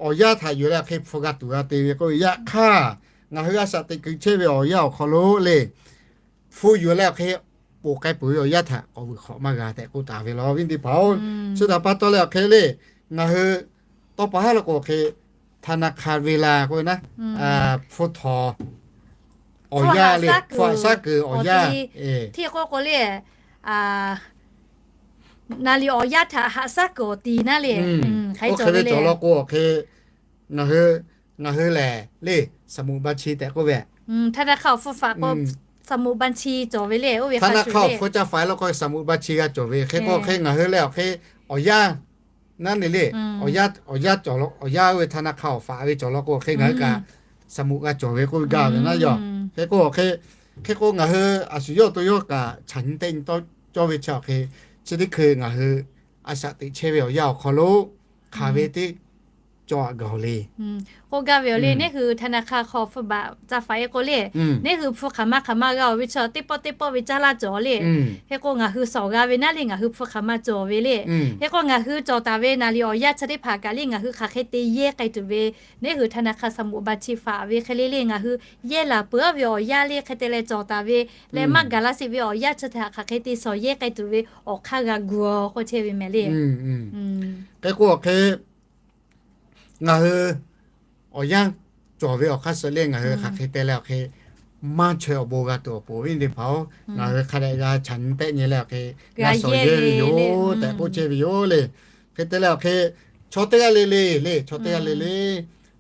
awˬ yanˇ htaꞈ yuˬ leh awˬ hk'e hpu g'a tuˬ g'a te ve k'oˆ ve yaꞈ hk'aˇ, ngaˬ hui a shaꞈ teꞈ kuiˬ chehˇ ve awˬ yanˇ awˬ hk'aw lo le, hpu yuˬ leh awˬ hk'e ponˬ k'ai peuˬ ve awˬ yanˇ htaꞈ k'awꞈ vuiˬ hk'awꞈ maˇ g'a tehꞈ k'oˆ taˍ ve law, awˬ viˉ teˇ hpaˍ oˬ. Chi htaꞈ pa taw leh awˬ hk'e le, ngaˬ hui tawˇ pa haˉ law k'o awˬ hk'e, ธนาคาร ve la k'oˆ ve naˉ, hpu htawnˍ awˬ yanˇ le, hpu haꞈ shaˉ kuiˬ awˬ yanˇ, hteˇ k'oˆ k'o le, naˍ liˍ awˬ yanˇ htaꞈ haꞈ shaˉ kuiˬ awˬ ti naˉ le. Oˇ hk'e ve cawˬ law k'o awˬ hk'e, ngaˬ hui, ngaˬ hui lehˬ le, สมุดบัญชี tehꞈ k'oˆ ve, ธนาคาร awˬ hpu faꞈ k'o สมุดบัญชี cawˬ ve le, oˇ ve ธนาคาร awˬ hpu caˇ faˍ law k'o สมุดบัญชี g'a cawˬ ve. Hk'e k'o awˬ hk'e ngaˬ hui leh awˬ hk'e awˬ yanˇ naˉ ne le, awˬ yanˇ, awˬ yanˇ cawˬ, awˬ yanˇ oˇ ve ธนาคาร awˬ faꞈ ve cawˬ law k'o awˬ hk'e ngaˬ hui kaꞈ สมุด g'a cawˬ ve k'oˆ ve gaˇ ve naˉ yoˬ. Hk'e k'o awˬ hk'e, hk'e k'o ngaˬ hui a shu yawˇ to yawˇ kaꞈ chaꞈ nyi tehˆ nyi tawˇ cawˇ ve chi awˬ hk'e, chi teˇ hkui ngaˬ hui a shaꞈ teꞈ chehˇ ve awˬ yanˇ awˬ hk'aw lo hk'aˬ ve teˇ cawˬ aꞈ gaˬ le. K'oˆ gaˇ ve awˬ le, neˇ hui ธนาคาร hk'aw hpu baꞈ caˇ faˍ e k'o le, neˇ hui hpu hk'aˬ ma hk'aˬ ma g'a-oˬ ve chaw teˇ pawˆ teˇ pawˆ ve caˇ laˇ cawˬ le. Hk'e k'o ngaˬ hui shawˍ g'a ve naˉ le, ngaˬ hui hpu hk'aˬ ma cawˬ ve le. Hk'e k'o ngaˬ hui cawˬ taˍ ve naˍ liˍ awˬ yanˇ chi teˇ hpaˍ kaꞈ le ngaˬ hui hk'aˬ hk'e te yehˇ k'ai tuˬ ve, neˇ hui ธนาคาร สมุดบัญชี faꞈ ve hk'e le le ngaˬ hui yehˇ laˬ peuˬ ve awˬ yanˇ le hk'e te leh cawˬ taˍ ve leh maˇ gaˬ laˇ sheˍ ve awˬ yanˇ chi htaꞈ hk'aˬ hk'e te shawˍ yehˇ k'ai tuˬ ve awˬ hk'aˇ g'a gu-a k'oˆ chehˇ ve mehˍ le. Hk'e k'o awˬ hk'e ngaˬ hui awˬ yanˇ cawˬ ve awˬ hk'aˇ suh le ngaˬ hui hk'aˬ hk'e te leh awˬ hk'e maˇ chaweh awˬ bon g'a tuˬ awˬ pon, viˉ teˇ hpaˍ oˬ, ngaˬ hui hk'a dehꞈ g'a chaꞈ nyi tehˆ nyi leh awˬ hk'e g'a shawˍ yehˇ ve yoˬ tehꞈ k'oˆ chehˇ ve yoˬ le. Hk'e te leh awˬ hk'e chaw teˇ g'aˇ le le le, chaw teˇ g'aˇ le le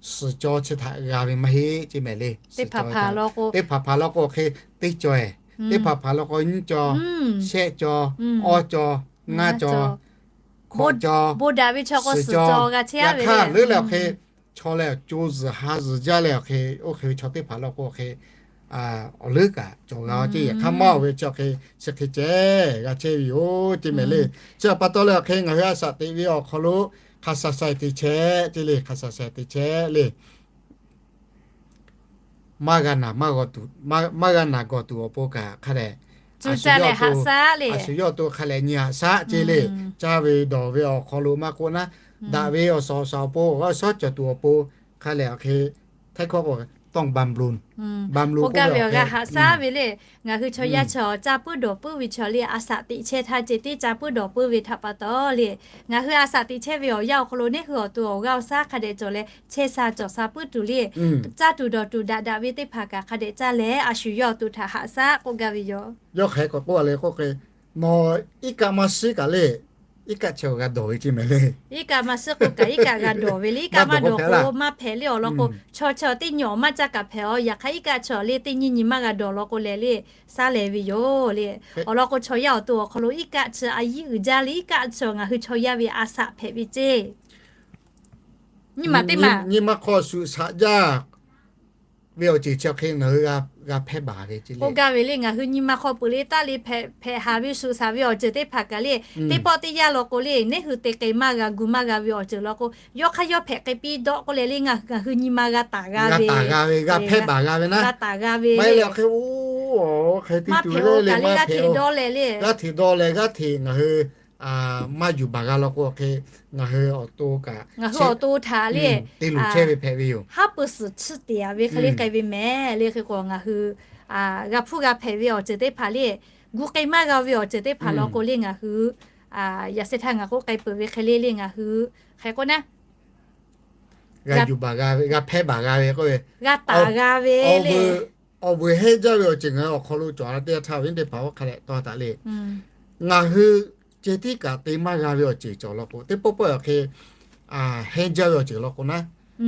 suhˍ caw chi htaꞈ g'a ve maˇ heˆ ceˇ mehˍ le. Teˇ hpaˍ hpaˍ law k'o, teˇ hpaˍ hpaˍ law k'o awˬ hk'e teˇ caw-e, teˇ hpaˍ hpaˍ law k'o nyiˇ caw, shehˆ caw, awˇ caw, ngaˇ caw, hkawꞈ caw, bon daꞈ ve chaw k'o suhˍ caw g'a chehˇ ve le. Yaꞈ hk'aˇ leuˉ leh awˬ hk'e chaw leh co zuhˬ ha zuhˬ jaˇ leh awˬ hk'e, oˇ hk'e ve chaw teˇ hpaˍ law k'o awˬ hk'e awˬ leuˉ kaꞈ cawˬ g'a ceˇ. Yaꞈ hk'aˇ maˇ oˬ ve chi awˬ hk'e chi hk'e ceh g'a chehˇ ve yoˬ ceˇ mehˍ le. Chi pa taw leh awˬ hk'e ngaˬ hui a shaꞈ teꞈ ve awˬ hk'aw lo hk'a sha sha te chehˇ ceˇ le, hk'a sha sha te chehˇ le. Maˇ g'a naˬ maˇ g'a tuˬ, maˇ g'a naˬ gawˬ tuˬ awˬ pon kaꞈ hk'a dehꞈ a shu yawˇ to hk'a lehꞈ nyi haꞈ shaˉ ceˇ le. Caˇ ve dawˬ ve awˬ hk'aw lo maˇ k'oˆ naˉ, daꞈ ve awˬ suhˍ awˬ suhˍ awˬ pon awˬ g'aˇ shaˉ cawˬ tuˬ awˬ pon hk'a lehꞈ awˬ hk'e htaiˇ hkawˇ k'o ต้องบำรุง บำรุง k'oˆ gaˇ ve awˬ g'aˇ haꞈ shaˉ ve le. Ngaˬ hui chaw yaˇ chaw caˇ puiˉ dawˬ puiˉ ve chaw le a shaꞈ teꞈ chehˇ htaˇ ceˇ tiˉ caˇ puiˉ dawˬ puiˉ ve htaꞈ pa taw le, ngaˬ hui a shaꞈ teꞈ chehˇ ve awˬ yanˇ awˬ hk'aw lo neˇ hui awˬ to awˬ g'aˇ awˬ shaˉ hk'a dehꞈ cawˬ leh chehˇ sha cawˬ sha puiˉ tuˬ le. Caˇ tuˬ dawˬ tuˬ daꞈ daꞈ ve teˇ hpaˍ kaꞈ hk'a dehꞈ caˇ leh a shu yawˇ awˬ to htaꞈ haꞈ shaˉ k'oˆ gaˇ ve yoˬ. Yawˇ hk'aˬ hk'e k'awꞈ k'oˆ a le k'oˆ hk'e, nawˬ iˉ kaˆ maˇ shiˉ kaꞈ le, iˉ kaˆ chi awˬ g'a dawˬ ve ceˇ mehˍ le. Iˉ kaˆ maˇ shiˉ k'o kaꞈ iˉ kaˆ g'a dawˬ ve le. Iˉ kaˆ maˇ dawˬ k'o maˇ hpehꞈ le. Awˬ lawn k'o chaw chaw teˇ nyi awˬ maˇ caˇ kaꞈ hpehꞈ-aw. Yaꞈ hk'aˇ iˉ kaˆ chi awˬ le teˇ nyi nyi maˇ g'a dawˬ lawn k'o leh le, shaˉ leh ve yoˬ le. Awˬ lawn k'o chaw yaˇ awˬ to awˬ hk'aw lo iˉ kaˆ chi a yiˉ uiˍ jaˇ le. Iˉ kaˆ chi ngaˬ hui chaw yaˇ ve a shaꞈ hpehꞈ ve ceˇ. Nyi ma teˇ maˬ nyi ma hk'aw shuˍ shaꞈ jaˇ ve awˬ ceuˬ chi awˬ hk'e ngaˬ hui g'a hpehˇ baˬ ve ceˇ le. K'oˆ gaˇ ve le, ngaˬ hui nyi ma hk'aw peuˬ le taˇ le hpehꞈ haˍ ve shuˍ shaꞈ ve awˬ ceuˬ teˇ hpaˍ kaꞈ le, teˇ pawˆ teˇ yanˇ law k'o le neˇ hui te k'ai maˇ g'a gu maˇ g'a ve awˬ ceuˬ law k'o, yawˇ hk'aˇ yawˇ hpehꞈ k'ai piˇ dawˆ k'oˆ leh le, ngaˬ hui nyi ma g'a taˍ g'a ve, g'a hpehˇ baˬ g'a ve naˉ, g'a taˍ g'a ve le. Maˇ heˆ le awˬ hk'e oˇ hk'e te tuˬ le le, g'aˇ hteꞈ dawˇ leh le, g'aˇ hteꞈ dawˇ leh g'aˇ hteꞈ ngaˬ hui maˇ yuˬ baˬ g'a law k'o awˬ hk'e, ngaˬ hui awˬ to kaꞈ ngaˬ hui awˬ to htaꞈ le te luˬ chehˇ ve hpehꞈ ve yoˬ. Haˉ pui suhˍ chiˇ te-a ve hk'e le k'ai ve mehˍ le. Hk'e k'o ngaˬ hui g'a hpuˇ g'a hpehꞈ ve awˬ ceuˬ teˇ hpaˍ le, gu k'ai maˇ g'a ve awˬ ceuˬ teˇ hpaˍ law k'o le ngaˬ hui, yaꞈ sheh htaˇ ngaˬ k'oˆ k'ai peuˬ ve hk'e le le ngaˬ hui, hk'e k'o naˉ, g'a yuˬ baˬ g'a ve, g'a hpehˇ baˬ g'a ve k'oˆ ve, g'a taˍ g'a ve le. Awˬ vuiˬ hehnˇ jaˇ ve awˬ ceuˬ ngaˬ hui awˬ hk'aw lo cawˬ la teˇ g'aˇ htaˇ awˬ viˉ teˇ hpaˍ oˇ hk'a leh tawˇ taˍ le. Ngaˬ hui ceh tiˉ kaꞈ te maˇ g'a ve awˬ ceuˬ cawˬ law k'o, teˇ pawˆ pawˆ awˬ hk'e hehnˇ jaˇ ve awˬ ceuˬ law k'o naˉ,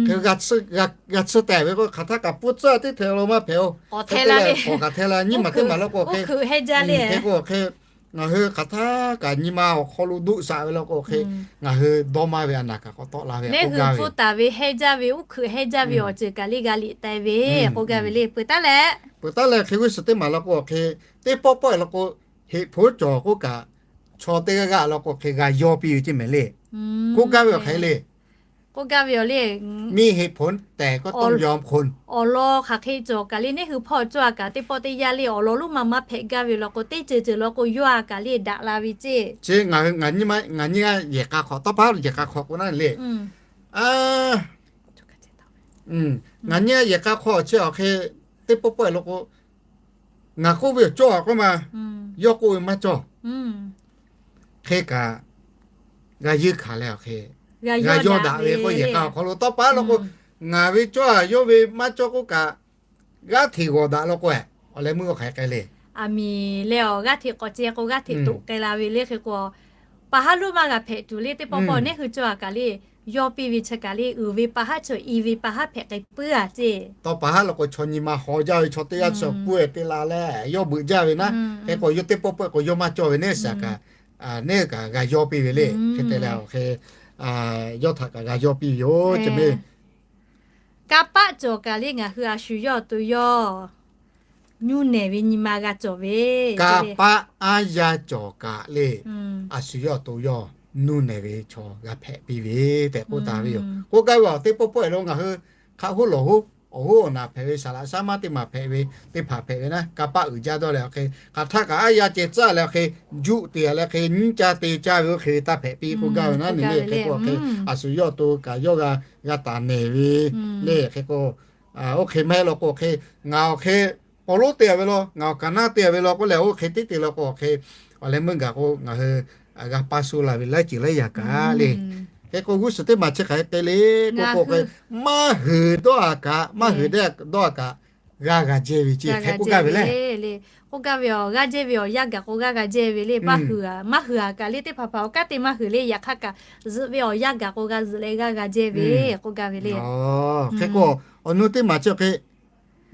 hk'e g'a tsuhˇ tehꞈ ve k'o hk'aˬ htaˇ kaꞈ pfuhˇ tcuhˇ teˇ htehꞈ lo maˇ hpehꞈ-oˬ. Hk'e te leh k'awꞈ kaꞈ hte la nyiˇ maˬ teˇ maˬ law k'o hk'e, hk'e k'o hk'e ngaˬ hui hk'aˬ htaˇ kaꞈ nyi ma awˬ hk'aw lo doˆ shaꞈ ve law k'o hk'e, ngaˬ hui dawˇ maˇ ve a naˍ kaꞈ k'awꞈ tawˆ la ve k'oˆ gaˇ ve. Hpu taˍ ve hehnˇ jaˇ ve, uˉ hkuiꞈ hehnˇ jaˇ ve awˬ ceuˬ kaꞈ le g'a liꞈ teh ve k'oˆ gaˇ ve le. Peuˬ taˉ leh, peuˬ taˉ leh hk'e g'uˇ suhˍ teˇ maˬ law k'o hk'e, teˇ pawˆ pawˆ e law k'o, heꞈ hpoˉ cawˬ k'oˆ kaꞈ, chaw teˇ g'aˇ g'aˇ law k'o hk'e g'a yawˇ piˇ ve ceˇ mehˍ le. K'oˆ gaˇ ve awˬ hk'e le. K'oˆ gaˇ ve awˬ le, มีเหตุผล แต่ก็ต้องยอมคน awˬ lawn hk'aˬ hk'e cawˬ kaꞈ le, neˇ hui hpawˇ cawˇ a kaꞈ teˇ pawˆ teˇ yanˇ le awˬ lawn lonˉ ma maˇ hpehꞈ gaˇ ve law k'o, teˇ ceuˬ ceuˬ law k'o yawˇ a kaꞈ le daꞈ la ve ceˇ. Chi ngaˬ nyi ma ngaˬ nyi a yehˬ k'a hk'awꞈ tawˇ pa lo yehˬ k'a hk'awꞈ k'o naˉ le. Ngaˬ nyi a yehˬ k'a hk'awꞈ chi awˬ hk'e, teˇ pawˆ pawˆ e law k'o, ngaˬ k'oˆ ve awˬ cawˇ a k'oˆ ma, yawˇ k'oˆ ve maˇ cawˇ. Hk'e kaꞈ, g'a yeunˇ hkanˍ leh awˬ hk'e, g'a yawˇ daꞈ ve k'oˆ yehˬ k'a awˬ hk'aw lo tawˇ pa law k'o, ngaˬ ve cawˇ a yawˇ ve maˇ cawˇ k'oˆ kaꞈ, g'aˇ hteꞈ g'awˬ daꞈ law k'o, awˬ leh meuˇ awˬ hk'aˬ hk'e le. Aˬ miˍ leh awˬ g'aˇ hteꞈ k'awꞈ ceh k'o g'aˇ hteꞈ toꞈ k'ai la ve le hk'e k'o, pa haˉ lonˉ maˇ g'a hpehꞈ tuˬ le teˇ pawˆ pawˆ neˇ hui cawˇ a kaꞈ le, yawˇ piˇ ve chi kaꞈ le uiˍ ve pa haˉ chaw i ve pa haˉ hpehꞈ k'ai puiˉ a ceˇ. Tawˇ pa haˉ law k'o chaw nyi ma haw jaˇ ve chaw teˇ g'aˇ chi puiˉ e te la leh yawˇ beuꞈ jaˇ ve naˉ, hk'e k'o yawˇ teˇ pawˆ pawˆ e k'o yawˇ maˇ cawˇ ve neˇ shaˍ kaꞈ, neˇ kaꞈ g'a yawˇ piˇ ve le. Hk'e te leh awˬ hk'e, yawˇ htaꞈ kaꞈ g'a yawˇ piˇ ve yoˬ ceˇ mehˍ. Kanˇ paˆ cawˬ kaꞈ le ngaˬ hui a shu yawˇ awˬ to yawˇ nuˇ nehˬ ve nyi ma g'a cawˬ ve. Kanˇ paˆ aˉ yaˇ cawˬ kaꞈ le, a shu yawˇ awˬ to yawˇ nuˇ nehˬ ve chaw g'a hpehꞈ piˇ ve tehꞈ k'oˆ taˍ ve yoˬ. K'oˆ gaˇ ve awˬ teˇ pawˆ pawˆ e lo ngaˬ hui hk'aˆ hoˉ lawˬ hoˉ awˬ hoˉ awˬ naˍ hpehꞈ ve saˍ laꞈ shaˉ maˇ teˇ maˬ hpehꞈ ve teˇ hpaˍ hpehꞈ ve naˉ, kanˇ paˆ uiˍ jaˇ dawˇ leh awˬ hk'e hk'aˬ htaˇ kaꞈ aˉ yaˇ ceh tcuhˉ leh awˬ hk'e juˆ te a leh hk'e nyiˉ caˇ te caˇ ve oˇ hk'e ve taˇ hpehꞈ piˇ k'oˆ gaˇ ve naˉ. Nyi le hk'e k'o awˬ hk'e a shu yawˇ awˬ to kaꞈ yawˇ g'a g'a taˍ nehˬ ve le. Hk'e k'o, oˇ hk'e maˇ heˆ law k'o hk'e, ngaˬ awˬ hk'e Pawˇ lonˉ te a ve law, ngaˬ awˬ kaˍ naˉ te a ve law k'oˆ leh oˇ hk'e teˇ te law k'o awˬ hk'e, awˬ leh meuˇ gaˬ k'o ngaˬ hui g'a paˇ suh la ve laiˉ ceuˬ laiˉ yaꞈ kaꞈ le. Hk'e k'o g'uˇ suhˍ teˇ maˬ chi hk'aˬ hk'e te le k'oˆ k'o hk'e, maˇ hui dawˇ a kaꞈ, maˇ hui dawˇ a kaꞈ, g'a g'a jehˇ ve ceˇ hk'e k'oˆ gaˇ ve le. K'oˆ gaˇ ve awˬ g'aˇ jehˇ ve awˬ yanˇ gaˬ k'o g'a g'a jehˇ ve le. Maˇ hui a, maˇ hui a kaꞈ le teˇ hpaˍ hpaˍ awˬ kanˉ te maˇ hui le. Yaꞈ hk'aˇ kaꞈ zuhꞈ ve awˬ yanˇ gaˬ k'o g'a zuhꞈ leh g'a g'a jehˇ ve k'oˆ gaˇ ve le. Hk'e k'o awˬ nu teˇ maˬ chi hk'e,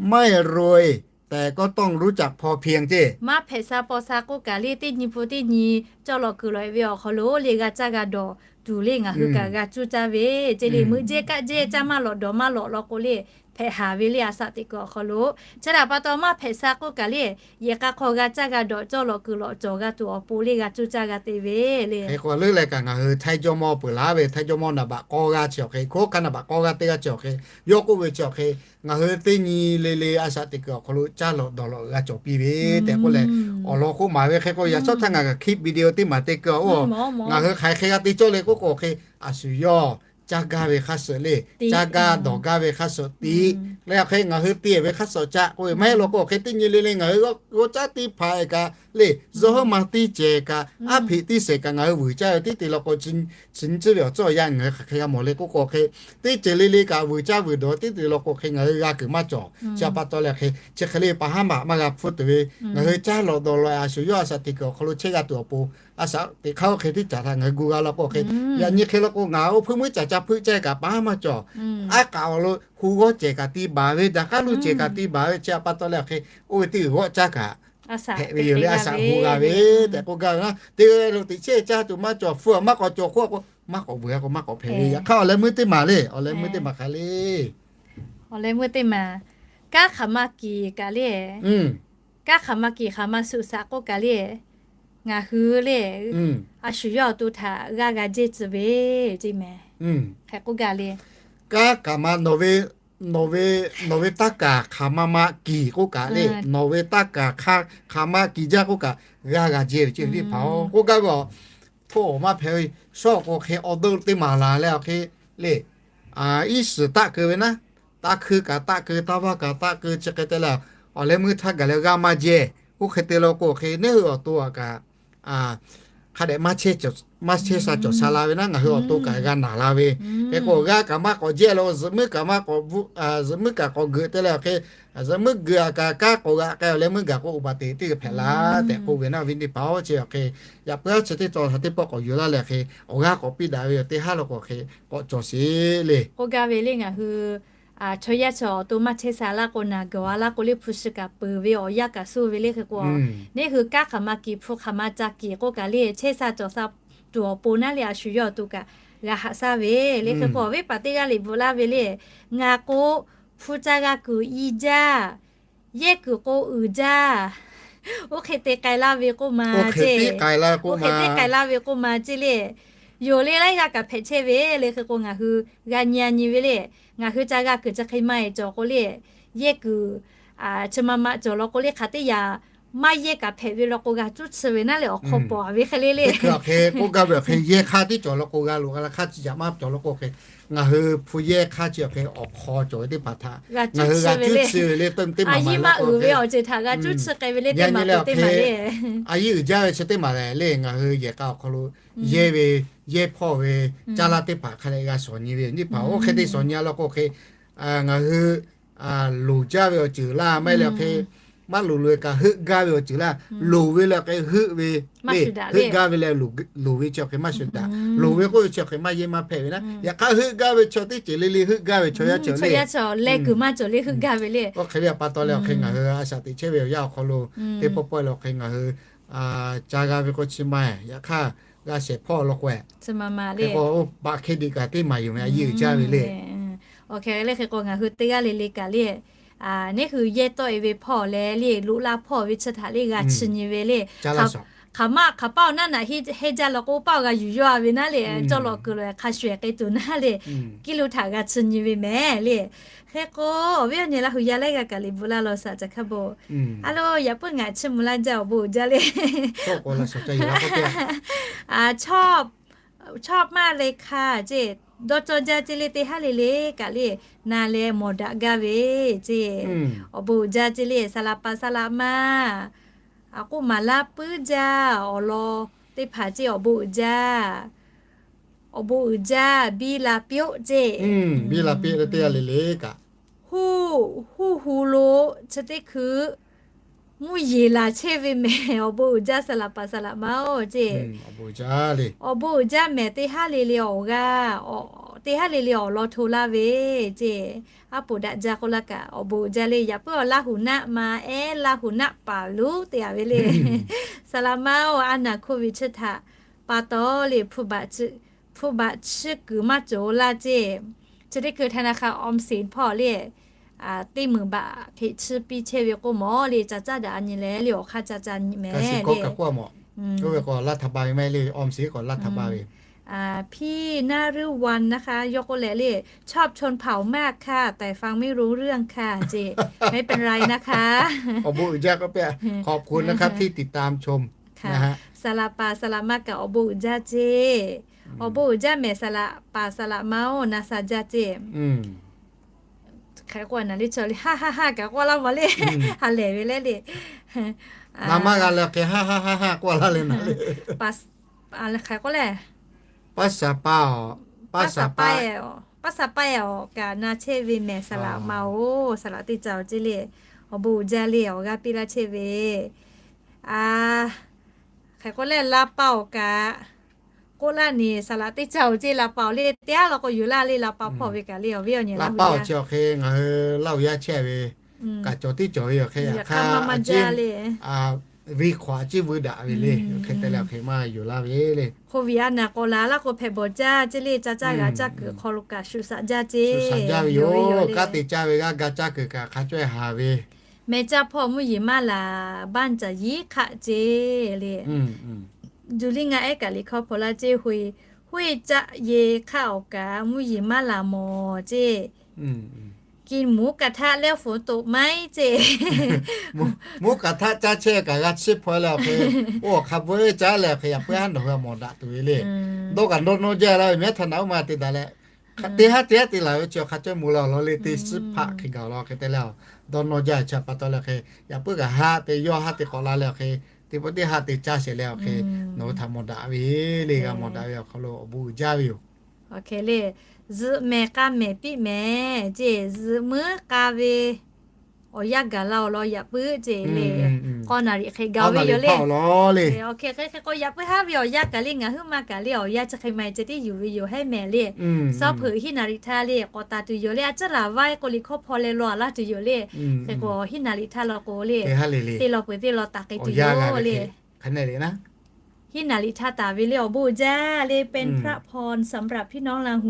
ไม่รวย แต่ก็ต้องรู้จักพอเพียง ceˇ. Maˇ hpehꞈ sha paw sha k'oˆ kaꞈ le teˇ nyi pun teˇ nyi cawˇ lawꞈ kuiˬ lawꞈ e ve awˬ hk'aw lo le g'a caˇ g'a dawˬ tuˬ le ngaˬ hui kaꞈ g'a cuˇ caˇ ve ceˇ le. Meuꞈ jehˇ kaˆ jehˇ caˇ maˇ lawꞈ dawˬ maˇ lawꞈ law k'o le hpehꞈ haˍ ve le. A shaꞈ teꞈ kuiˬ awˬ hk'aw lo chi htaꞈ pa taw maˇ hpehꞈ sha k'oˆ kaꞈ le yehˬ k'a hk'aw g'a caˇ g'a dawˬ cawˇ lawꞈ kuiˬ lawꞈ cawˬ g'a tuˬ awˬ pon le g'a cuˇ caˇ g'a te ve le. Hk'e k'o leuˉ leh kaꞈ ngaˬ hui htaiˇ jawˇ mawˇ peuˬ laˬ ve htaiˇ jawˇ mawˇ naˍ baꞈ k'aw g'aˇ chi awˬ hk'e, hkawˉ hkanˇ naˍ baꞈ k'aw g'aˇ teˇ g'aˇ chi awˬ hk'e, yawˇ k'oˆ ve chi awˬ hk'e, ngaˬ hui teˇ nyi le le a shaꞈ teꞈ kuiˬ awˬ hk'aw lo caˇ lawꞈ dawˬ lawꞈ g'a cawˬ piˇ ve tehꞈ k'oˆ leh, awˬ lawn k'oˆ maˍ ve hk'e k'o yaꞈ shawˉ htaˇ ngaˬ kaꞈ hkiˆ video teˇ maˬ te keu a oˇ, ngaˬ hui hk'aˬ hk'e g'a te cawˇ le k'oˆ k'o hk'e, a shu yawˇ caˇ gaˇ ve hk'a suhˍ le, caˇ gaˇ dawˬ gaˇ ve hk'a suhˍ tiꞈ leh awˬ hk'e ngaˬ hui te ve hk'a suhˍ caꞈ k'oˆ ve maˇ heˆ law k'o awˬ hk'e teˇ nyi le le ngaˬ hui g'awˇ caˉ teˇ hpaˍ e kaꞈ le, zuhˇ hawˉ ma tiˇ cehˬ kaꞈ, aˉ hpeꞈ tiˇ shehˍ kaꞈ ngaˬ hui vuiˬ caˇ ve tiˉ te law k'o, chi nyi chi ve awˬ tcuhˉ awˬ yanˇ ngaˬ hui hk'aˬ hk'e g'a mawˬ le k'oˆ k'o hk'e, teˇ ceuˬ le le kaꞈ vuiˬ caˇ vuiˬ dawˬ tiˉ te law k'o hk'e ngaˬ hui g'a kuiˬ maˇ cawˬ. Chi a pa taw leh hk'e chi hk'e le pa haˉ maꞈ maˇ g'a hpfuhˇ tuˬ ve, ngaˬ hui caˇ lawꞈ dawˬ lawꞈ a shu yawˇ a shaꞈ teꞈ kuiˬ awˬ hk'aw lo chehˇ g'a tuˬ awˬ pon, a shaꞈ teꞈ hk'aˇ oˇ hk'e teˇ caꞈ htaꞈ ngaˬ hui gu g'a law k'o hk'e, yaꞈ nyi hk'e law k'o ngaˬ oˇ hpuiˇ muiˉ caˍ ca hpuiˇ caˇ kaꞈ pa haˉ maˇ cawˬ. Aˉ k'aꞈ awˬ lo hu g'awˇ cehˬ kaꞈ ti baˬ ve, daꞈ k'aˉ luˇ cehˬ kaꞈ ti baˬ ve chi a pa taw leh awˬ hk'e, oˇ ve teˇ g'uiˬ g'awˇ caˇ kaꞈ hpehꞈ ve yoˬ le. A shaꞈ hu g'a ve tehꞈ k'oˆ gaˇ ve naˉ, teˇ g'aˇ lo teꞈ chehˇ caˇ tuˬ maˇ cawˬ, hpu a maˇ k'awꞈ cawˬ hk'oˆ a k'o maˇ k'awꞈ vuiˬ a k'o maˇ k'awꞈ hpehꞈ ve. Yaꞈ hk'aˇ awˬ leh meuˇ teˇ maˬ le, awˬ leh meuˇ teˇ maˬ hk'aˬ le. Awˬ leh meuˇ teˇ maˬ, kanˉ hk'aˬ ma kiˬ kaꞈ le, kanˉ hk'aˬ ma kiˬ hk'aˬ ma shuˍ shaꞈ k'oˆ kaꞈ le, ngaˬ hui le, a shu yawˇ awˬ to htaꞈ g'aˇ g'a jehˇ tcuh ve ceˇ mehˍ. Hk'e k'oˆ gaˇ le. Kanˉ hk'aˬ ma nawˬ ve, nawˬ ve, nawˬ ve taˇ kaˍ hk'aˬ ma ma kiˬ k'oˆ kaꞈ le, nawˬ ve taˇ kaˍ hk'aˬ ma kiˬ jaˇ k'oˆ kaꞈ g'aˇ g'a jehˇ ve ceˇ teˇ hpaˍ-oˬ k'oˆ gaˇ ve a. Htoˆ awˬ maˇ hpehꞈ ve, shawˉ k'o hk'e awˬ dawˇ teˇ maˬ laˬ leh awˬ hk'e le, iˉ shiˍ taˆ keu ve naˉ, taˇ hkui kaꞈ taˆ keu, taˇ vaˇ kaꞈ taˆ keu, chi hk'e te leh awˬ leh meuˇ htaˇ gaˬ leh g'a maˇ jehˇ. Oˇ hk'e te law k'o hk'e, neˇ hui awˬ to a kaꞈ hk'a dehꞈ maˇ chehˇ sha cawˬ sha la ve naˉ, ngaˬ hui awˬ to kaꞈ g'a naˬ la ve. Hk'e k'o, g'aˇ kaꞈ maˇ k'awꞈ jehˇ la, zuhꞈ muiˉ kaꞈ maˇ k'awꞈ, zuhꞈ muiˉ kaꞈ k'awꞈ geuꞈ te leh awˬ hk'e, zuhꞈ muiˉ geuꞈ a kaꞈ kanˉ k'awꞈ g'aꞈ k'ai awˬ leh meuˇ gaˬ k'o, uˍ baˬ teꞈ teˇ g'aˇ hpehꞈ la tehꞈ k'oˆ ve naˉ, awˬ viˉ teˇ hpaˍ-oˬ. Chi awˬ hk'e, yaꞈ puiˉ aˉ chi teˇ taw htaꞈ teˇ pawˆ k'awꞈ yuˬ laˇ leh hk'e, awˬ g'aˇ k'awꞈ piˇ daꞈ ve yoˬ. Teˇ haˉ law k'o hk'e k'awꞈ cawˬ sheˍ le. K'oˆ gaˇ ve le, ngaˬ hui chaw yaˇ chi awˬ to maˇ chehˇ sha laˇ k'o, naˬ gawˬ a laˇ k'o le, hpu shi kaꞈ peuˬ ve, awˬ yanˇ kaꞈ suh ve le. Hk'e k'o, neˇ hui kanˉ hk'aˬ ma kiˍ, hpu hk'aˬ ma ca kiˍ k'oˆ kaꞈ le, chehˇ sha cawˬ sha tuˬ awˬ pon naˉ le, a shu yawˇ awˬ to kaꞈ g'a haꞈ shaˉ ve le. Hk'e k'o, awˬ viˉ paˍ teˇ g'aˇ liꞈ bvuhꞈ laˇ ve le, ngaˬ k'o hpu ca g'a kuiˬ i jaˇ, yehˇ kuiˬ k'o uiˍ jaˇ. Oˇ hk'e te k'ai laˇ ve k'oˆ ma ce, oˇ hk'e te k'ai laˇ ve k'oˆ ma ce le. Yoˬ le, laiˉ g'aˇ kaꞈ hpehꞈ chehˇ ve le. Hk'e k'o, ngaˬ hui g'a nyi a nyi ve le, ngaˬ hui ca g'a kuiˬ chi hk'e maˇ heˆ cawˬ k'o le, yehˇ kuiˬ chi ma ma cawˬ law k'o le, hk'aˬ teˇ yanˇ maˇ yehˇ kaꞈ hpehꞈ ve law k'o, g'a cuˉ chi ve naˉ le, awˬ hk'aw pawˍ ve hk'e le le. Hk'e k'oˆ gaˇ ve awˬ hk'e, yehˇ hk'aˇ tiˉ cawˬ law k'o g'a loꞈ g'a la, hk'aˇ chi yaꞈ maˇ cawˬ law k'o hk'e, ngaˬ hui hpu yehˇ hk'aˇ chi awˬ hk'e awˬ hk'aw cawˬ ve teˇ hpaˍ htaꞈ ngaˬ hui g'a cuˉ chi ve le. Teˇ maˬ maˇ uiˍ ve awˬ ceuˬ htaꞈ g'a cuˉ chi k'ai ve le, teˇ maˬ k'o teˇ maˬ le. A yiˇ uiˍ jaˇ ve chi teˇ maˬ lehˬ le, ngaˬ hui yehˬ k'a awˬ hk'aw lo yehˇ ve, yehˇ hpawˇ ve, caˇ laˇ teˇ hpaˍ hk'a leh g'a shawˍ nyi ve. Teˇ hpaˍ oˇ hk'e te shawˍ nyi a law k'o hk'e, ngaˬ hui loˍ jaˇ ve awˬ ceuˬ laˇ maˇ heˆ leh awˬ hk'e, maˇ loˍ loꞈ e kaꞈ heuˆ gaˇ ve awˬ ceuˬ laˇ. Loˍ ve leh awˬ hk'e heuˆ ve le, heuˆ gaˇ ve leh loˍ ve chi awˬ hk'e maˇ shu daꞈ. Loˍ ve k'oˆ ve chi awˬ hk'e maˇ yehˇ maˇ hpehꞈ ve naˉ. Yaꞈ hk'aˇ heuˆ gaˇ ve chaw teˇ ceuˬ le le heuˆ gaˇ ve chaw yaˇ cawˬ le. Leh kuiˬ maˇ cawˬ le, heuˆ gaˇ ve le. Oˇ hk'e ve pa taw leh awˬ hk'e ngaˬ hui a shaꞈ teꞈ chehˇ ve awˬ yanˇ awˬ hk'aw lo teˇ pawˆ pawˆ leh awˬ hk'e ngaˬ hui ca g'a ve k'o chi maˇ heˆ. Yaꞈ hk'aˇ g'a shehˍ hpawˇ law k'o, hk'e k'o oˇ paˍ hk'e diꞈ kaꞈ teˇ maˬ yoˬ meh, a yiˇ uiˍ jaˇ ve le. Awˬ hk'e le, hk'e k'o ngaˬ hui teˇ g'aˇ le le kaꞈ le, neˇ hui yehˇ tawˆ e ve hpawˇ leh le, loꞈ laˇ hpawˇ ve chi htaꞈ le g'a chi nyi ve le. Hk'aˬ maˇ hk'aˬ paˇ awˬ naˉ naꞈ heˇ jaˇ law k'o, paˇ awˬ g'a yuˬ yawˇ a ve naˉ le, cawˇ lawꞈ kuiˬ lo hk'a shuˍ ehˍ k'e tuˬ naˉ le, kiˇ lo htaꞈ g'a chi nyi ve meh le. Hk'e k'o, awˬ viˉ awˬ nyi Laˇ huˍ yaˇ laiˉ g'aˇ kaꞈ liꞈ bvuhꞈ laˇ law shaꞈ ca hk'a bo. A lo, yaꞈ puiˉ ngaˬ chiˇ mvuh laˇ jaˇ awˬ bon uiˍ jaˇ le. Chawˇ maˇ le hk'a ce, dawˇ cawˇ jaˇ ce le, teˇ haˉ le le kaꞈ le, na leh mawˬ daꞈ gaˇ ve ce. Awˬ bon uiˍ jaˇ ce le, saˍ laꞈ paˍ saˍ laꞈ ma, a k'oˆ maˍ laˇ puiˉ jaˇ awˬ lawn teˇ hpaˍ ce awˬ bon uiˍ jaˇ. Awˬ bon uiˍ jaˇ, biˇ la piˇ-oˆ ce. Huˇ hu lo chi teˇ hkui mvuhˇ yeˬ laˬ chehˇ ve mehˬ, awˬ bon uiˍ jaˇ saˍ laꞈ paˍ saˍ laꞈ ma-oˬ ce. Awˬ bon uiˍ jaˇ mehˬ teˇ haˉ le le awˬ g'aˇ, teˇ haˉ le le awˬ lawn hto laˇ ve ce. Aˉ poꞈ daꞈ jaˇ k'oˆ laˇ kaꞈ awˬ bon uiˍ jaˇ le. Yaꞈ puiˉ awˬ Laˇ huˍ naˆ ma ehˉ Laˇ huˍ naˆ paˍ lonˉ te a ve le. Saˍ laꞈ ma-oˬ, a naˬ hko ve chi htaꞈ pa taw le, hpu baꞈ chiˇ kuiˬ maˇ cawˬ laˇ ce. Chi teˇ hkui ธนาคารออมสิน hpawˇ le, teˇ meunˍ baꞈ hk'e chiˇ piˇ chehˇ ve k'oˆ mawˬ le, ca caˇ daꞈ nyi leh le, awˬ hk'aˇ ca ca nyi mehˬ le. Awˬ ve k'o laˇ htaꞈ ba ve maˇ heˆ le, ออมสิน k'o laˇ htaꞈ ba ve. พี่นฤวรรณนะคะ yawˇ k'oˆ leh le, ชอบชนเผ่ามากค่ะ แต่ฟังไม่รู้เรื่องค่ะ ce. ไม่เป็นไรนะคะ Awˬ bon uiˍ jaˇ k'oˆ piˇ, ขอบคุณนะครับที่ติดตามชม. Saˍ laꞈ paˍ saˍ laꞈ ma kaꞈ awˬ bon uiˍ jaˇ ce. Awˬ bon uiˍ jaˇ mehˬ saˍ laꞈ paˍ saˍ laꞈ ma-oˬ, na sha jaˇ ce. Hk'e k'o naˬ le, chaw le, ha ha ha kaꞈ k'oˆ laˇ mawˬ le. Ha lehˬ ve le le. Naˬ maˇ g'a leh hk'e ha ha ha ha k'oˆ laˇ le naˬ le. Hk'e k'oˆ le, paˇ sha paˇ-oˬ, paˇ sha paˇ-oˬ kaꞈ na chehˇ ve mehˬ saˍ laꞈ ma-oˬ, saˍ laꞈ teˇ ca-oˬ ce le. Awˬ bon uiˍ jaˇ le, awˬ g'aˇ piˇ laˇ chehˇ ve. A, hk'e k'oˆ leh la pa-oˬ kaꞈ k'oˆ laˇ ni, saˍ laꞈ teˇ ca-oˬ ce, la pa-oˬ le, teˇ haˉ law k'o yuˬ laˇ le, la pa hpawˇ ve kaꞈ le, awˬ viˉ awˬ nyi la pa-oˬ ce, awˬ hk'e ngaˬ hui Laˇ huˍ yaˇ chehˇ ve kaꞈ cawˬ tiˉ cawˬ ve awˬ hk'e yaꞈ hk'aˇ maˇ maˇ jaˇ le. Venˇ hk'awꞈ a ciˉ vuiˇ daꞈ ve le, hk'e te leh awˬ hk'e maˇ yuˬ laˇ ve le. Hk'oˆ viꞈ a naˬ k'awꞈ laˬ laˇ k'o hpehꞈ bawˬ jaˇ ce le, ca caˇ g'a caˇ kuiˬ hk'aw lo kaꞈ shu shaꞈ jaˇ ce. Shu shaꞈ jaˇ ve yoˬ. Kanˉ te caˇ ve g'aˇ ga caˇ kuiˬ kaꞈ hk'a cawehˇ haˍ ve. Meh caˇ hpawˇ mvuhˇ yeˬ maˇ laˬ, baˇ caˬ yiˉ hk'aˆ ce le. Juˇ liˇ ngaˇ ehˉ kaꞈ liꞈ hkawˇ hpaw laˇ ce, hoˇ, hoˇ caˆ ye hk'aˆ awˬ kaꞈ mvuhˇ yeˬ maˇ laˬ mawˬ ce. กินหมูกระทะแล้วฝนตกไหม ce. หมูกระทะ caˇ chehˇ kaꞈ g'a chiˇ hpaw leh awˬ hk'e, oˇ awˬ hk'a bvuhꞈ caˉ leh awˬ hk'e yaꞈ puiˉ haˉ nawˬ hui a mawˬ daꞈ tuˬ ve le. Dawˇ kaꞈ dawˇ nawˇ jaˇ laˇ ve mehˉ htaˇ naꞈ oˇ ma te daꞈ leh Hk'aˬ te haˉ te haˉ te laˬ ve chi awˬ hk'a cawˇ moˍ la awˬ lawn le, teˇ shiˉ hpaˆ hk'e gaˬ awˬ lawn hk'e te leh, dawˇ nawˇ jaˇ chi pa taw leh awˬ hk'e, yaꞈ puiˉ kaꞈ haˉ te yawˇ haˉ te k'awꞈ la leh awˬ hk'e, teˇ pawˆ teˇ haˉ te caˇ shehˍ leh awˬ hk'e, nawˬ hui htaꞈ mawˬ daꞈ ve le, g'a mawˬ daꞈ ve awˬ hk'aw lo awˬ bon uiˍ jaˇ ve yoˬ. Awˬ hk'e le, zuhꞈ mehˍ k'a mehˍ piˇ mehˍ ceˇ, zuhꞈ muiˉ k'a ve awˬ yanˇ gaˬ la awˬ lawn yaꞈ puiˉ ceˇ le. K'awˇ naˍ riˍ hk'e gaˬ ve yoˬ le. Awˬ hk'e hk'e k'o yaꞈ puiˉ haˉ ve awˬ yanˇ kaꞈ le, ngaˬ huiˉ ma kaꞈ le awˬ yanˇ chi hk'e ma ceh tiˉ yuˬ ve yoˬ hehˉ mehˍ le. Suhˉ hpeuꞈ hiˉ naˍ riˍ htaˇ le k'awꞈ taˍ tuˬ yoˬ le. A ciˉ laˬ vaˇ k'o liꞈ hkawˇ hpaw leh law a laˇ tuˬ yoˬ le. Hk'e k'o hiˉ naˍ riˍ htaˇ law k'o le, te law peuˬ teˇ law taˍ k'ai tuˬ yoˬ le. Hiˉ naˍ riˍ htaˇ taˍ ve le awˬ bon uiˍ jaˇ le, เป็นพระพรสำหรับพี่น้องลาหู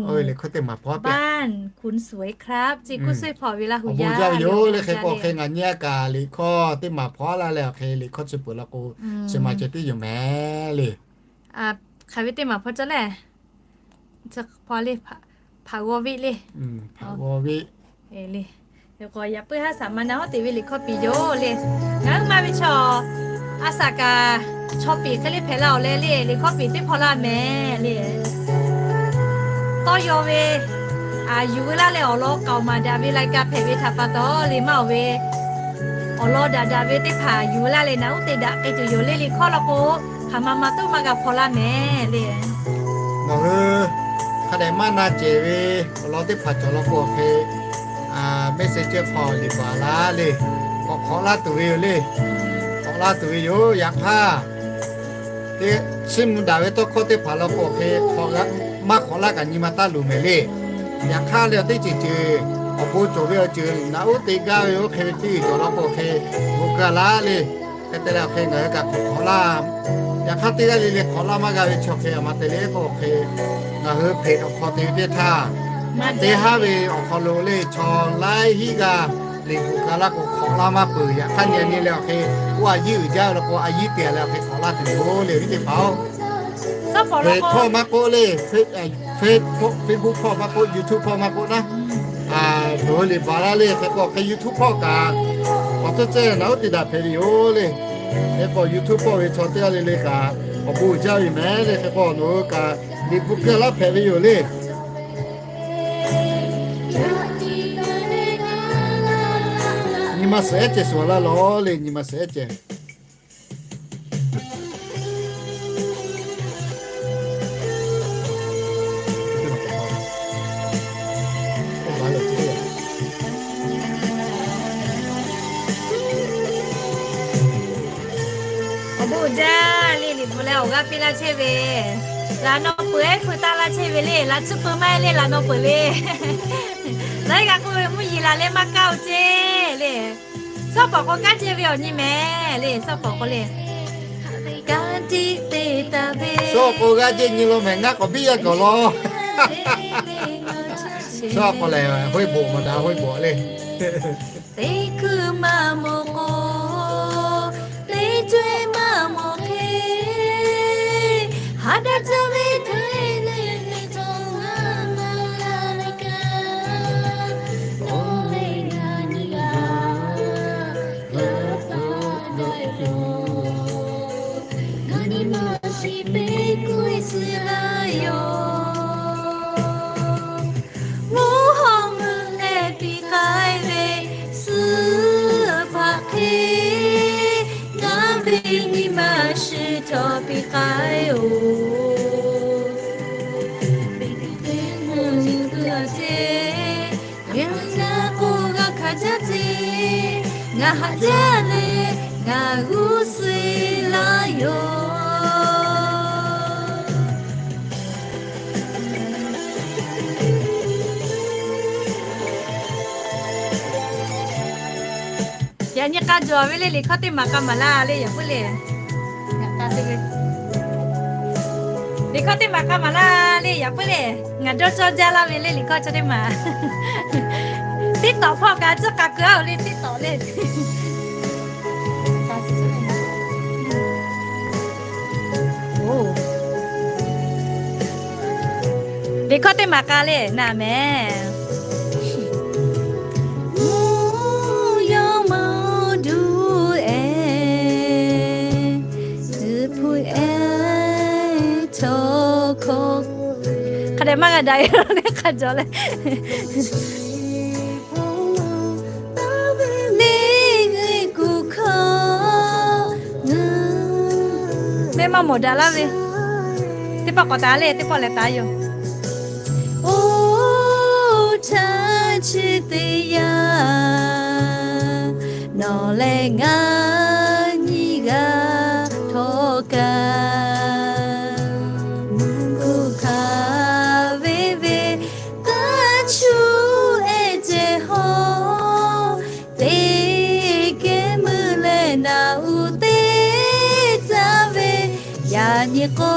บ้านขุนสวยครับ ceˇ kuˇ suhˉ hpaw ve Laˇ hu yaˇ ve yoˬ le. Hk'e k'o awˬ hk'e ngaˬ nyi a kaꞈ liꞈ hkawˇ teˇ maˬ hpaw laˇ leh awˬ hk'e liꞈ hkawˇ chi peuˬ la k'o, chi ma ceh tiˉ yoˬ mehˍ le. Hk'aˬ ve teˇ maˬ hpaw caˇ le, hpaw le, hpaꞈ g'aw ve le. Hpaꞈ g'aw ve le. Yaꞈ puiˉ haˉ shaˍ ma na hawˉ te ve liꞈ hkawˇ piˍ yoˬ le. Ngaˬ huiˉ ma ve chaw a shaꞈ kaꞈ chaw piˍ hk'e le hpehꞈ la awˬ leh le, liꞈ hkawˇ piˍ teˇ hpaw laˇ mehˍ le. Tawˇ yaw ve, a yuˬ veu laˇ leh awˬ lawn k'aoˍ maˍ daꞈ ve lai ka hpehꞈ ve htaꞈ pa taw le, maˇ awˬ ve awˬ lawn daꞈ daꞈ ve teˇ hpaˍ yuˬ veu laˇ leh naꞈ uˉ te daꞈ k'ai tuˬ yoˬ le. Liꞈ hkawˇ law k'o, hk'aˬ ma ma toˆ maˇ g'a hpaw laˇ mehˍ le. Nawˬ hui hk'a dehꞈ maˇ na cehˬ ve awˬ lawn teˇ hpaˍ cawˬ law k'o awˬ hk'e, message hpaw liꞈ baˬ laˇ le. K'awꞈ hk'awꞈ laˇ tuˬ ve yoˬ le. Hk'awꞈ laˇ tuˬ ve yoˬ. Yaꞈ hk'aˇ teˇ chiˇ mvuh daꞈ ve tawˇ hkawˇ teˇ hpaˍ law k'o awˬ hk'e, maˇ hk'awꞈ laˇ kaꞈ nyi ma taˇ luˬ mehˍ le. Yaꞈ hk'aˇ le awˬ teˇ ceuˬ ceuˬ awˬ bon cawˬ ve awˬ ceuˬ naꞈ uˉ te gaˇ ve oˇ hk'e ve teˇ ceuˬ cawˬ law k'o awˬ hk'e, bon kaˇ laˇ le. Hk'e te leh awˬ hk'e ngaˬ hui kaꞈ k'awꞈ hk'awꞈ laˇ. Yaꞈ hk'aˇ teˇ g'aˇ le le hk'awꞈ laˇ maˇ g'a ve chaw hk'e a ma te le k'o awˬ hk'e, ngaˬ hui hpeꞈ awˬ hk'aw te ve teˇ htaˇ, te haˉ ve awˬ hk'aw lo le chaw laiˉ hinˉ g'aˇ liꞈ bvuhꞈ kaˇ laˇ k'o hk'awꞈ laˇ maˇ peuˬ. Yaꞈ hk'aˇ nyi a nyi leh awˬ hk'e, oˇ a yiˉ uiˍ jaˇ ve law k'o a yiˉ te leh awˬ hk'e hk'awꞈ laˇ tuˬ yoˬ le awˬ viˉ teˇ hpaˍ-oˬ. Hk'e hpawˇ maˇ k'oˆ le, Facebook hpawˇ maˇ k'oˆ, YouTube hpawˇ maˇ k'oˆ naˉ, nawˬ hui liꞈ baˬ laˇ le. Hk'e k'o hk'e YouTube hpawˇ kaꞈ awˬ tcuhˇ cehˇ naꞈ uˉ te daꞈ hpehꞈ ve yoˬ le. Hk'e k'o YouTube hpawˇ ve chaw teˇ g'aˇ le le kaꞈ awˬ bon uiˍ jaˇ ve mehˍ le. Hk'e k'o nawˬ hui kaꞈ liꞈ bvuhꞈ kaˇ laˇ hpehꞈ ve yoˬ le. Nyi ma suhˍ ehˉ ceh suhˍ laˇ lawˬ le, nyi ma suhˍ ehˉ ceh. Awˬ bon uiˍ jaˇ le, liꞈ bvuhꞈ leh awˬ g'aˇ piˇ laˇ chehˇ ve, laꞈ naw peuˬ ehˉ feu taˇ laˇ chehˇ ve le, laꞈ tsuhˇ peuˬ maˇ heˆ le, laꞈ naw peuˬ le. Laiˉ g'a k'oˆ ve mvuhˇ yeˬ laˬ leh maˇ kaˇ-oˬ ceˇ le. Sawˉ pawˍ k'o kanˉ ceh ve awˬ nyi mehˍ le, sawˉ pawˍ k'o le. Kanˉ tiˉ te taˍ ve, sawˉ pawˍ g'aˇ ceh nyi lo mehˍ, ngaˇ k'awꞈ biˇ yaˇ cawˬ law. Sawˉ pawˍ lehˬ, hoˆ boꞈ maˍ daꞈ, hoˆ boꞈ le. Teˇ hkui maˇ mawˬ k'o, teˇ co-e maˇ mawˬ hk'e, ha daꞈ jaˇ ve teˇ le le cawˬ laˇ maˇ laˇ ve kaꞈ, oˇ ve ngaˬ nyi g'a, g'a taˇ dawˇ yoˬ. Ngaˬ nyi ma shiˍ peˇ k'oˆ ve suh laˇ yoˬ. Mvuhˇ hawˉ mvuhˇ leh piˇ k'ai ve suhˍ hpaꞈ hk'e, ngaˬ ve nyi ma shiˍ cawˬ piˇ k'ai-oˬ. Teˇ hkui nyi keu a ceˇ, ngaˬ k'o g'a hkanˍ jaˇ ceˇ, ngaˬ haꞈ jaˇ leh ngaˬ g'uˇ suh laˇ yoˬ. Yaꞈ nyi k'a jawˬ ve le, liꞈ hkawˇ teˇ maˬ k'a maˍ laˇ le, yaꞈ puiˉ le. Liꞈ hkawˇ teˇ maˬ k'a maˍ laˇ le, yaꞈ puiˉ le. Ngaˬ dawˇ cawˇ jaˇ laˇ ve le, liꞈ hkawˇ chaw teˇ maˬ. TikTok hpawˇ kaꞈ tcuhˉ k'a keu-a-oˬ le, TikTok le. Liꞈ hkawˇ teˇ maˬ k'a le naˍ mehˍ. Mvuhˇ yaˇ maˇ duˬ ehˉ, suhˍ hpu ehˉ chaw hkawˇ hk'a Maˇ g'a daꞈ e le hk'a jawˬ leh. Neˇ g'uiˬ kuˬ hkawˇ, mehˆ maˇ mawˬ daꞈ laˇ ve. Teˇ pawˆ k'awꞈ taˍ le, teˇ pawˆ leh taˍ yoˬ. Oˇ htaˇ chi teˇ yanˇ, nawˬ leh ngaˬ nyiˇ g'aˇ htawˇ kaꞈ, mvuhˇ hk'aˇ ve ve taˇ chuˇ ehˉ ceh hawˉ, teˇ geh meuˇ leh naꞈ uˉ te taˍ ve, yaꞈ nyi k'o,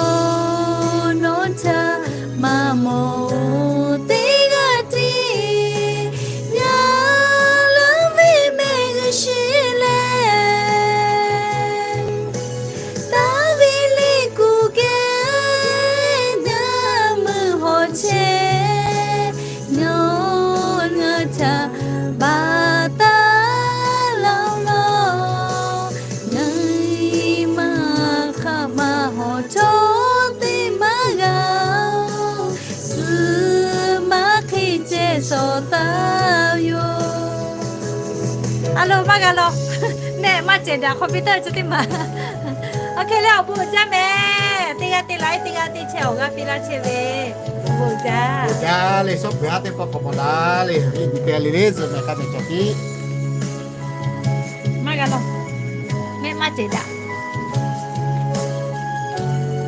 nawˬ htaꞈ maˇ mawˬ teˇ g'aˇ tiˉ g'aˇ laˇ ve mehˆ g'uˇ sheˍ leh, taˍ ve liꞈ kuˬ kehˉ ngaˬ meuˇ hawˬ chehˇ, nawˬ ngaˬ htaꞈ baˬ taˍ laˇ-oˆ lawˬ. Ngaˬ maˇ hk'aˇ maˇ hawˬ htawˇ teˇ maˇ g'a-oˬ, suhˍ maˇ hk'e ceh shawˍ taˍ yoˬ. A lo maˇ g'a lawˬ, nehˆ maˇ cehˬ daꞈ hk'aw piˇ taˇ ve chi teˇ maˬ. Awˬ hk'e leh awˬ bon uiˍ jaˇ mehˍ. Teˇ g'aˇ te la-e, teˇ g'aˇ teˇ chehˇ awˬ g'aˇ piˇ laˇ chehˇ ve, awˬ bon uiˍ jaˇ. Uiˍ jaˇ le, shawˉ peuˬ-aˉ teˇ pawˆ k'awꞈ mawˬ daꞈ le, iˉ buiˬ te le le zuhꞈ mehˍ k'a mehˍ cawˬ piˇ. Maˇ g'a lawˬ, nehˆ maˇ cehˬ daꞈ.